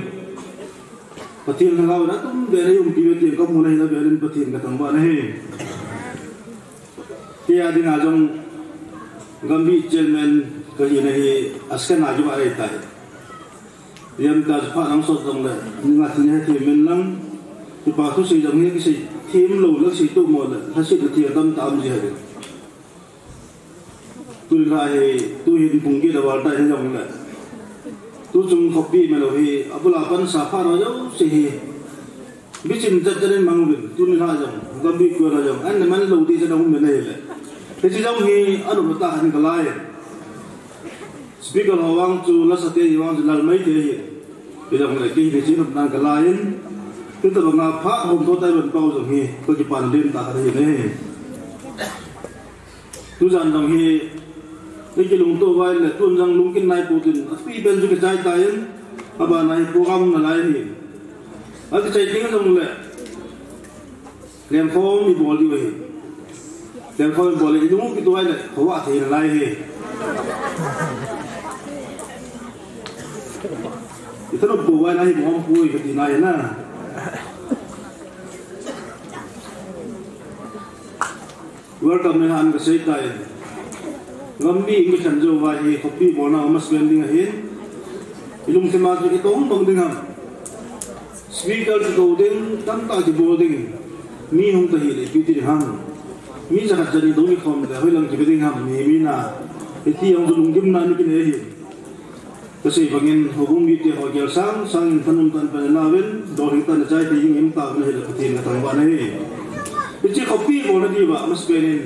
Pathen Lhagao in atum beh in eiumpi uve ti kamu na hi, avel in Pathen kathangvah na ahi. Kei a dinga jong Gambih Chairman kahina hi askan a kivah ahitai. Hitia chu phat nang sot jongle, nunga thina hethem in lang, kipa thusei jong hi kisei them lou le, sei tup mo le, lhasetna thil tamtah um ji ahi. Tuni lha hi, tuhin pung get aval tai hijongle, tuchung khoppi melou hi, abul a pansa phat ho jouse hi, bichin chat chat in mang uvin, tuni lha jong, Gambih Choir a jong, an na man lou ti chan a um le ahile, hiche jong hi anop tah in kalai. Speaker ho vang chu, lasate hi vang chu, Lalmai te hi, hijongle kei hi hiche nopna kalai in, hitobanga phat hom tho tai ban pau jong hi, kakipana len tah khat ahi ne. Tujan jong hi, ikilungto uva ahile, tun jong lungkin naipo tin, api pen chu kichai tai in, abana hi program nalai ahi. Akichai teng jongle, lengkhom ibol diu ahi. Lengkhom ibol le, ilung kituh uva ahile, khovah thei nalai ahi. Ithanop tou uva ahile, himong poi kati nai na. Welcome ni han kasei tai. Gambih in kithan jou uva hi, khoppi bolna a maspending ahin, ilungthim a chu itobang ding ham. Speaker kikou ding, tamtah kibol ding. Mi hung tahih le ipi ti ding ham. Mi jakhat jani dong ikhom le hoilang kibe ding ham, mi, mi na. Hiti jong chu lunggimna ni kinei ahi. Kasei bangin, houbung mite ho gel sang sangin thanom tah in pan ilauvin, dol hih tah in achai thei ding in taona hile Pathen kathangvah na ahi. Hiche khoppi bolna diuva, masapen in,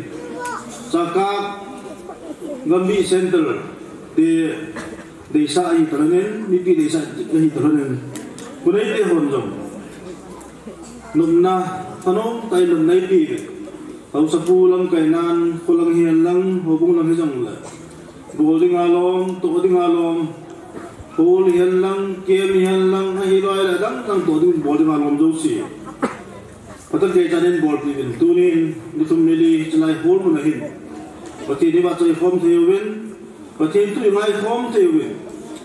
Chakak, Gambih Centre te deisah ahi talonin, mipi deisah ahi talonin, kho neite hon jong nopna, thanom tah in nopna ipi uve. Haosapu lamkai nan, kho lang hihen lang, houbung lang hijongle, bol dinga lom, toh dinga lom, hall hihen lang, camp hihen lang, ahilou le adang dang toh ding, bol dinga lom jouse, phatah kei chan in bolpeh uvin. Tunin, ni thum ni li, chulai hall mun a hin, Pathen ivahchoi khom thei uvin, Pathen thu ingai khom thei uvin.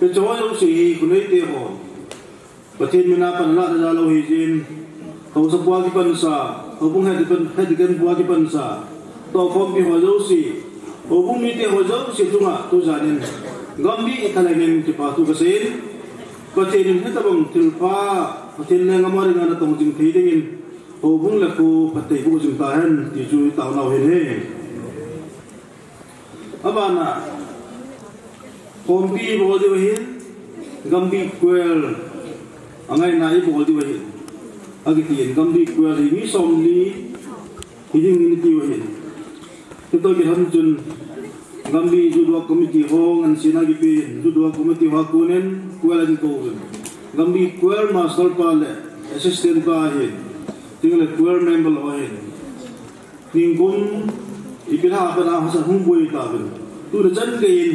Hiche ho jouse hi, kho neite ho, Pathen mina pan alah na jalou hijeh in, haosapu a kipansa, houbung head, head deacon pu a kipansa, tohkhompi ho jouse, houbung mite ho jouse chunga tujan in Gambih thalheng in kipa thu kasei in, Pathen in hitobang thilpha, Pathen lenggam a dinga natong jing thei dingin, houbung le kho phatthei boh jing tahen ti chu itaonau ahin. Abana, khompi ibol diu ahin, Gambih Choir angaina ibol diu ahin, akitin. Gambih Choir hi mi somli hiding in itiu ahin. Chutoh kilhon chun Gambih Youth Work Committee ho ngansena kipe in, Youth Work Committee ho a konin choir ahin kou uvin. Gambih Choir Master pa le Assistant pa ahin, chuteng le choir member ho ahin. Ningkum ipi lha a pat a haosa hung boi tauvin. Tuna chan gei in,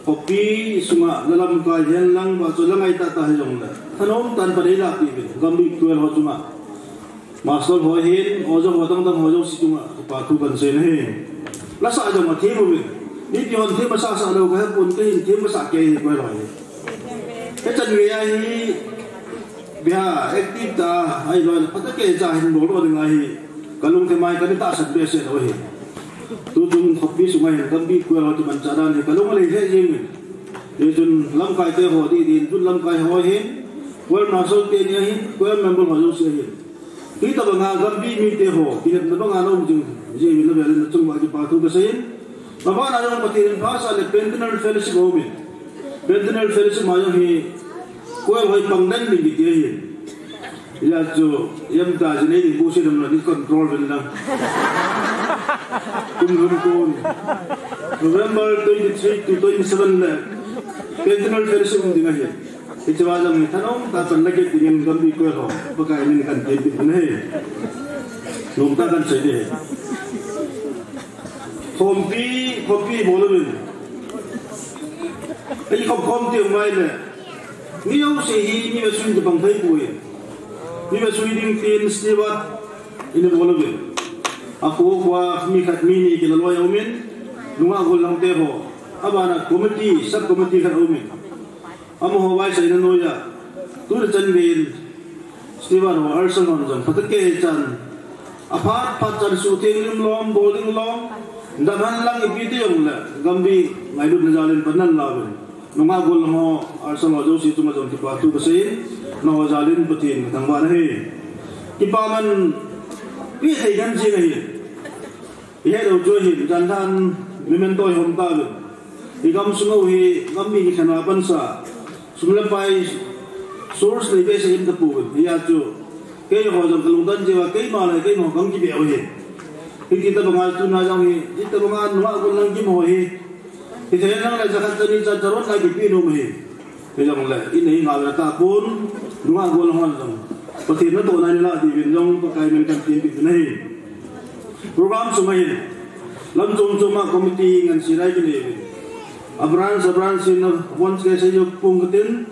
khoppi sunga la lamkai hihen lang, vahchoi la ngai tahtah hijongle, thanom tah in pan eilahpeh uvin. Gambih Choir ho chunga, Master ho hin, oja ho dang dang ho jouse chunga kipa thu kahin sei ahi. Lasah jong athem uvin. Mipi hon them asah sah lou kahepon, kei hin them asah kei ahi, choir ho hi. Hichan gei a hi, bia active tah a, ahilou le phatah kei cha hin bol lou ding ahi, kalungthim a hi kana tahsan behseh lou ahi. Tuchung khoppi sunga hin Gambih Choir ho kimanchah dan hi kalung alhai lheh jeng in. Hichun lamkai te ho ding din, Youth lamkai ho ahin, Choir Master teni ahin, choir member ho jouse ahin. Hitobanga Gambih mite ho kinepna banga na um jing jeh uvin, avel in nachung uva kipa thu kasei in. Abana jong Pathen in phasah le Pentener Fellowship aumin. Pentener Fellowship ma jong hi choir ho hi pang den ding kiti ahi. Hijeh chun, ijemtia jinei ding bouseh dam le nei control uvin lang. Kum lhun kon, November twenty-three to twenty-seven le Pentener Fellowship um ding ahi. Hiche va jong hi thanom tah in pan la kit dingin Gambih Choir ho, Pakai min in kahin tempi in ahi. Nomtah kahin sei ding ahi. Khompi, khoppi bol uvin. Ikhop khom teng uva ahile, mi jouse hi mi vetsui in kibang thei poi. Mi vetsui ding tin steward in ibol uvin. Akho kho a mi khat mi ni kila loi aumin, nungah gollhang te ho. Abana committee, sub committee khat aumin. Amaho vai saina noiya, tuni chan gei in, Steward ho Arsenal hon jong, phatah kei chan, aphat phat chan suhtheng lim lom, bol ding lom, dam hen lang ipi ti jong le, Gambih ngailutna jal in pan nan lauvin. Nungah gollhang ho, Arsenal ho jouse chunga jong kipa thu kasei in, nangho jal in Pathen kathangvah in ahi. Kipa man, pi thei kan jing ahi. Ihet lou chu ahin, janlhah memento hi hom tauvin. Igam sung u hi, gam mi kikhen a pansa. Sum le pai, source nei behseh in tapouvin. Hijeh chun, keiho jong kalungdon jeh uva, keima le keima kang kibe u ahi. Hiti tabanga tuna jong hi, hiti tabanga nungah gollhang gim ho hi. Hithei nang le jakhat jani cha charot la kipe nom ahi. Hijongle, inei ngah le tapon, nungah gollhang hon jong. Pathen natohna in lah diuvin jong, Pakai min kan tin kit u ahi. Program sunga hin, lam chom chom a committee ngan sirai kinei uvin. A branch, a branch in, a branch kei sei jong pung katin,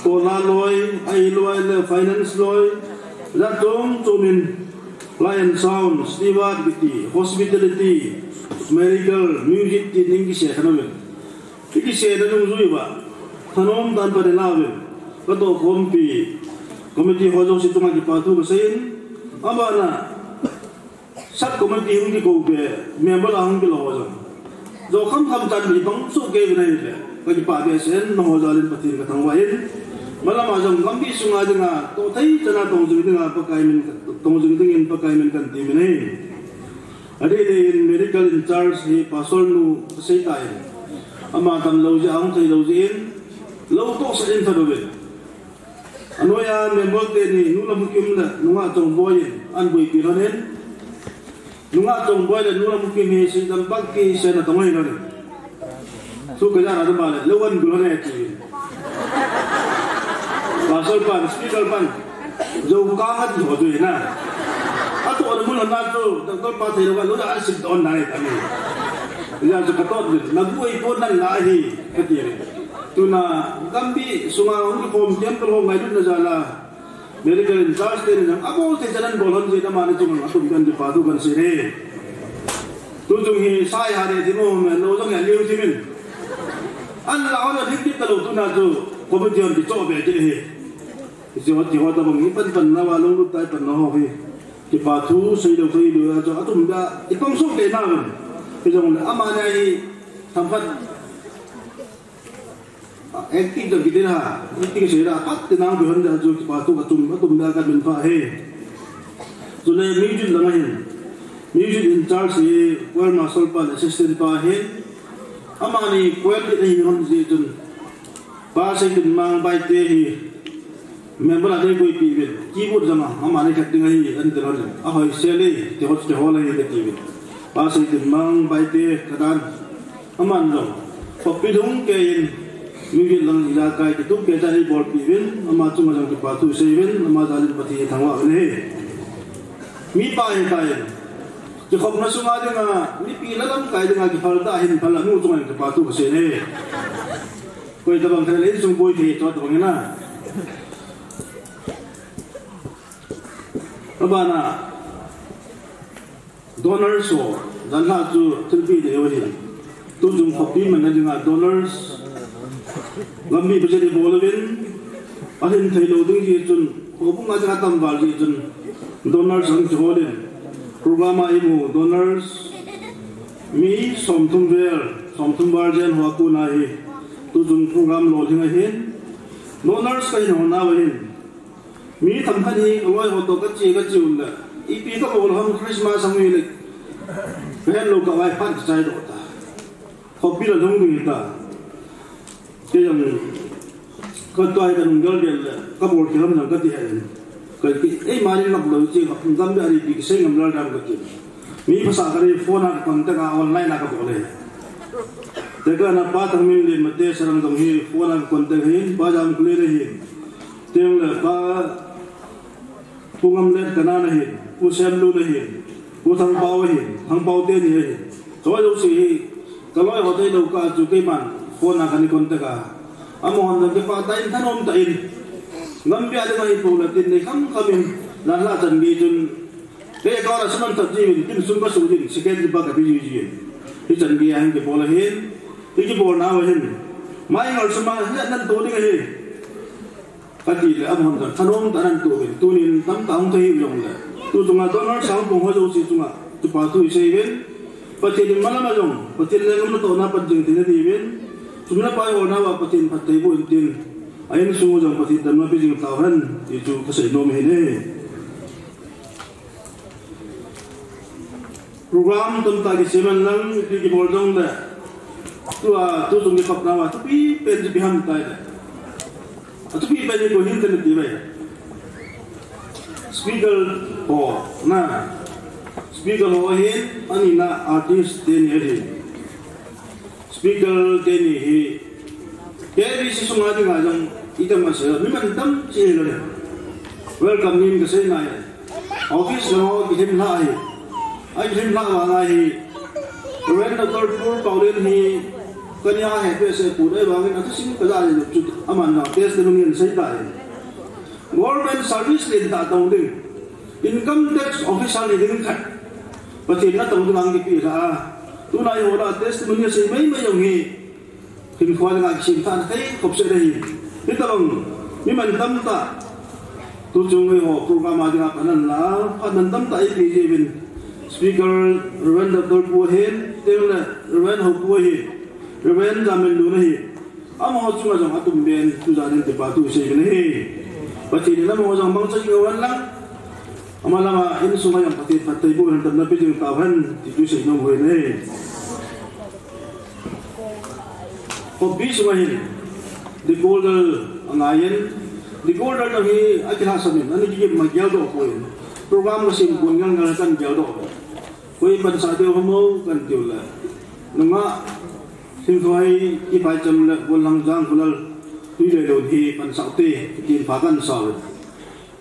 tola loi, a loi le finance loi, jat chom chom in, light and sound, steward kiti, hospitality, medical, music ti ning kisei khan uvin. Ikisei na nungjui uva, thanom tah in pan nalauvin, katoh khompi, committee ho jouse chunga kipa thu kasei in, abana, sub committee hung kikou pe, member a hung kilou ho jong. Jo kham kham chan mi pang soh kei uvin ahile, kakipah behseh in, nangho jal in Pathen kathangvah in, malam a jong Gambih sunga dinga, toh thei chan a tong jing dinga, Pakai min, tong jing dingin Pakai min kan ti min ahi. Adeh deh in medical in charge hi pastor nu kasei tan. Ama tam lou jeh a hung thei lou jeh in, lou toh sah in tha lou ve. Anoiya member teni Nu Lamkim le Nungah Chongboi in, an boipi lhon in. Nungah Chongboi le Nu Lamkim hi sei dam bak kisei na tong lhon in. Chu kaja na dam le, lou an gul lhon e ti. Pastor pan, speaker pan. Jou kang ati ho chu na. Atoh na mun na chu, doctor pa thei lou va, lou ja an sip don na ni ta ni. Ja chu katoh ni, na boi ko nan na hi, kati ni. Tuna, Gambih, sunga hung kikhom temple ho ngailutna jal a. Medical in charge teni jong, abol thei chan an bol lhon jeh in amani chunga atum kan kipa thu kan sei e. Tu chung hi sai ha de ti mo, me lou jong ya liu ti min. An la hon a thik thik talou tuna chu, committee hon kichoh be kit e. Hiche ho, ti ho tabang hi pan pan na va lunglut tah in pan na ho hi. Kipa thu sei lou thei lou a chu atum da i pang soh kei na vin. Hijongle amani hi themkhat active jong kiti na, active sei na, phat ti nang bi hon da chu kipa thu atum, atum da ka min pha e. Chule music lang a hin. Music in charge hi choir master pa le assistant pa ahin. Amani choir lead ahi hon jeh chun. Pa Seitinmang Baite hi member a dei boipi uvin, keyboard jong a, amani khat ding ahi, an ti lhon in. Ahoi sel e, ti ho, ti ho le hi kati uvin. Pa Seitinmang Baite kadan, aman jong, khopi lhung kei in, music lang ijakai kitup kei chan eibolpi uvin, ama chunga jong kipa thu sei uvin, ama jal in Pathen thangvah uvin ahi. Mipa ahitan, kikhopna sunga dinga, mipi le lamkai dinga kiphal tah ahin, phal anu chunga kipa thu kasei e. Koi tabang khat le insung boi thei chu tabang hi na. Abana, donors ho, janlhah chu thilpeh ding ahi. Tu chung khopi manna dinga donors, Gambih budget ibol uvin, ahin thei lou ding jeh chun, houbung a dinga tamval jeh chun, donors hung kihol in, program a imu donors, mi somthum vel, somthum val jen ho a kona hi, tu chung program lolhing ahin, donors kahin hon nauva hin, mi themkhat hi, kaloi ho toh kache, kache un le. Ipi kabol ham Christmas hung hi le. Kahet lou kah uva phat kichai doh ta. Khopi la lhung ding ta. Kei jong, katua hi kanung gel gel le. Kabol khel ham jong kati hen. Ka ki, eima ni ngap lou che, Gambih a ipi kisei ngam lal dam kati. Mi pasal khat hi phone a ka contact a online a kabol e. Tekah na Pa Thangminlen Mate Sarang jong hi phone a ka contact ahin, Pa Jamkhulen ahin. Tiang le Pa Pu Ngamlet kana ahin, Pu Semlun ahin, Pu Thangpao ahin, Thangpao teni ahin. Choi jouse hi, kaloi ho thei lou kah chu keiman phone a kana contact a. Amahon jong kipa tah in thanom tah in. Gambih a dinga hi pou la tin nei kham kham in, janlhah chan gei chun, kei account a sum an that jiuvin, tin sum kasoh jin, second kipa kape ji jin. Hichan gei a hin kibol ahin, hi kibolnau ahin. Mai ngal suma, hiya nan to ding ahi. Kati le, amahon thanom tah nan to uvin. Tunin tamtah hung thei hiu jongle, tu chunga donor sangpung ho jouse chunga kipa thu isei uvin. Pathen in malam a jong, Pathen lenggam natohna pan jing thei nadiuvin, sum le pai holna uva Pathen phatthei boh in tin, a insung u jong Pathen damna pe jing tauhen, ti chu kasei nom ahi ne. Program tamtah kisem hen lang, ipi kibol jongle, tua, tu chung kikhopna uva thupi pen chu ipi ham itile, athupi pen hi koi hinte nati uve. Speaker ho, na. Speaker ho ahin, anina artist teni ahi. Speaker teni hi K B C sunga dinga jong itam asei, mi mantam cheh lou le. Welcome nin kasei nai. Office lang ho kilhem lha ahi. Akilhem lha vang ahi. Reverend Doctor Pu Paulin hi kania he pe se pu dei vangin athusim kaja le chu aman na testimony asei tai. Government service lentah tong ding, income tax officer hi ding khat, Pathen natong ding ang kipe lha a. Tuna eiho lah a testimony asei maimai jong hi, hinkho dinga kisemthah thei khop seh ahi. Hitabang mi mantam tah, tu chung eiho program a dinga pan anla, phat mantam tah eipeh jeh uvin, Speaker Reverend Doctor Pu ahin, tengle Reverend Houpu ahi, Reverend Jaminlun ahi. Amaho chunga jong atum ben tujanin kipa thu isei uvin ahi. Pathen in amaho jong mangcha jing hen lang, ama lama insunga jong Pathen phatthei boh hen, damna pe jing tauhen, ti chu isei nom uvin ahi. Khoppi sunga hin decoder angaiyin, decoder jong hi akilhahsam in, ana kigim ma geldoh poi. Program kasem pon ngal ngal kan geldoh. Koi pansah diu ham o kan tiu le, nunga Thingthoi, Iphaicham le Golhang, Jangkhulal, Tuilelun hi pansah te, tin pha kan sa uve.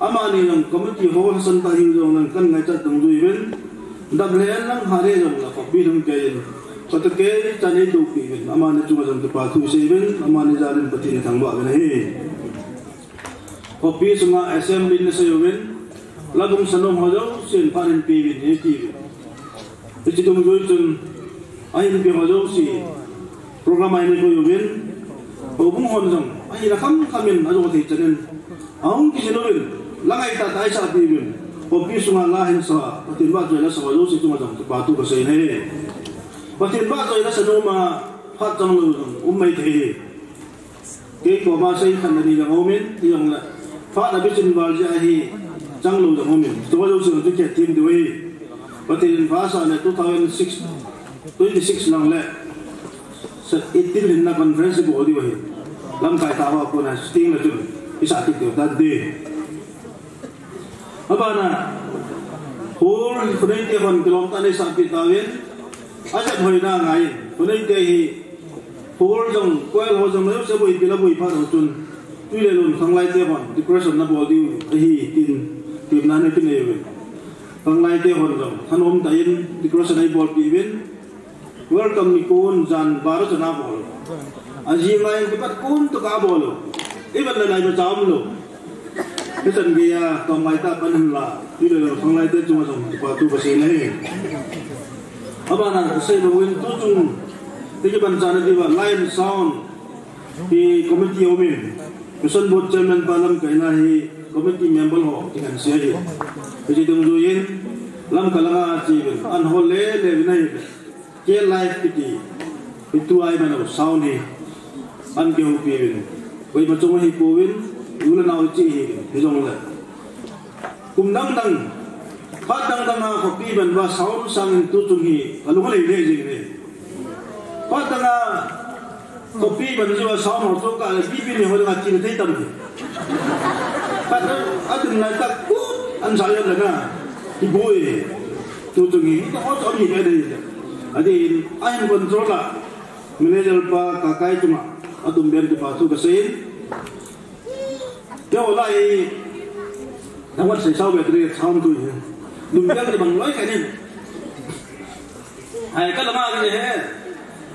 Amani jong committee ho lhasan tah hiu jongle kan ngaichat dungjui uvin, dam le lang ha le jongle khoppi lhung keiyin, phatah kei chan eidohpeh uvin, amani chunga jong kipa thu isei uvin, amani jalin Pathen ithangvah uvin ahi. Khoppi sunga assembly nasei uvin, Labung Sanom ho jousen phat hin peuvin, eiti uvin. Hiche dungjui chun ahin pe ho jouse program a hin koi uvin, houbung hon jong ahina khamkham in ajo thei chan in ahung kijil uvin, la ngai tahtah eisahpeh uvin, khoppi sunga la hin sa, Pathen vahchoi la sa ho jouse chunga jong kipa thu kasei ahi. Pathen vahchoi la sa nom a phat chang lou jong um maithei ahi. Kei koma sei khat le ni jong aumin, hijongle phat abichin val jeh a hi chang lou jong aumin, tua jouse jong chu kihethem diu ahi. Pathen in pha asah le two thousand six, twenty six lang le eighteen hinna conference ibol diu ahi. Lamkai tha ho a kona sting le chun isah kit diu tan ti. Abana, hall, khonei te hon kilom tah in eisahpeh tauvin, ajep hoina angaiyin, khonei te hi, hall jong, choir ho jong, najouse boipi la boi phat ho chun, Tuilelun khanglai te hon decoration nabol diu ahi, tin, temna ana kinei uvin. Khanglai te hon jong thanom tah in decoration eibolpeh uvin, welcome nikho jan baro chana bol. Ajing lai kipat kon toh kabol u. Iban le lai ba cham lou. Hichan geiya tomngai tah pan hinla, Tuilelun khanglai te chunga jong kipa thu kasei ahi. Abana kasei bang uvin tu chung, ti kipan chana diuva light and sound hi committee aumin, Mission Board Chairman pa lamkaina hi committee member ho kikhense ahi. Hiche dungjuiyin Lamka langa cheuvin, an hol lele uvin ahi. K Live kiti, hitua imanlou sound hi an kihoupi uvin, koima chung ahipouvin, u le nao ichih ihiuvin, hijongle kum dang dang, phat dang dang a khoppi man uva sound sangin tu chung hi kalung alei lei jing e. Phat dang a khoppi man jiuva sound ho chu kale, pipi ni ho dang a china thei tam hi. Phat dang a ding lai tah kut an sa jong le na, kiboi. Tu chung hi, tu ho chu ami ve dei. Adin, ahin control a, manager pa Kakai chunga adum ben kipa thu kaseiyin. Keiho lah hi, thangvah sei sao ve tuni sound tu hi. Dum bel ni bang loi khat in. Ai, ka langa kile he.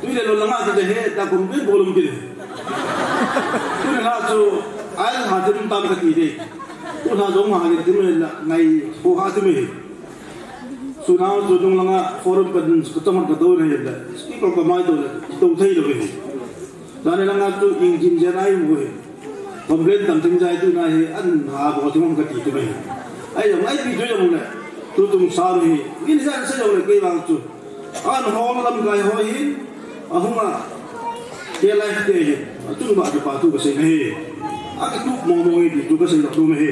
Tuilelun langa kile he, ta kum bin bolum kile. Tuni lha chu, ai lha thim tam kati de. Tu lha jong ha kile thim la, ngai ho ha thim he. Sunao chu nung langa forum ka dun, ka chang ka do na he la. Speaker ka mai do la, do thei lo he. Tuni langa chu injin jena imu hi. Complain tam ting jai tuna hi an ha bol thim kati tu mai. Ahi jong ipi tu jongle. Tutung sa hi. Min jan sa jongle kei vang chu. An hol lamkai ho hin. Ahunga. Kei life te hin. Achung ba pa tu kasei hi. Akitu mo mo hi tu kasei lo tu mai hi.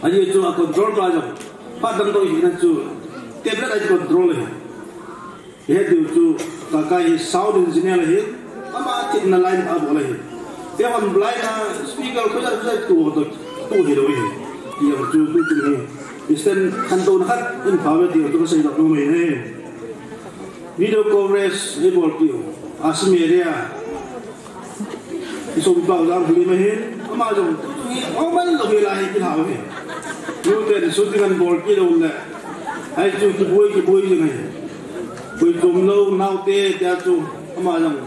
Ahi chu a control pa jong. Pa dang to hi na chu. Tablet a control hi. He diu chu, Kakai hi sound engineer ahi, ama themna line abol ahi. Te hon blind a speaker ko ja ja tu ho to, tu hi lo hi. Ti jong chu tu tu hi. Stand khantouna khat in power ti jong chu kasei doh nom ahi. Video coverage hi bol tiu. Assam area. Isong pau jang huli ma hin, ama jong, tutu hi, oman lo hi lai hi kilhau hi. Nu ten shooting an bol kit lou le. Hai chu kiboi, kiboi jing hi. Koi tum lou, nau te, tia chu, ama jong.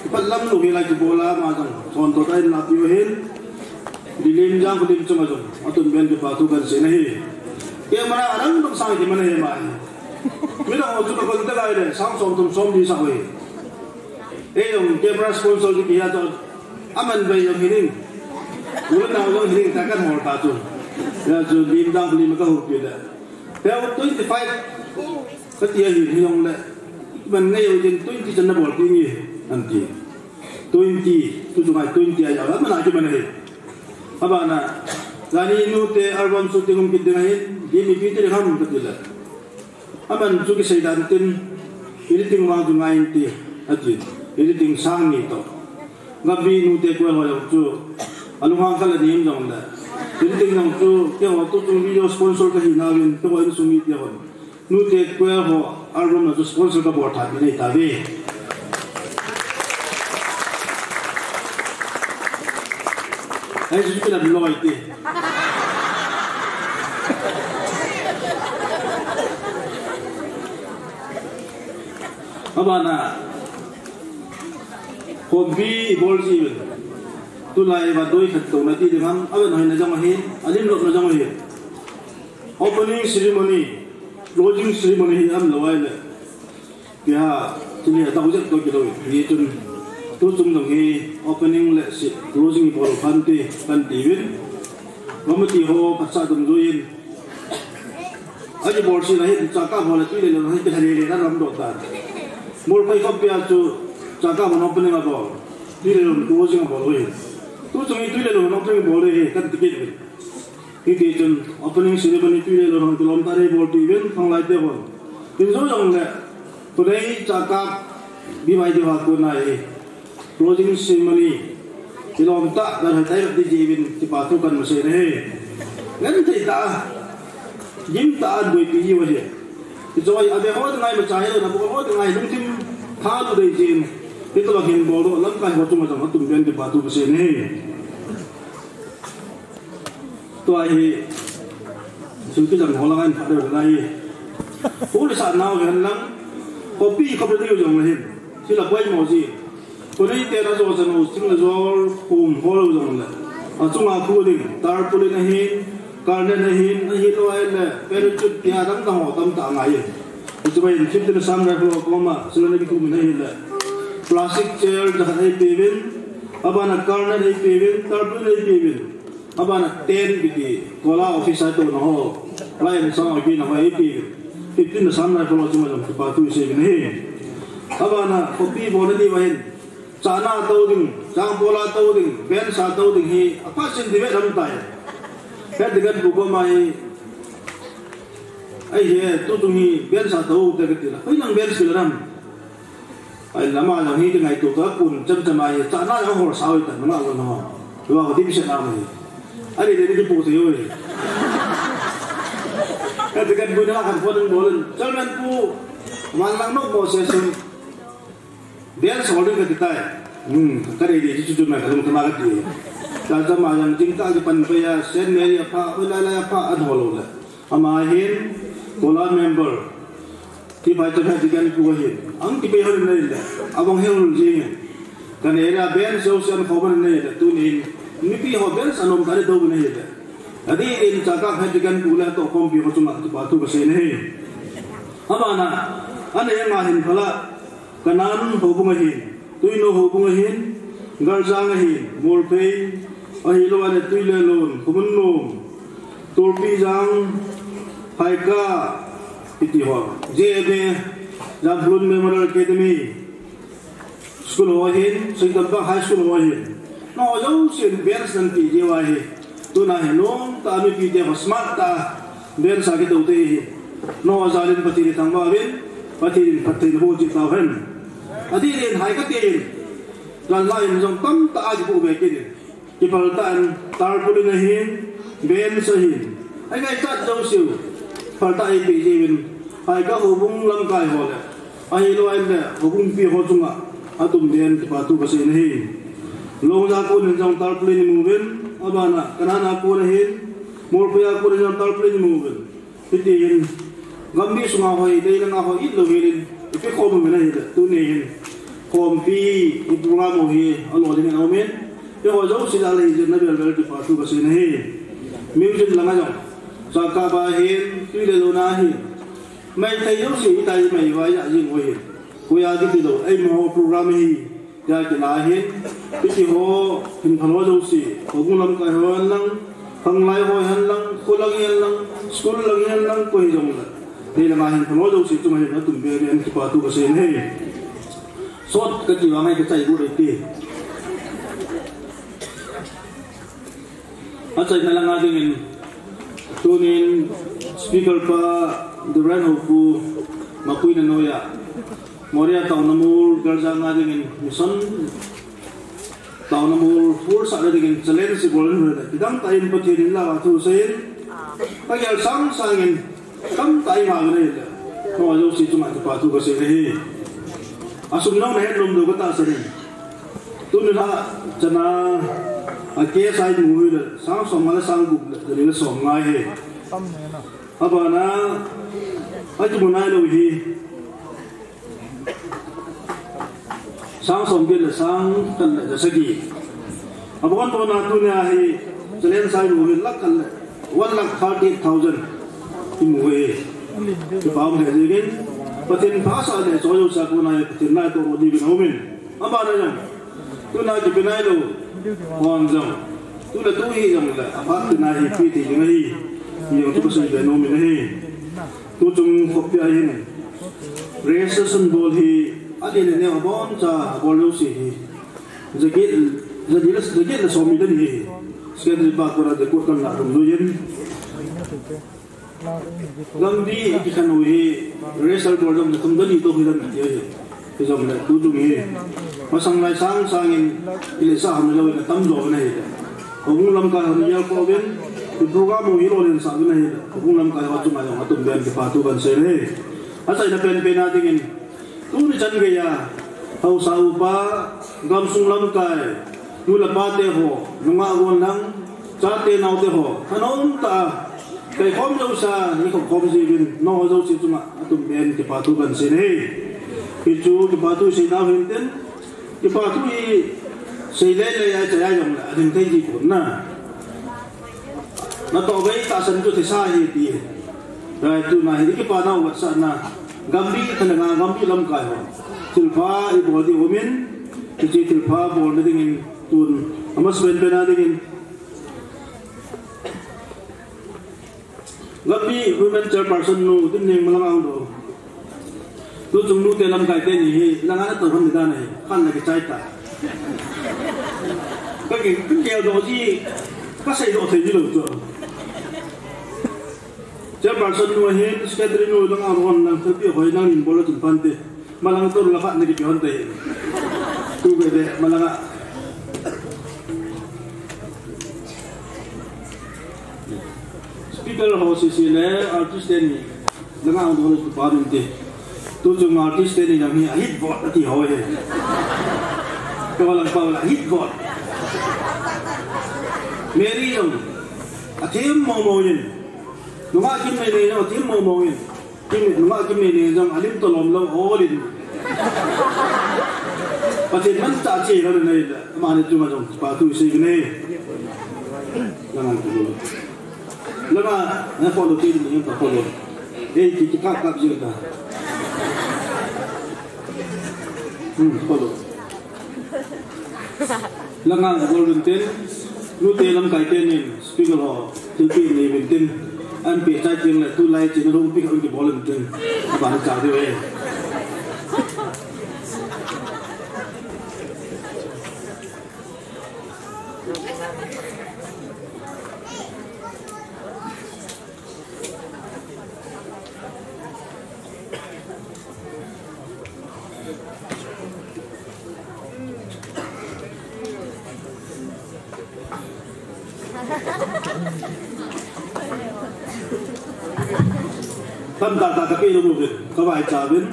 Kipat lam lo hi lai kibol a, ama jong. Son to tai na piu hin. Dilim jang hulim chung a jong. Atun ben kipa thu kan sei na hi. Camera adang dang sang kiman hi ma hi. Midang ho chu ka kon ta lai le, sang som thum som li sa ho hi. Ei jong camera sponsor di kiya to. Aman bai jong hining. Ula na jong hining ta kan hol ta tu. Ya chu lim dang lim ka hu pi da. Peo twenty five. Ka ti a hi hi jong le. Man ngai jong twenty chan na bol ti ni. An ti. Twenty. Tu chu ngai twenty a ya. Aman a ki man hi. Abana. Gani nu te album shooting um ki ding hi. Di mi pi te ham ka ti la. Aman chu kisei dan tin, editing vang chu ngai inte, ati, editing sang ni to. Gabi nu te ko ho jong chu, alunghang khala ni jong le. Editing jong chu, keiho tu chung video sponsor kahi nauvin, keiho insung mi te hon. Nu te ko ho, album na chu sponsor kabol tha ni nei tave. Ai chu kilam loi te. Abana, hobby bol ji ven. Tulai va doi khat to na ti ding ham, aven hoi na jong ahi, alim lop na jong ahi. Opening ceremony, closing ceremony hi am lo ai le. Tia, tuni a tau jep to kilo, ni tun, tu chung dong hi, opening le si, closing bol phan ti, kan ti vin. Committee ho, phatsa dum juin. Aji bol si la hi, Chakap ho le, tui le lo, hi, kithari le, na ram do ta. Mol pai khop pia chu, Chakap ho opening a bol. Tui le lo, closing a bol, hi. Tu chung hi, tui le lo, opening bol, hi, kan ti kit vin. Hiti chun opening ceremony tui le lo hong kilom ta rei bol ti ven khang lai te hon. Tin zo jong le, tulai Chakap B Y D ha ko na e. Closing ceremony. Kilom ta dan hai tai di ji vin ti pa tu kan ma se ne. Ngan te ta. Gim ta an boi pi ji wa he. Ti zo ai a be ho ngai ma cha he na bo ho ngai lung tim tha lu dei jin. Ti to hin bol lo lam kai ho tu ma jong tum ben ti pa tu ma se ne. Tua hi, sun ki jang ho lang an pha deu lai. Pu le sa nau hi han lang, copy copy deu jong le hin. Sila poi mo ji. Ko nei te na jo jan u sing le jo kum ho lo jong le. A chunga khu ding, tarpaulin ahin, curtain ahin, ahi lo ai le, parachute tia dang dang ho tam ta ngai. Chu bai in fifteen Assam Rifle koma, sila na ki khu min ahi le. Plastic chair ja hai pe vin, abana curtain ai pe vin, tarpaulin ai pe vin. Abana ten kiti, kola office a to na ho. Lai na sang a ki na ho ipi. Fifteen Assam Rifle chung a jong kipa thu sei ni. Abana copy bol ni wa hin. Chana to ding, chang bola to ding, ben sa to ding hi, apa sin di ve ram tai. Ka di kan bu ko mai. Ai he, tu tung hi, ben sa to te ka ti la. Oi nang ben si la ram. Ai lama jong hi, ti ngai tu ka kun, cham cham ai, chana jong hol sa oi ta, na ma ko na ho. Wa ko di bi se na mai. Ai de de ki pu se oi. Ka de kan bu na kan phone bol. Chairman pu, man lang no mo se sun. Bel sol ding ka ti tai. Hmm, ka re de chu chu mai ka lung ka ma ka ti. Cham cham ai jong ting ka ki pan pe ya, sen me ya pha, oi la la ya pha, an hol lo la. Ama hin, kola member. Ti pai to na di kan pu hin. Ang ti pe hon nei le. Abang he hon jing. Kan area ben so san kho ban nei le. Tu ni. Mipi ho ben sanom ka le do nei le. Adi in Chakap he di kan pu le to kom pi ho chunga ti pa tu ka sei nei. Abana. Ane nga hin phala. Kanan ho bunga hin. Tuinu Houbung ahin, Galjang ahin, Molphei, ahilou le Tuilelon, Khomunnom, Tulpijang, Phaika, iti ho, J M A, Jamphlun Memorial Academy School ho ahin, Singtampak High School ho ahin. Nangho jousen bench nanpeh jeh uva hi. Tuna hi nomtah a mipite ho smart tah a bench a kitou te hi. Nangho jal in Pathen ithangvah uvin, Pathen in phatthei naboh cheh tauhen. Adih in Haika te in, jan la in jong tamtah a kipoh be kit in. Kiphal tah in tarpaulin ahin, bench ahin. Angaichat jouseu. Phal tah a eipeh jeh uvin. Haika Houbung lamkai ho le, ahilou le Houbung pi ho chunga atum ben kipathu kasei in ahi. Longja kon in jong tarpaulin imu uvin, abana Kanana kon ahin, Molphei a kon in jong tarpaulin imu uvin. Hiti hin, gamgi sunga hoi, dei langa hoi, itlou hel in, ipi khom uvin ahi le, tuni hin, khompi, i program ho hi, alo ding in aum in, eiho jouse jal a hi jeh in navel vel kipathu kasei in ahi. Music langa jong, Jakaba hin, Tuilelon a hin, Meitei jouse, itai mei vai ja jing ho hin. Koia kiti lou, eima ho program hi, tia kila hin, hiti ho, hin phal ho jouse, Houbung lamkai ho hen lang, khanglai ho hen lang, kho lang hen lang, school lang hen lang, koi hi jong le. Dei langa hin phal ho jouse chunga hin atum be be in kipathu kasei in ahi. Sot kati vang ahi kachai got e ti. Achaina langa dingin, tunin speaker pa Reverend Hopu Mapuina noiya, Moria Taunamol Galjang a dingin mission Taunamol full sah na dingin challenge ibol in hile, kidang tah in Pathen in lah a thu seiyin, kagel sang sangin, tamtah in ima uvin ahile, nangho jouse chunga kipathu kasei in ahi. Asum nong nahet nom diu katahsan in. Tuni lha chana a case a imu hile, sang som nga le sang gup le, le som nga ahi. Abana, akimu nailou hi. Sang som get le sang khat le ja sagi. Abon bona tunia hi challenge a imu hi lakh khat le one lakh thirty eight thousand imu hi. Kipa um lheh jengin, Pathen phasah le choi jouse a kona hi Pathen natoh mo dingin aumin. Abana jong, tuna kipe nailou hon jong, tu le tu hi jong le, aphat tina hi ipi ti ding ahi, ti jong chu kasei be nom in ahi. Tuchung khoppi a hin registration bol hi, adih le neo abonchan abol jouse hi, jaget, jaget le, jaget le som ni dan hi, secretary pa kora record kan la dungjuiyin. Gamgi kikhen u hi, register bol jong le thum dan ni toh hi dan ti ahi. Hijongle tuchung hi, masang lai sang sangin, ilhahsah ham lou in atamjo uvin ahi. Houbung lamkai hon ijal pouvin, i program u hi lolhinsah uvin ahi. Houbung lamkai ho chunga jong atum ben kipathu kahin sei e. Achaina penpen a dingin, tuni chan geiya, haosa upa, gamsung lamkai, nu le pa te ho, nungah gon lang, chate naote ho, thanom tah a, kaikhom jousea, neikhop khom jiuvin, nangho jouse chunga, atum ben kipathu kahin sei e. Hichu kipathu seinau hintin, kipathu hi seilele a, chai a jongle, ading thei ji pon na. Natoh bei tahsan chu thisa ahi ti. Rai tuna hi ikipa nau vetsahna. Gamgi thalhenga, Gamgi lamkai ho. Thilpha ibol diu aumin, hiche thilpha bolna dingin tun amasapen pen a dingin Gamgi Women Chairperson nu, Dimneng malanga hung doh. Tuchung nute lamkai teni hi, langa natou hon ni dan ahi, khan nakichai ta. Kaki, kaki doh ji, kasei doh thei ji lou chu. Chairperson nu ahin, secretary nu langa hon lang, tapi hoi nangin bol chun phante. Malang toh la phat nakipe hon te. Tu bebe, malanga. Speaker ho sese le artist teni. Langa hung doh le tu pa dun te. Tuchung artist teni jong hi ahit bot ati ho e. Kava lang pa la ahit bot. Mary jong. Athem momo in. Nungah Kimneinei jong athem momo in. Kim, nungah Kimneinei jong alim toh lom lou ol in. Pathen manchah che lou le nei le, amani chunga jong kipathu isei kit e. Langa tu. Langa, na follow te ni, na follow. Ei, ki, ki, kap, kap, jing ta. Hmm, follow. Langa bol uvin tin, nute lamkai tenin, speaker ho, thilpeh nei uvin tin, an peh chai teng le, tulai china lungpi khat kibol uvin tin, abana cha diu ahi. Tamtah tah kapeh lou uvin, kavaicha uvin.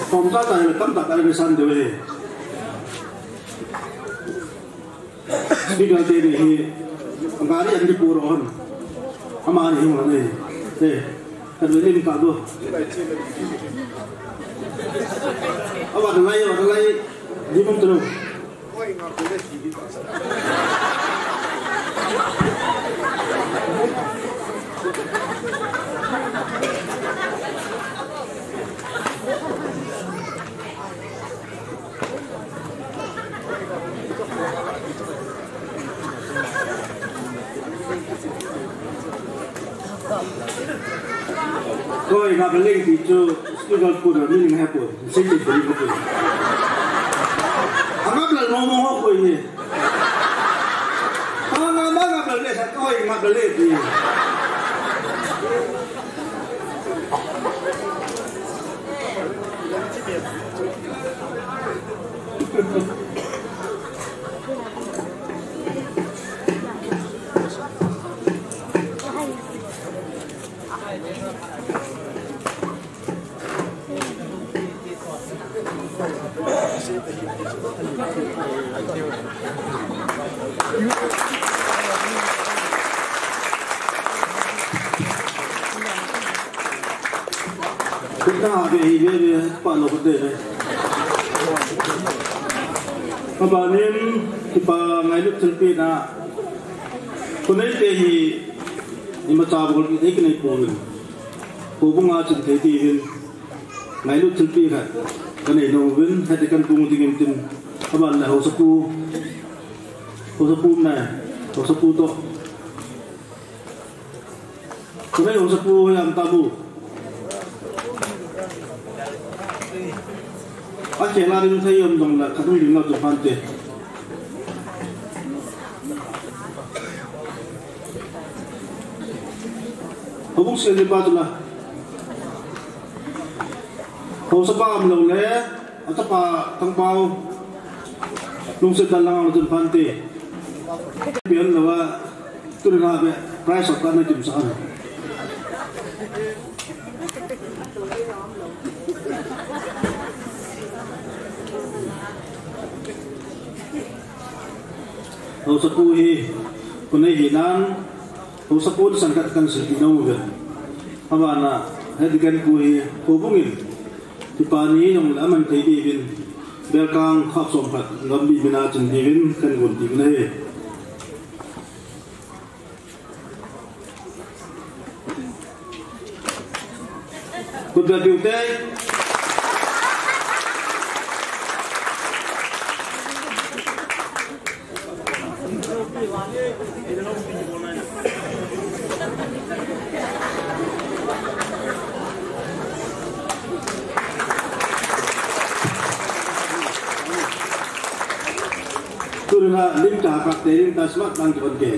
Khom tah tah le tamtah tah le san diu ahi. Speaker te ni hi, gari an di puro hon. Amani hung hon e. E, kan ve lim ka do. Awa dalai, awa dalai, di mong tero. Koi, ngap leng ti chu, speaker pu da, mi ning he pu, sing ti pu pu. Angap lal mo mo ho koi ni. Angap, angap lal le sa, koi, ngap lal le ti. Kutna be hi be be pa lo kut de be. Abanin kipa ngailut thilpeh na. Khonei te hi imacha bol kit kinei pouvin. Houbung a chun thei tiuvin. Ngailut thilpeh khat kanei nom uvin, hiti kan pung ding in tin. Aban le haosapu. Haosapu na. Haosapu toh. Khonei haosapu hoi am tabu. Akhel a ding thei um jong le khat um ding lou chu phante. Houbung sel ni pa chu la. Haosapa um lou le. Achapa Thangpao lungset dan langa chun phante. Pian lou a, tuni a be prize of honor kim sa an. Haosapu hi, khonei hi nan, haosapu san khat kan silpi nom uve. Abana, hiti kan pu hi, houbung in, Kipani jong le aman thei diuvin, Belkang khap som khat, Gambih mina chun diuvin, kan gon diuvin ahi. Kut beh diu te. Tuni a lim ta kap te, lim ta smat tang kibon ke.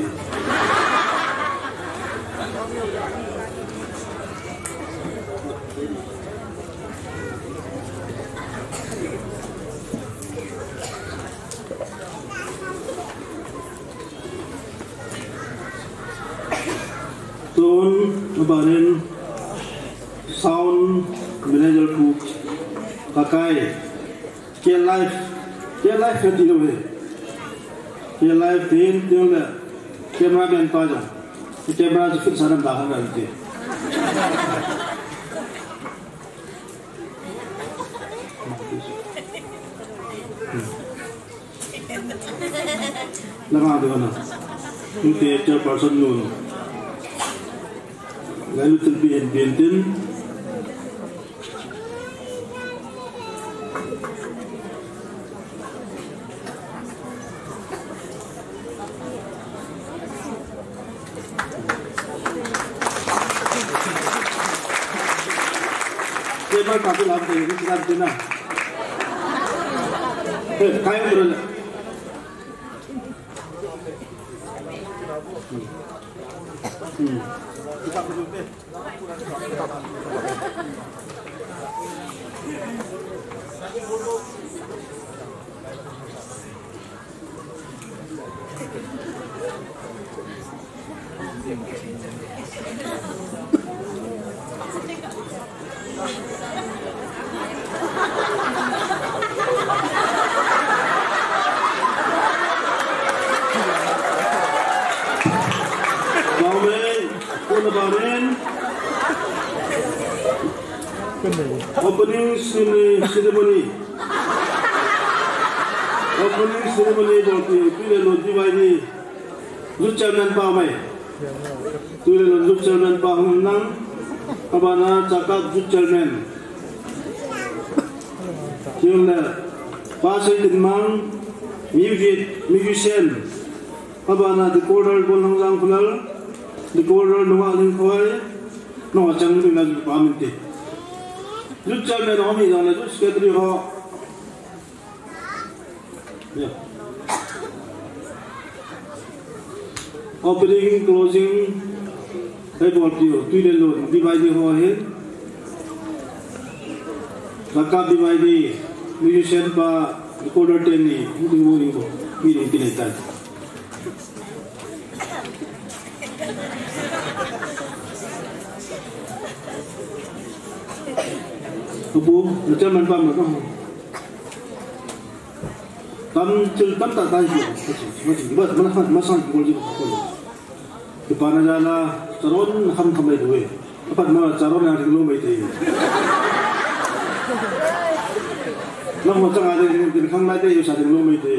Tun, abanin, sound manager pu, Kakai, K Live, K Live kati lou he. K Live tin, tin le, camera man pa jong. Camera chu fit sa nam da han ti. Langa de na. Nute chairperson nun. Ngailut thilpeh hin pe in tin. Kapi lam te, kapi lam te na. Eh, kai mo na. Hmm. Baumen, kona baumen. Opening ceremony, ceremony. Opening ceremony bol pi, Tuilelon T Y D. Youth Chairman pa mai. Tuilelon Youth Chairman pa hung nang. Abana Chakap Youth Chairman. Tiang le, Pa Seitinmang, music, musician. Abana recorder Bonhongjang Khulal, recorder Nunga Lingkhoi, Nunga Changding na pa min te. Youth Chairman ho mi jong le, Youth Secretary ho. Yeah. Opening, closing, hei bol tiu, Tuilelon, B Y D ho hin. Laka B Y D, musician pa, recorder teni, hung ding mo ding ko, mi ding tinai tai. Abu, na chairman pa mo ko. Tam, thil tamtah tai hi. Mati, mati, mati, mati, mati, mati, mati, mati. Kipana jal a, charon kham kham mai doi. Apat ma charon a ring lou mai te. Lam ma chang a ding, ding khang lai te, sa ring lou mai te.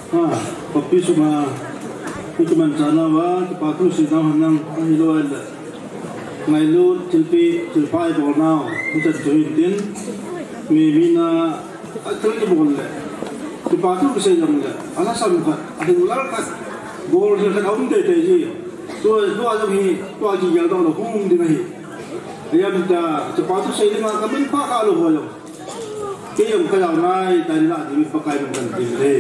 Ha, papi suma, ikuman chana wa, kipa thu si nau hanang, ahilou le. Ngailut, thilpeh, thilpha ibol nau, hichan chu hin tin. Mi, mi na, a thil kibol le. Kipa thu kisei jong le. Alhasam khat, alhinglel khat. Bol thil khat aum teitei ji. Tua, tua jong hi, tua kigel doh lou hung ding ahi. Ajeh chu, kipa thu sei ding a kamin pha kha lou ho jong. Kei jong kajao nai, tai la ding Pakai min kan tin le.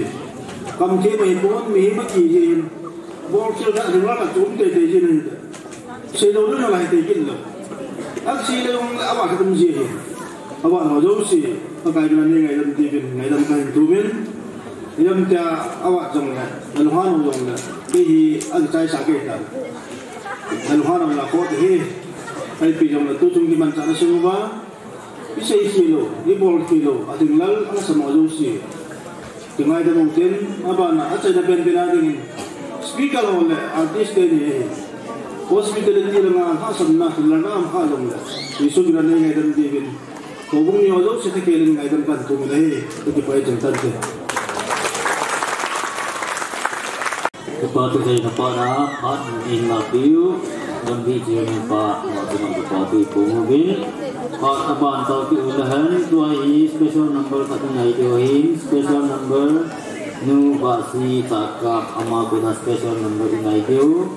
Kam thei mai pon, mi ma ki hin. Bol thil khat, alhinglel khat chu um teitei ji ahi. Seilou lou na lai te kin lou. Asei le jong le avat khat um ji ahi. Avat ho jouse, Pakai min a nei ngaidam uvin, ngaidam kahin thum in. Ngaidam tia avat jong le, nalunghang jong le. Kei hi akichaisa kei ta. Nalunghang la ko te hi. Ipi jong le tuchung kimanchah na sung uva. Isei thei lou, ibol thei lou, alhinglel, alhasam ho jouse. Kingaidam uvin, abana, achaina penpen a dingin. Speaker ho le, artist teni ahi. Hospitality langa, lhasamna, thil langa, kha jong le. Jesu min a nei ngaidam uvin. Houbung mi ho jouse, thakhelin ngaidam kahin thum in ahi. Kakipah e, chang tante. Kipa thu seina pa na, phat in la piu, Gambih Chairman pa, ma tu ma kipa thu ipu uvin. Phat aban tao kiu le hen, tua hi special number khat ingai diu ahin, special number, Nu Bahsi Chakap, ama kona special number ingai diu.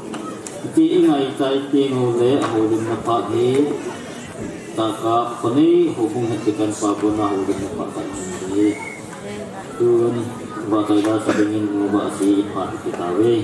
Ti ingai chai ti nu le, ahoulimna phat hi, Chakap, koni, houbung het ti kan pa kona houlimna phat kan hi. Tun, ba kai da sa dingin Nu Bahsi phat kit tauve.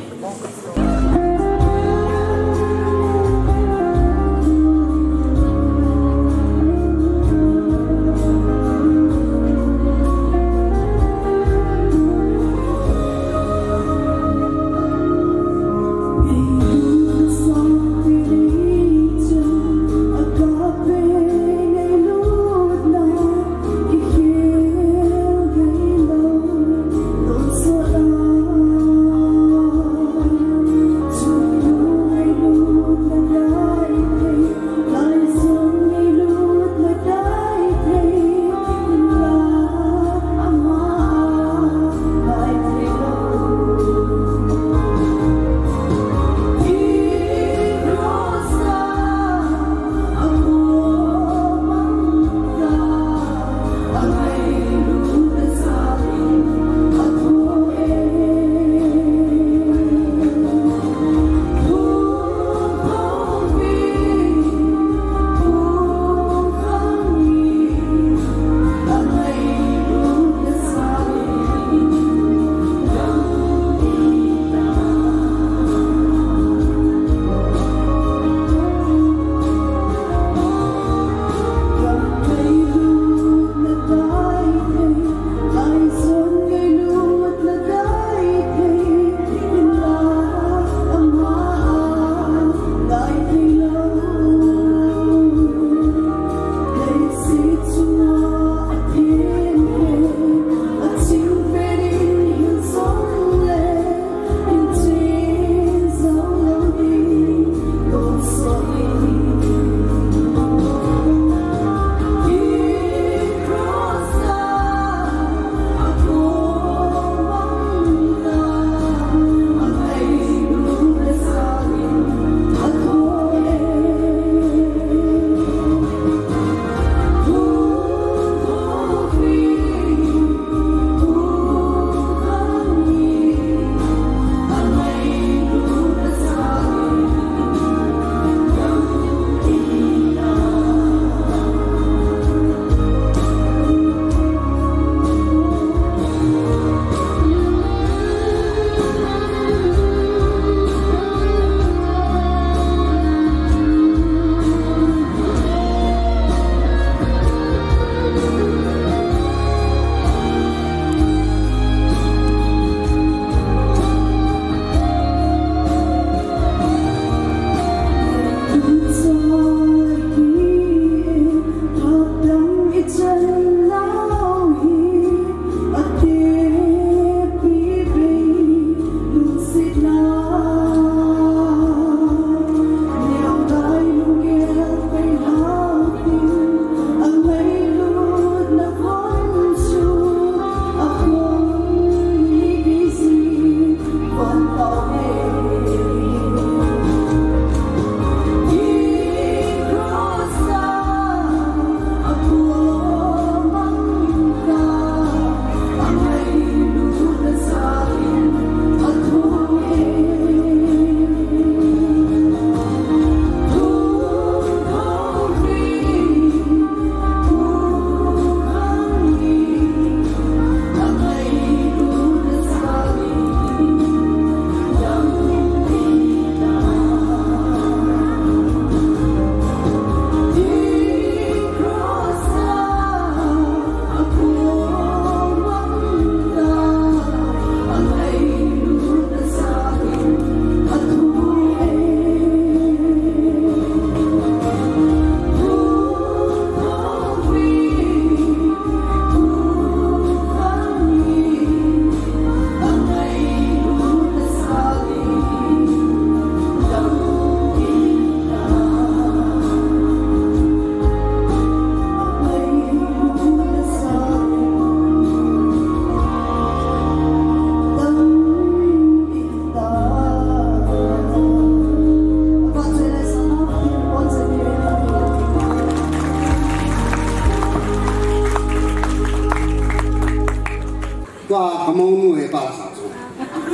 Ka, ka monu he pa sa chu.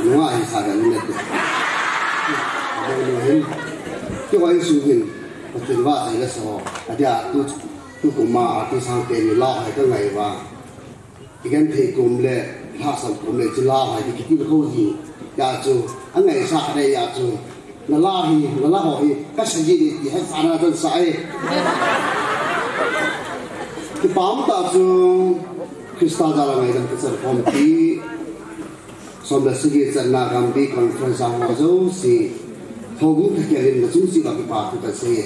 Nunga hi sa ga ni te. Ka monu he. Ki hoi su hin. Ka tin va sa le so. A dia tu, tu kuma a ti sang te ni la hai ka ngai va. Ikan thei kum le, la sam kum le, chu la hai ki ki ko ji. Ya chu, a ngai sa le ya chu. Na la hi, na la ho hi, ka sa ji ni ti hai sa na tan sa e. Kipah um tah chu, Krista jal a ngaidam ka chan khom ti, som le sagi channa Gambih conference a ho jouse, houbung thakhel in na chung cheh uva kipa thu ka sei e.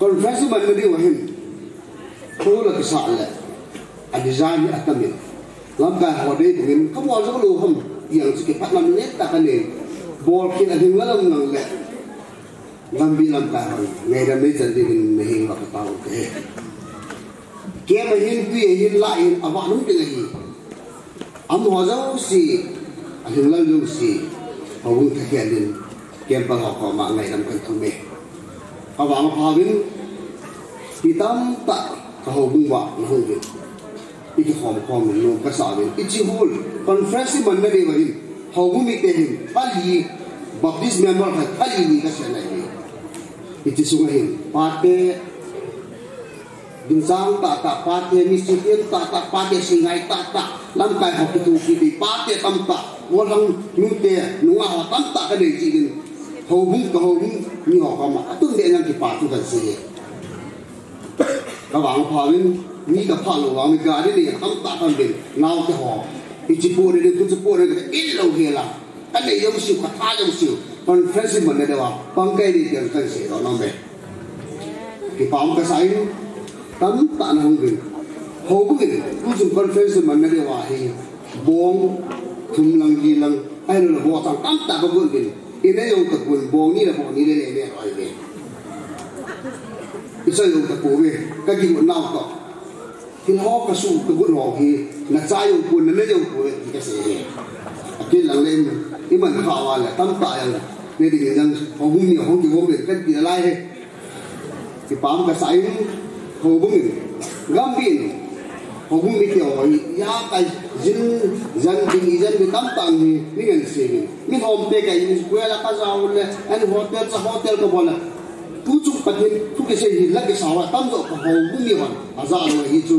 Conference man na diu ahin, thu la kisah le, a design hi atam in, lamkai ho dei bangin, ka bol jou lou ham, ti jong chu kipah ngam ngen tah ka nei, bol kit a ding la lam nang le, Gambih lamkai hon, ngaidam nei chan dingin na heng uva ka tao u te. Kem ahin, tui ahin, la ahin, avah lum ding ahi. Amaho jouse, a hinglel jouse, houbung thakhel in, camper ho koma ngaidam kan thum e. Ka vang pha uvin, mi tamtah ka houbung uva na hung uvin. I kikhom khom in, nom ka sa uvin. I chi hol, conference i man na diu ahin, houbung mite hin, pali, Baptist member khat, pali ni ka sei nai e. I chi sung ahin, pate, Dingchang tahtah pate, mi sipin tahtah pate, singai tahtah, lamkai ho kithopi pate tamtah, golhang nute, nungah ho tamtah ka nei jeh in, houbung ka houbung, mi ho koma, atun deh jong kipa thu kan sei e. Ka vang pha uvin, mi ka pha lou vang, mi gari nei tamtah kan uvin, naote ho, hiche pu nei, tuche pu nei, ka in lou hel a. Ka nei jong siu, ka tha jong siu, conference man na diu a, pang kai ni tiang kan sei doh nom e. Kipah um ka sa in, tamtah na hung uvin. Houbung in, tuchung conference man na diu ahi, bong, thum lang, li lang, ahin la bohchang tamtah ka gon uvin. I nei jong ka gon, bong ni le bong ni le le le roi ve. I choi jong ka pu ve, ka kigot nau toh. Thil ho ka suh ka got ho hi, na chai jong pon, na nei jong pon, ti ka sei e. Atil lang le, i man kha uva le, tamtah jong, nei ding jong, houbung ni, hung kigom le, kan ti nalai e. Kipah um ka sa in, houbung in, Gambih in, houbung mite ho hi, ijakai jin, jan ding, ijan ding tamtah hi, nei ngen sei in. Mi hom te ka in, kuela ka jao le, an hotel, cha hotel ka bol le. Tuchung Pathen thu kisei hi la kisa uva, atamjo ka houbung mi hon ajah lou ahi chu.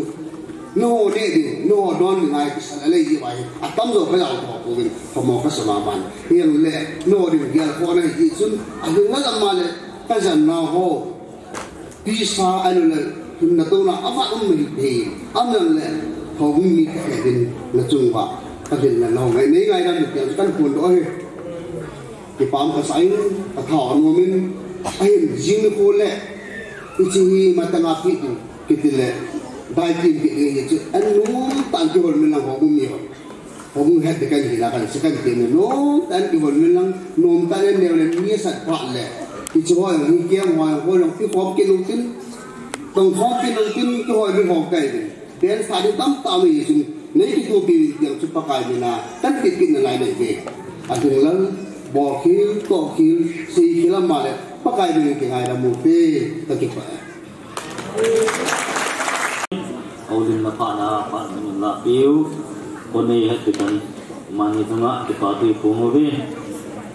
Nangho neh ding, nangho don ding a kisa lei ji uva hi, atamjo ka jao tho pouvin, phamo ka sa mama in. Hijongle, nangho ding gelkhohna hi chun, ahung na lam ma le, ka jan nau ho. Tisa ahilouleh, hinna touna, avat um hi thei. Ahijongle, houbung mi khat in, na chung uva, ka hinna nau ngai, nei ngaidam ding tiang kan phondoh ahi. Kipah um ka sa in, ka tha nom in, ahin jing nikho le, hiche hi matanga pi ding, kiti le, dai tim pi ding, hiche, an nom tah in kihol min lang houbung mi ho. Houbung het ding kan hina kan, se kan ti nom tah in kihol min lang, nom tah in neo le, mi sat phat le, hiche ho, hi kiam ho, ho long kikhom kit lou tin, tong khom kit lou tin, kihol min ho kai ding. Pen sa ding tamtah um ahi chun, nei kithopi uvin tiang chu Pakai mina, kan kit kit nalai nei ve. Ahung lang, bol khel, toh khel, sei khel ama le, Pakai mina kingaidam u te, ka kipah e. Houlimna phatna, phatna min la piu, kon nei het ding kan, mani chunga, kipa thu i phong uve.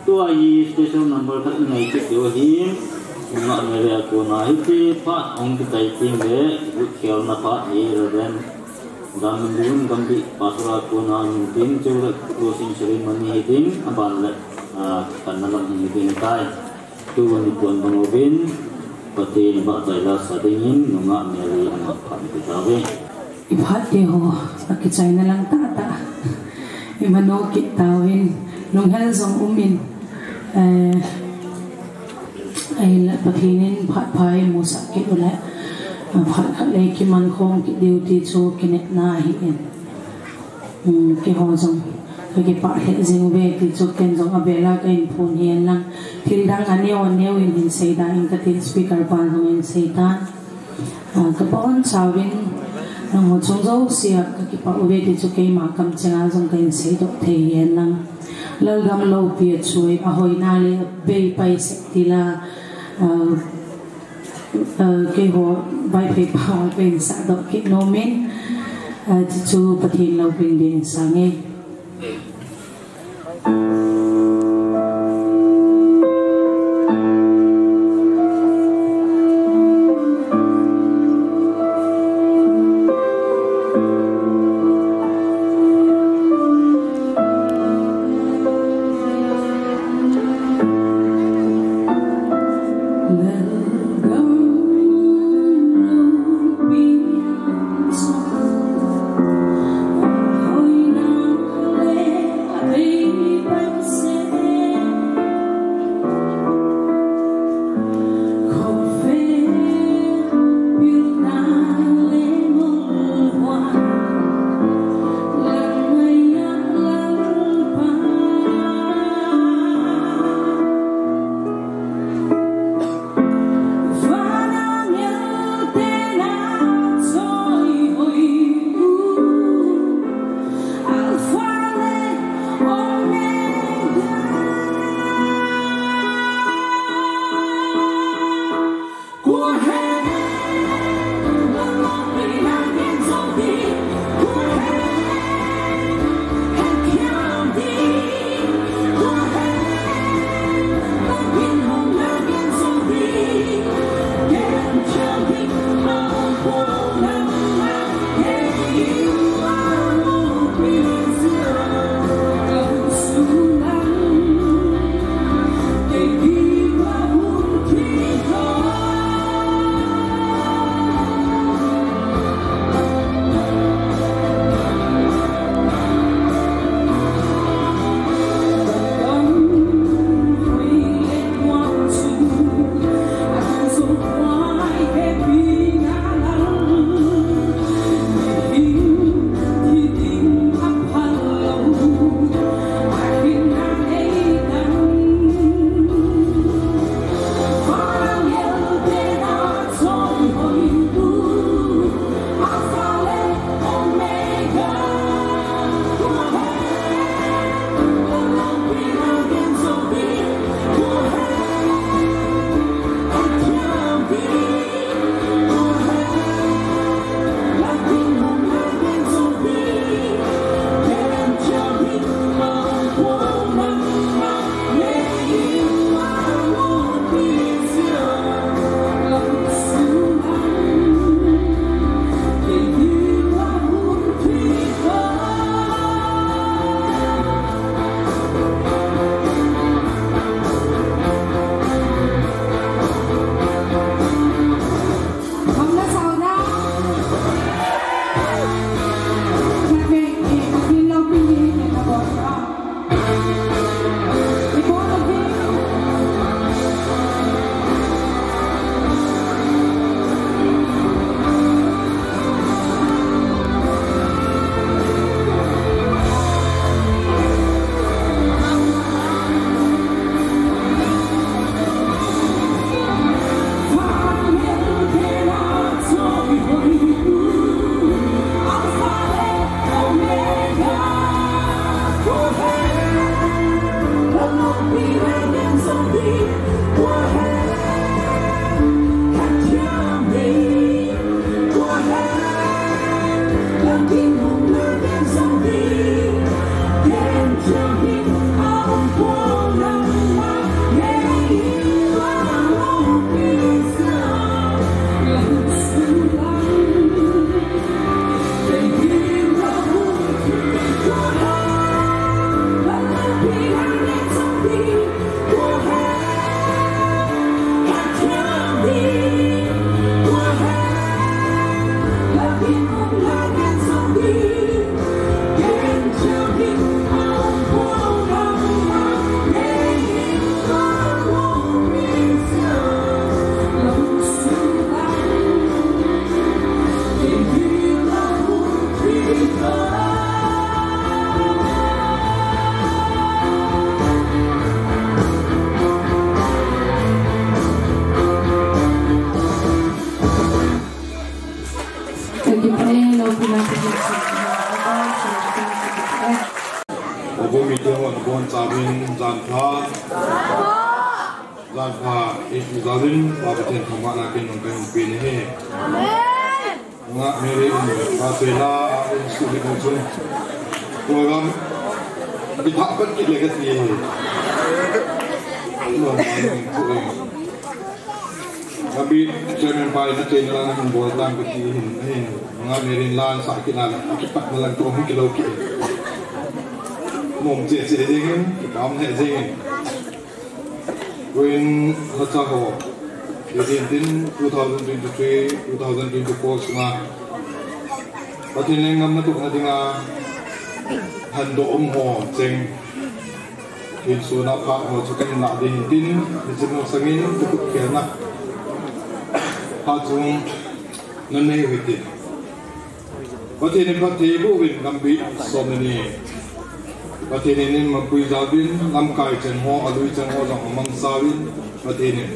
Tua hi special number khat i nei kit diu ahi. Nungah Mary a kona hiche phat hung kichai teng le, gutkhelna phat hi Reverend Gamlun Gambih Pastor a kona hung tin, chule closing ceremony hi ding, aban le, ah, khanna lam hi ding tai. Tuni pon bang uvin, Pathen vahchoi la sa dingin, Nungah Mary ama phat ti tauve. I phat te ho, akichaina lang tahtah. I mano kit tauvin, lunghel jong umin, eh, ahinla Pathen in phat pha eimusah kit uleh, ah, phat khat le kiman khom kit diu ti chu kinepna ahin. Hmm, keiho jong, ka kipah lheh jing uve ti chu ken jong abel a ka hin phon hihen lang. Thil dang aneo aneo in hin sei da in katin speaker pan jong hin sei tan. Ah, ka pon chauvin, nangho chung jousea ka kipah uve ti chu keima kamcheng a jong ka hin seidoh thei hihen lang. Lalgam loupi a chuoi, ahoina le abei pai sek tila, ah, ah, keiho Vaiphei pao ka hin sahdoh kit nom in. Achu Pathen loupina ding sang e. Thank you, Pei. Lo pina. Obo mi te ho nabon chauvin jan pha. Jan pha, i jalin, Pa Pathen thangvahna kin nong kahin pe nahi. Amen. Nga Mary in, Pa Pela, Program kitha pat kit le kati. Abi chairman pa na chen lang hin bol tang kati hin hin. Nga merin lan sa kina la kipat na lang to hin kilo ki. Mom che che ding hin, kipam he ding hin. Kuin hacha ho, Pathen tin two thousand twenty-three, two thousand twenty-four sunga Pathen lenggam na tukna dinga handoh um ho cheng hin suna pha ho chu kan la ding tin, ni chim ho sangin tukut khelna pha chung na nei hui tin. Pathen in phatthei boh uvin, Gambih som le ni. Pathen in mapui jal uvin, lamkai cheng ho, alui cheng ho jong amangsa uvin, Pathen in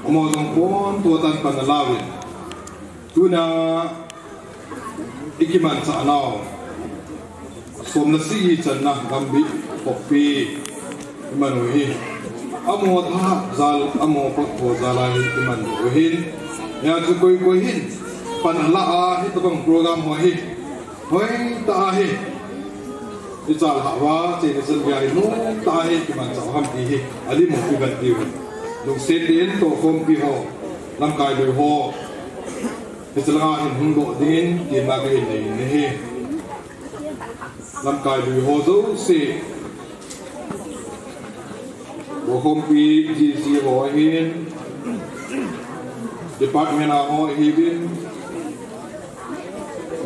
amaho jong pon to tan pan ala uvin. Tuna i kimanchah nau som le sagi channa Gambih khopi i man u hi. Amaho tha jal, amaho phat tho jal a hi i man u hin. Hia chu koi koi hin pan ala a hitabang program ho hi hoi tah a hi i chal hah uva, cheina chan gei a hi nom tah a hi kimanchah u ham ti hi alim u i vet diu hin. Lungset tah in tokhompi ho, lamkai lui ho, hiche langa hin hung doh dingin tina kahin nei in ahi. Lamkai lui ho jouse, tokhompi G C ho ahin, department a ho ahiuvin,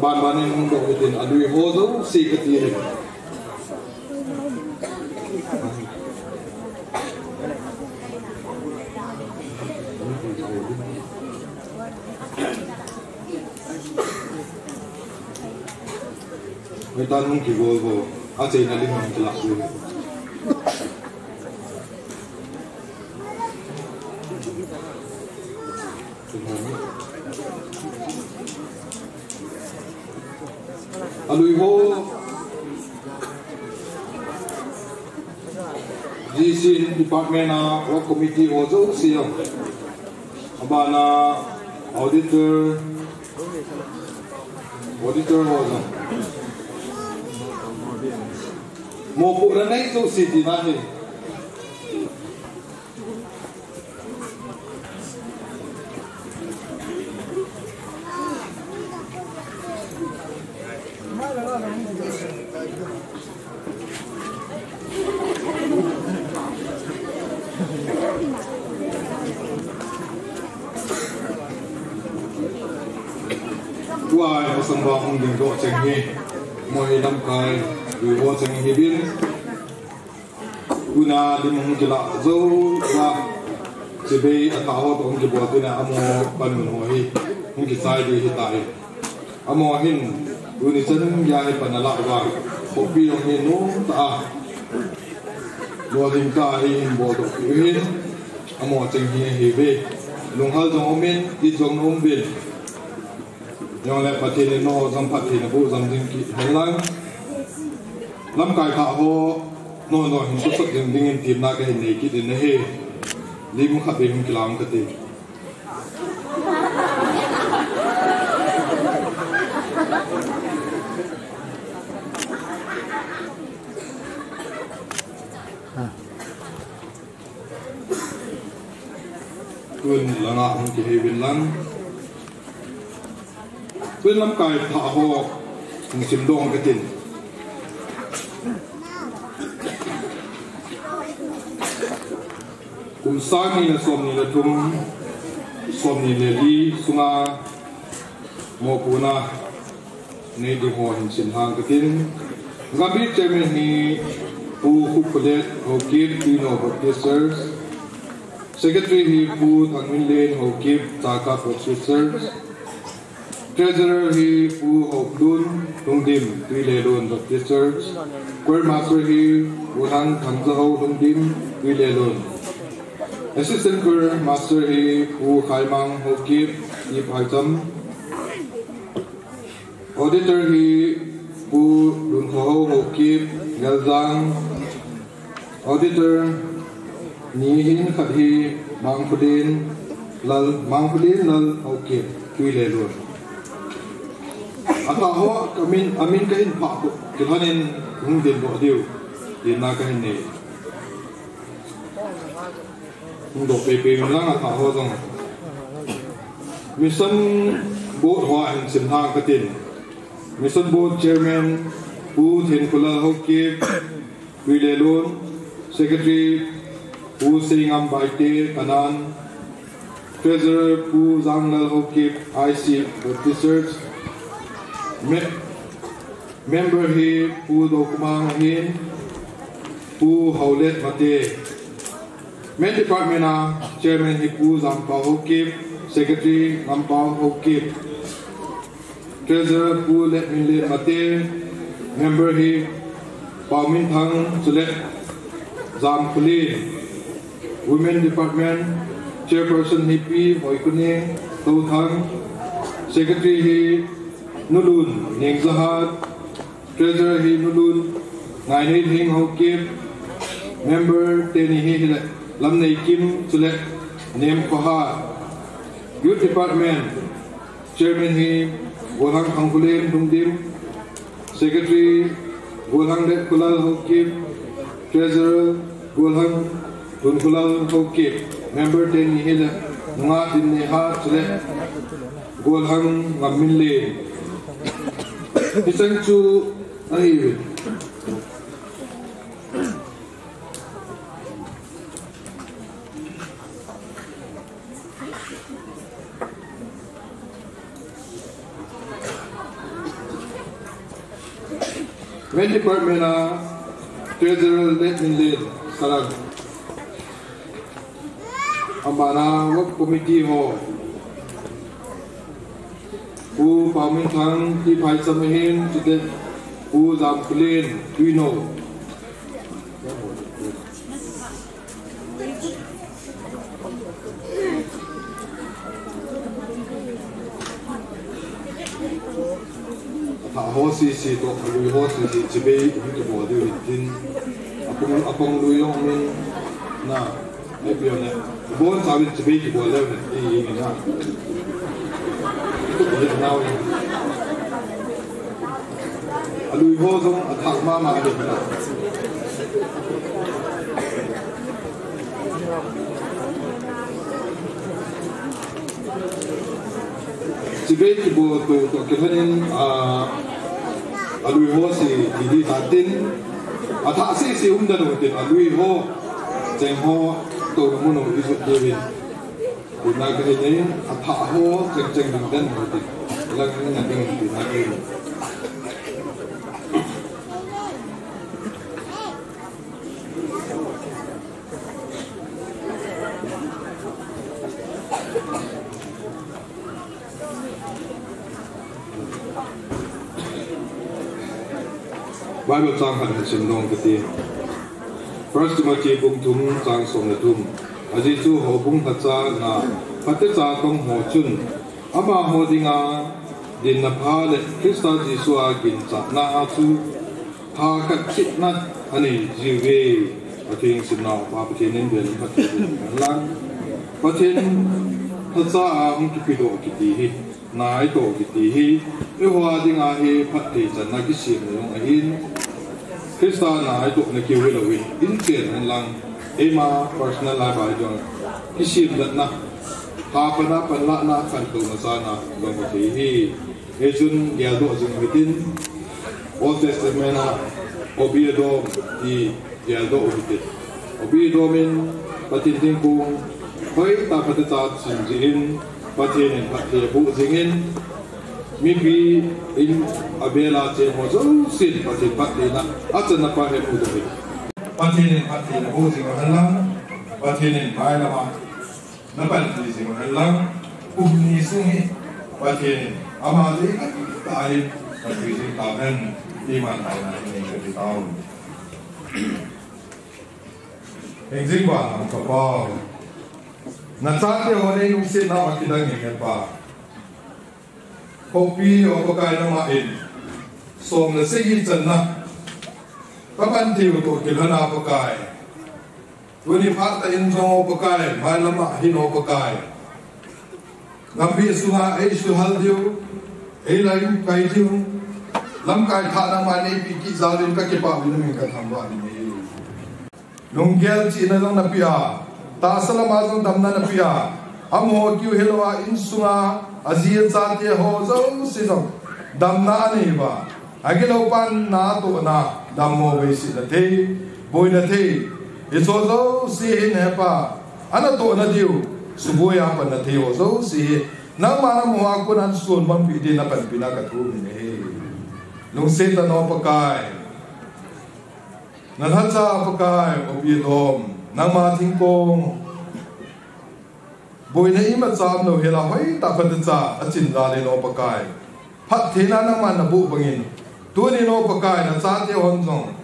ban ban in hung doh hitin, alui ho jouse kati in. Hoitah in hung kigol go, acheina lim hung kilah diu. Alui ho, G C department a work committee ho jouse jong. Abana auditor, auditor ho jong. Mopohna nei jouse tina hi. Tua i masang ba hung ding doh cheng hi, amaho hi lamkai lui ho cheng ahiuvin. Tuna lim hung kilah jou uva, chibai atha ho toh hung kibol tina amaho panmun ho hi hung kichai ding ahitai. Amaho hin tuni chan gei a hi pan alah uva, khopi jong hi nom tah a lolhing tah a hi hin bol doh peh u hin, amaho cheng hi ahiuve. Lunghel jong um in, it jong um uvin. Jongle Pathen in nangho jong phattheina boh jam jing kit hen lang. Lamkai thah ho, nangho jong hin tosot jing dingin temna kahin nei kit in ahi. Lim khat vei hung kilah ung kati. Tun langa hung kihei uvin lang. Tun lamkai thah ho hung simdoh katin. Kum sang ni le som ni le thum, som ni le li sunga mopohna nei ding ho hin sim hang katin. Gambih chairman hi Pu Khupulet Haokip, Twino Baptist Church. Secretary hi Pu Thangminlen Haokip, Chakap Baptist Church. Treasurer hi Pu Haoplun Lhungdim, Twilelun Baptist Church. Choir master hi Pu Thang Thangjahao Lhungdim, Twilelun. Assistant choir master hi Pu Khaimang Haokip, T Phaicham. Auditor hi Pu Lunkhohao Haokip, Geljang. Auditor ni hin khat hi Mangkhulen Lal, Mangkhulen Lal Haokip, Twilelun. Athah ho, amin, amin kahin phah toh kilhon in hung ding doh diu tina kahin nei. Hung doh peipei un lang athah ho jong. Mission Board hoa hin sim lhang katin. Mission Board Chairman Pu Thenkholal Haokip, Tuilelun, Secretary Pu Seingam Baite, Kanan, Treasurer Pu Janglal Haokip, I C Baptist Church, Me-, Member hi Pu Dokumang ahin, Pu Haolet Mate. Men Department a Chairman hi Pu Jampao Haokip, Secretary Ngampao Haokip. Treasurer Pu Letminlen Mate, Member hi Pauminthang chule Jamkholen. Women Department Chairperson hi Pi Hoikhoneng Touthang, Secretary hi Nulun Nengzahat, Treasurer hi Nulun Ngainei Lhing Haokip, Member teni hi hile Lamneikim chule Nemkhohat. Youth Department Chairman hi Golhang Khangkholen Lhungdim, Secretary Golhang Letkholal Haokip, Treasurer Golhang Tunkholal Haokip, Member teni hile Nunga Tinneha chule Golhang Ngamminlen. Hichan chu ahi. Men Department a Treasurer Letminlen Saran. Abana Work Committee ho. Pu Pauminthang T. Phaicham ahin, chule Pu Jamkholen Tuinou. Athah ho sese toh, alui ho sese, chibai hung kibol diu hitin. Apang, apang lui jong umin, na, ai pion le. Bonchauvin chibai kibol leu hen, i, i, na. I, na, i. Alui ho jong athah mama ahi na. Chibai kibol toh, toh kilhon in, ah, alui ho sese ti hi tatin, athah sese um dan u tin, alui ho, cheng ho, touna mun u i jot diuvin. Tina kahin nei, athah ho, cheng cheng ding dan u tin, lang in na ding tina kahin nei. Bible chang khat hin sim dong kati. First Timothy bung thum chang som le thum. Ajeh chu houbung lhacha na phatecha tong ho chun amaho dinga dinna pha le Christa Jesu a ginchatna a chu pha khat chihna anei jiuve. Atheng simna upa Pathen in bel in phatthei boh hen lang. Pathen lhacha a hung kipedoh kiti hi, naitoh kiti hi, eiho a dinga hi phatthei channa kisemna jong ahin. Christa naitohna keu hilouvin, in chen hen lang, eima personal life a jong kisemdatna, hapan a panlahna, khantouna chana jong ahi hi. Hichun geldoh jing u hitin, Old Testament a Obed Edom ti geldoh u hitin. Obed Edom in Pathen thingphung hoitah phatecha ching jeh in Pathen in phatthei aboh jingin, mipi in abel a cheng ho jousen Pathen phattheina achanna pa hi amu jing u ahi. Pathen in phattheina aboh jing u hen lang, Pathen in mailam a na panpi jing u hen lang, kum ni sung hi Pathen in ama jeh a tah in na tui jing tahen, ti man taona in nei kati tau. Hingjing vangam Ka Pa, na chate ho nei lungsetna a kidang in Pa. Houpi O Pakai nangma in som le sagi channa ka pan thei u toh kilhon a Pakai, tuni phat tah in jong O Pakai, mailam a hin O Pakai, lampi sunga eisuhal diu, Ei lai kai jing, lamkai thah nangman neipi kit jal in kakipah uvin namin kathangvah in ahi. Lunggel chihna jong napeh a, tahsa lama jong damna napeh a, amaho keu hilou a insunga aji achate ho jouse jong damna anei uva, agilou pan natohna, dammo veisihna thei, boina thei, hicheho jouse hi nahepa, anatohna diu, suboi a panna thei ho jouse hi, nangman amaho a kon a sonbangpeh din napanpina kathum in ahi. Lungset tah in o Pakai, nalhacha Pakai, opi dom, nangma thingkong, boina imacha umlou hela hoitah phatecha achin jal in o Pakai, phattheina nangman naboh bangin, tunin o Pakai, nachate hon jong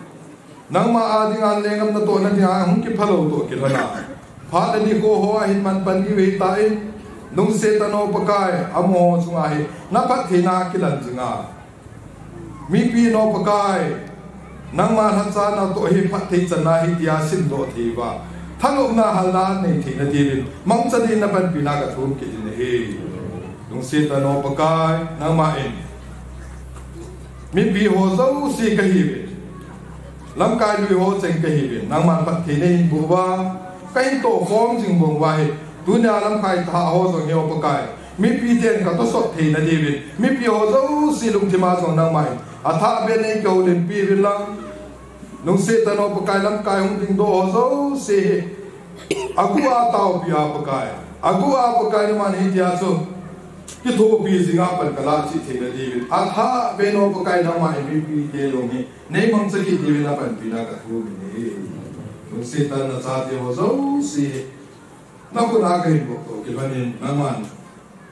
nangma a dinga lenggam natohna dinga hung kiphalou toh kilhona, phat le nikho hoa hin manpan diu ahitan, lungset tah in o Pakai, amaho chunga hi naphattheina kilan jinga, mipi in o Pakai, nangma lhacha natoh hi phatthei channa ahi tia simdoh thei uva, thanopna halna nei theina diuvin mangcha din napanpina kathum kit in ahi. Lungset tah in o Pakai, nangman mipi ho jouse kahiuvin, lamkai lui ho cheng kahiuvin, nangman phatthei neihin boh uva, kahin tohkhom jing bang uva hi, tunia lamkai thah ho jong hi o Pakai, mipi ten katosot theina diuvin, mipi ho jouse lungthima jong nangman athah beh in eikihoulimpi uvin lang, lungset tah in o Pakai, lamkai hung dingdoh ho jouse hi, aguh a taopi a Pakai, aguh a Pakai, nangman hitia chu kithopi jinga pan kalah cheh theina diuvin, athah beh in o Pakai, nangman mipi te jong hi neimangcha kit diuvin napanpina kathum in ahi. Lungset tah in nachate ho jouse hi nakoma kahin boh toh kilhonin, nangman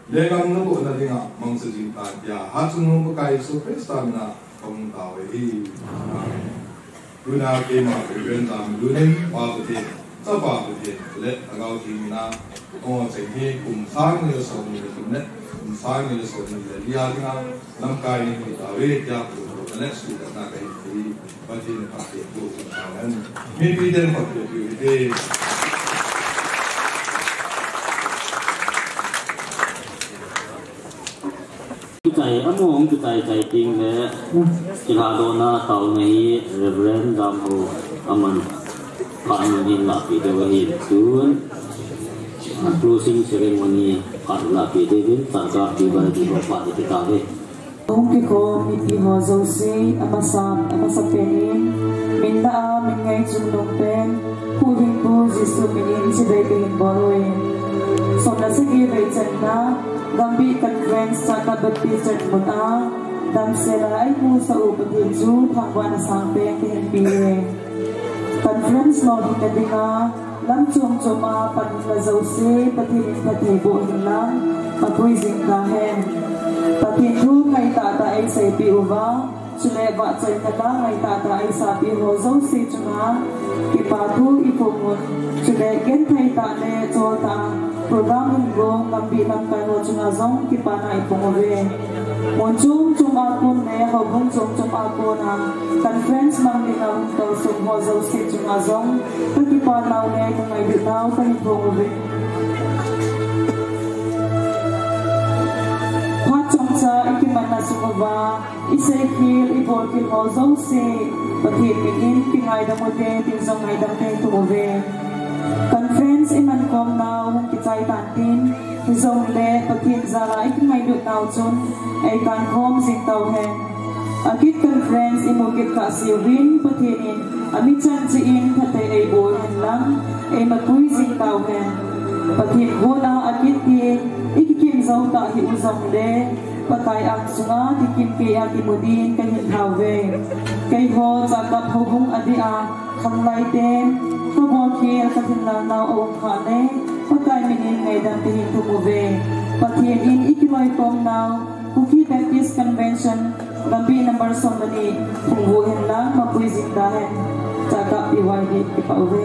lenggam natohna dinga mangcha jing tan tia, hatchungnung Pakai Jesu Christa mina kahung tao ahi. Amen. Tuna keima Reverend Jamlun in Pa Pathen, Chapa Pathen le Lhagao Theng mina, o, cheng hi kum sang ni le som ni le thum le kum sang ni le som ni le li a dinga lamkai nahi tauve tia phatthei le suhkatna kahin thei. Pathen in phatthei boh jing tahen. Mipi ten phatthei boh jing tahen. Kichai, amaho hung kichai chai teng le, kilhadohna taona hi Reverend Damho aman phat mun hin lahpeh diu ahi. Tun, a, closing ceremony phat lahpeh diuvin, Chakap P Y D ho phat hi kitah e. Hung kikhom mipi ho jouse, amasa, amasapen in, min lah a min ngai chungnung pen, Huhhingpu Jesu min in chibai kahin bol uve. Som le sagi vei channa, Gambih Conference Chakap Baptist Church mun a, damsel a eimusah u Pathen chu thangvahna sangpen kahin pe uve. Conference lolhinna dinga, lam chom chom a pan la jouse, Pathen in phatthei boh hen lang, mapui jing tahen. Pathen thu ngaitah tah a eiseipeh uva, chule vahchoina la ngaitah tah a eisapeh ho jouse chunga kipa thu iphong un, chule genthei tah le chol tah a program hung gong Gambih lamkai ho chunga jong kipana iphong uve. Mun chom chom a kon le houbung chom chom a kon a conference mang dinga hung kalsong ho jouse chunga jong kakipa nau le kangailut nau kahin phong uve. Phat chomcha ikimanna sung uva, iseikhel, ibolkhel ho jouse, Pathen min in kingaidam ute, tin jong ngaidam kahin thum uve. Conference iman khom nau hung kichai tan tin, hijongle Pathen jal a ikingailut nau chun eikan khom jing tauhen. Akit conference imu kit khah seuvin, Pathen in amichan cheh in phatthei eiboh hen lang, eimapui jing tauhen. Pathen gon a akit tin ikikim jou tah hih u jongle, Pakai angsunga kikim kei a kimu din kahin thauve. Keiho Chakap houbung adeh a khanglai ten kabolkhel kathinlel nau aum khah le, Pakai min in ngaidam kahin thum uve. Pathen in ikiloikhom nau Kuki Baptist Convention Gambih number somleni phungvuh hen lang mapui jing tahen. Chakap P Y D kipah uve.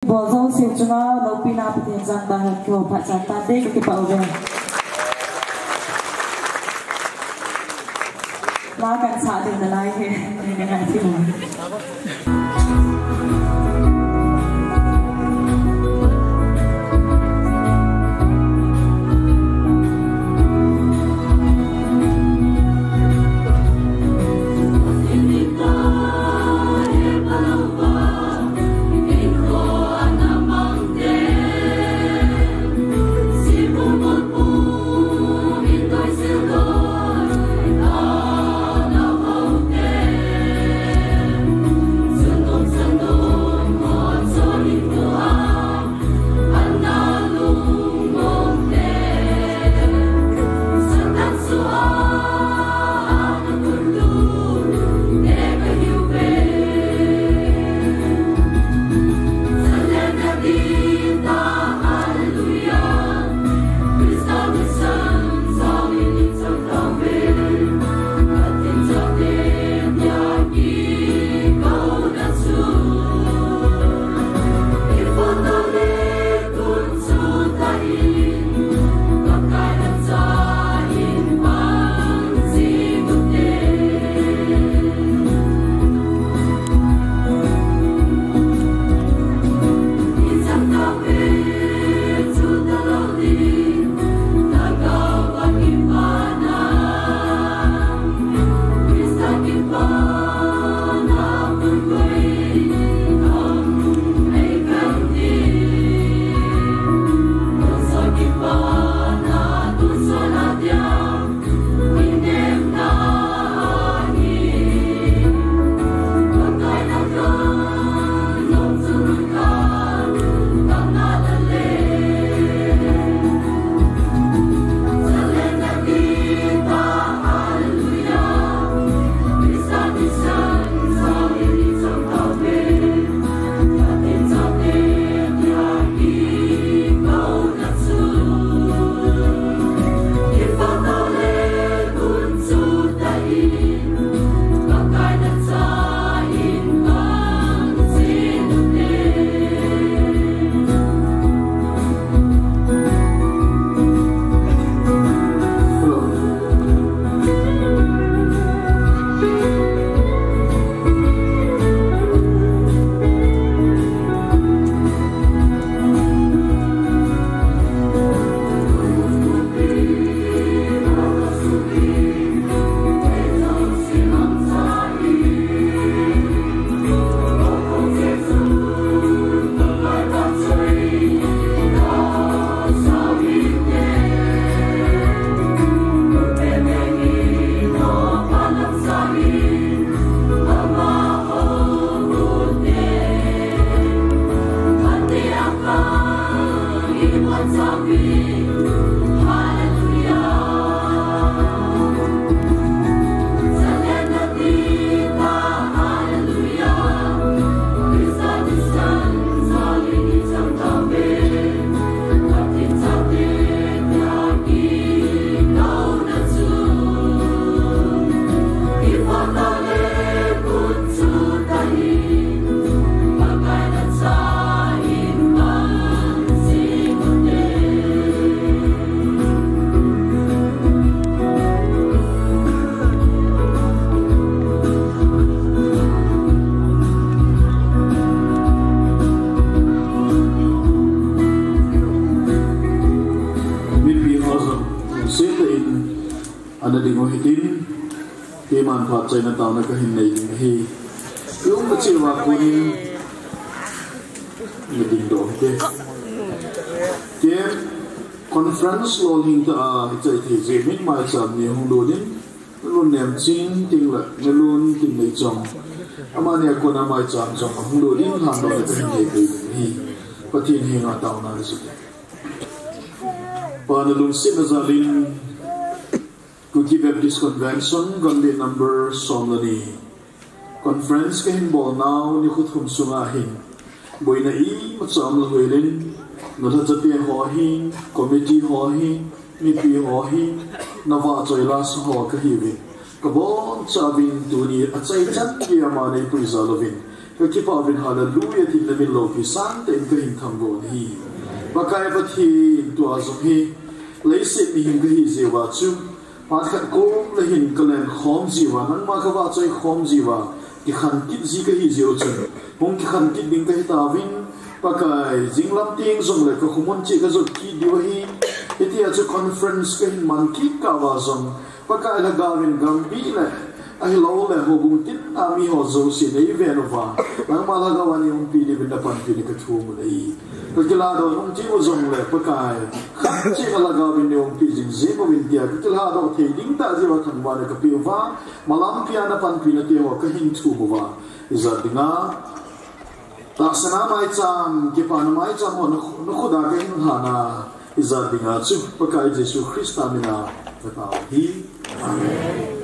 Bol jouse chunga loupina Pathen jal a kihoupi chan tante, kakipah uve. La kan sah ding nalai e, nei ngai thei mo. Mipi ho jong, seta in, ana ding u hitin, keiman phat chaina taona kahin nei ding ahi. Lung kache uva konin, na dingdoh hite. Kei conference lolhing tah a, hiche thei jeh in maicham ni hung lut in, nalung nem ching teng le, nalung kin nei chong. Amani a kona maicham chong, hung lut in, lhandohna kahin nei peh ahi. Pathen henga taona kasei. Pa nalungsetna jal in, Kuki Baptist Convention, Gambih number som le ni. Conference kahin bol nau nikho thum sunga hin, boina imacha umlou hel in, nalhacha te ho hin, committee ho hin, mipi ho hin, navahchoi lasa ho kahiuvin, kabonchauvin tuni achaichan geiya ama neipui jal uvin, Ka kipah uvin hallelujah tin na min loupi sangtah in ka hin thangvah u ahi. Pakai Pathen, tua jong hi leiset mihem ka hi jeh uva chu, phat khat kom le hin ka leng khom jeh uva, nangma ka vahchoi khom jeh uva, kikhen kit ji ka hi jeh u chun, hung kikhen kit ding ka hi tauvin, Pakai, jinglam teng jong le ka khomun cheh ka jot kit diu ahi. Hitia chu conference ka hin man kit kah uva jong, Pakai, lhagao in gambih le ahilou le houbung tin a mi ho jouse nei ven uva, nangma lhagao a nei umpi diuvin na panpina ka thum u ahi. Ka kilhadoh nung cheh u jong le, Pakai, khat cheh ka lhagao in nei umpi jing jing uvin tia ka kilhadoh thei ding tah jeh uva thangvahna ka pe uva, malam pia na panpina te ho ka hin thum uva, ijat dinga tahsana maicham, kipana maicham ho na, na khut a ka hin lhana, ijat dinga chu Pakai Jesu Christa mina ka tao u ahi. Amen.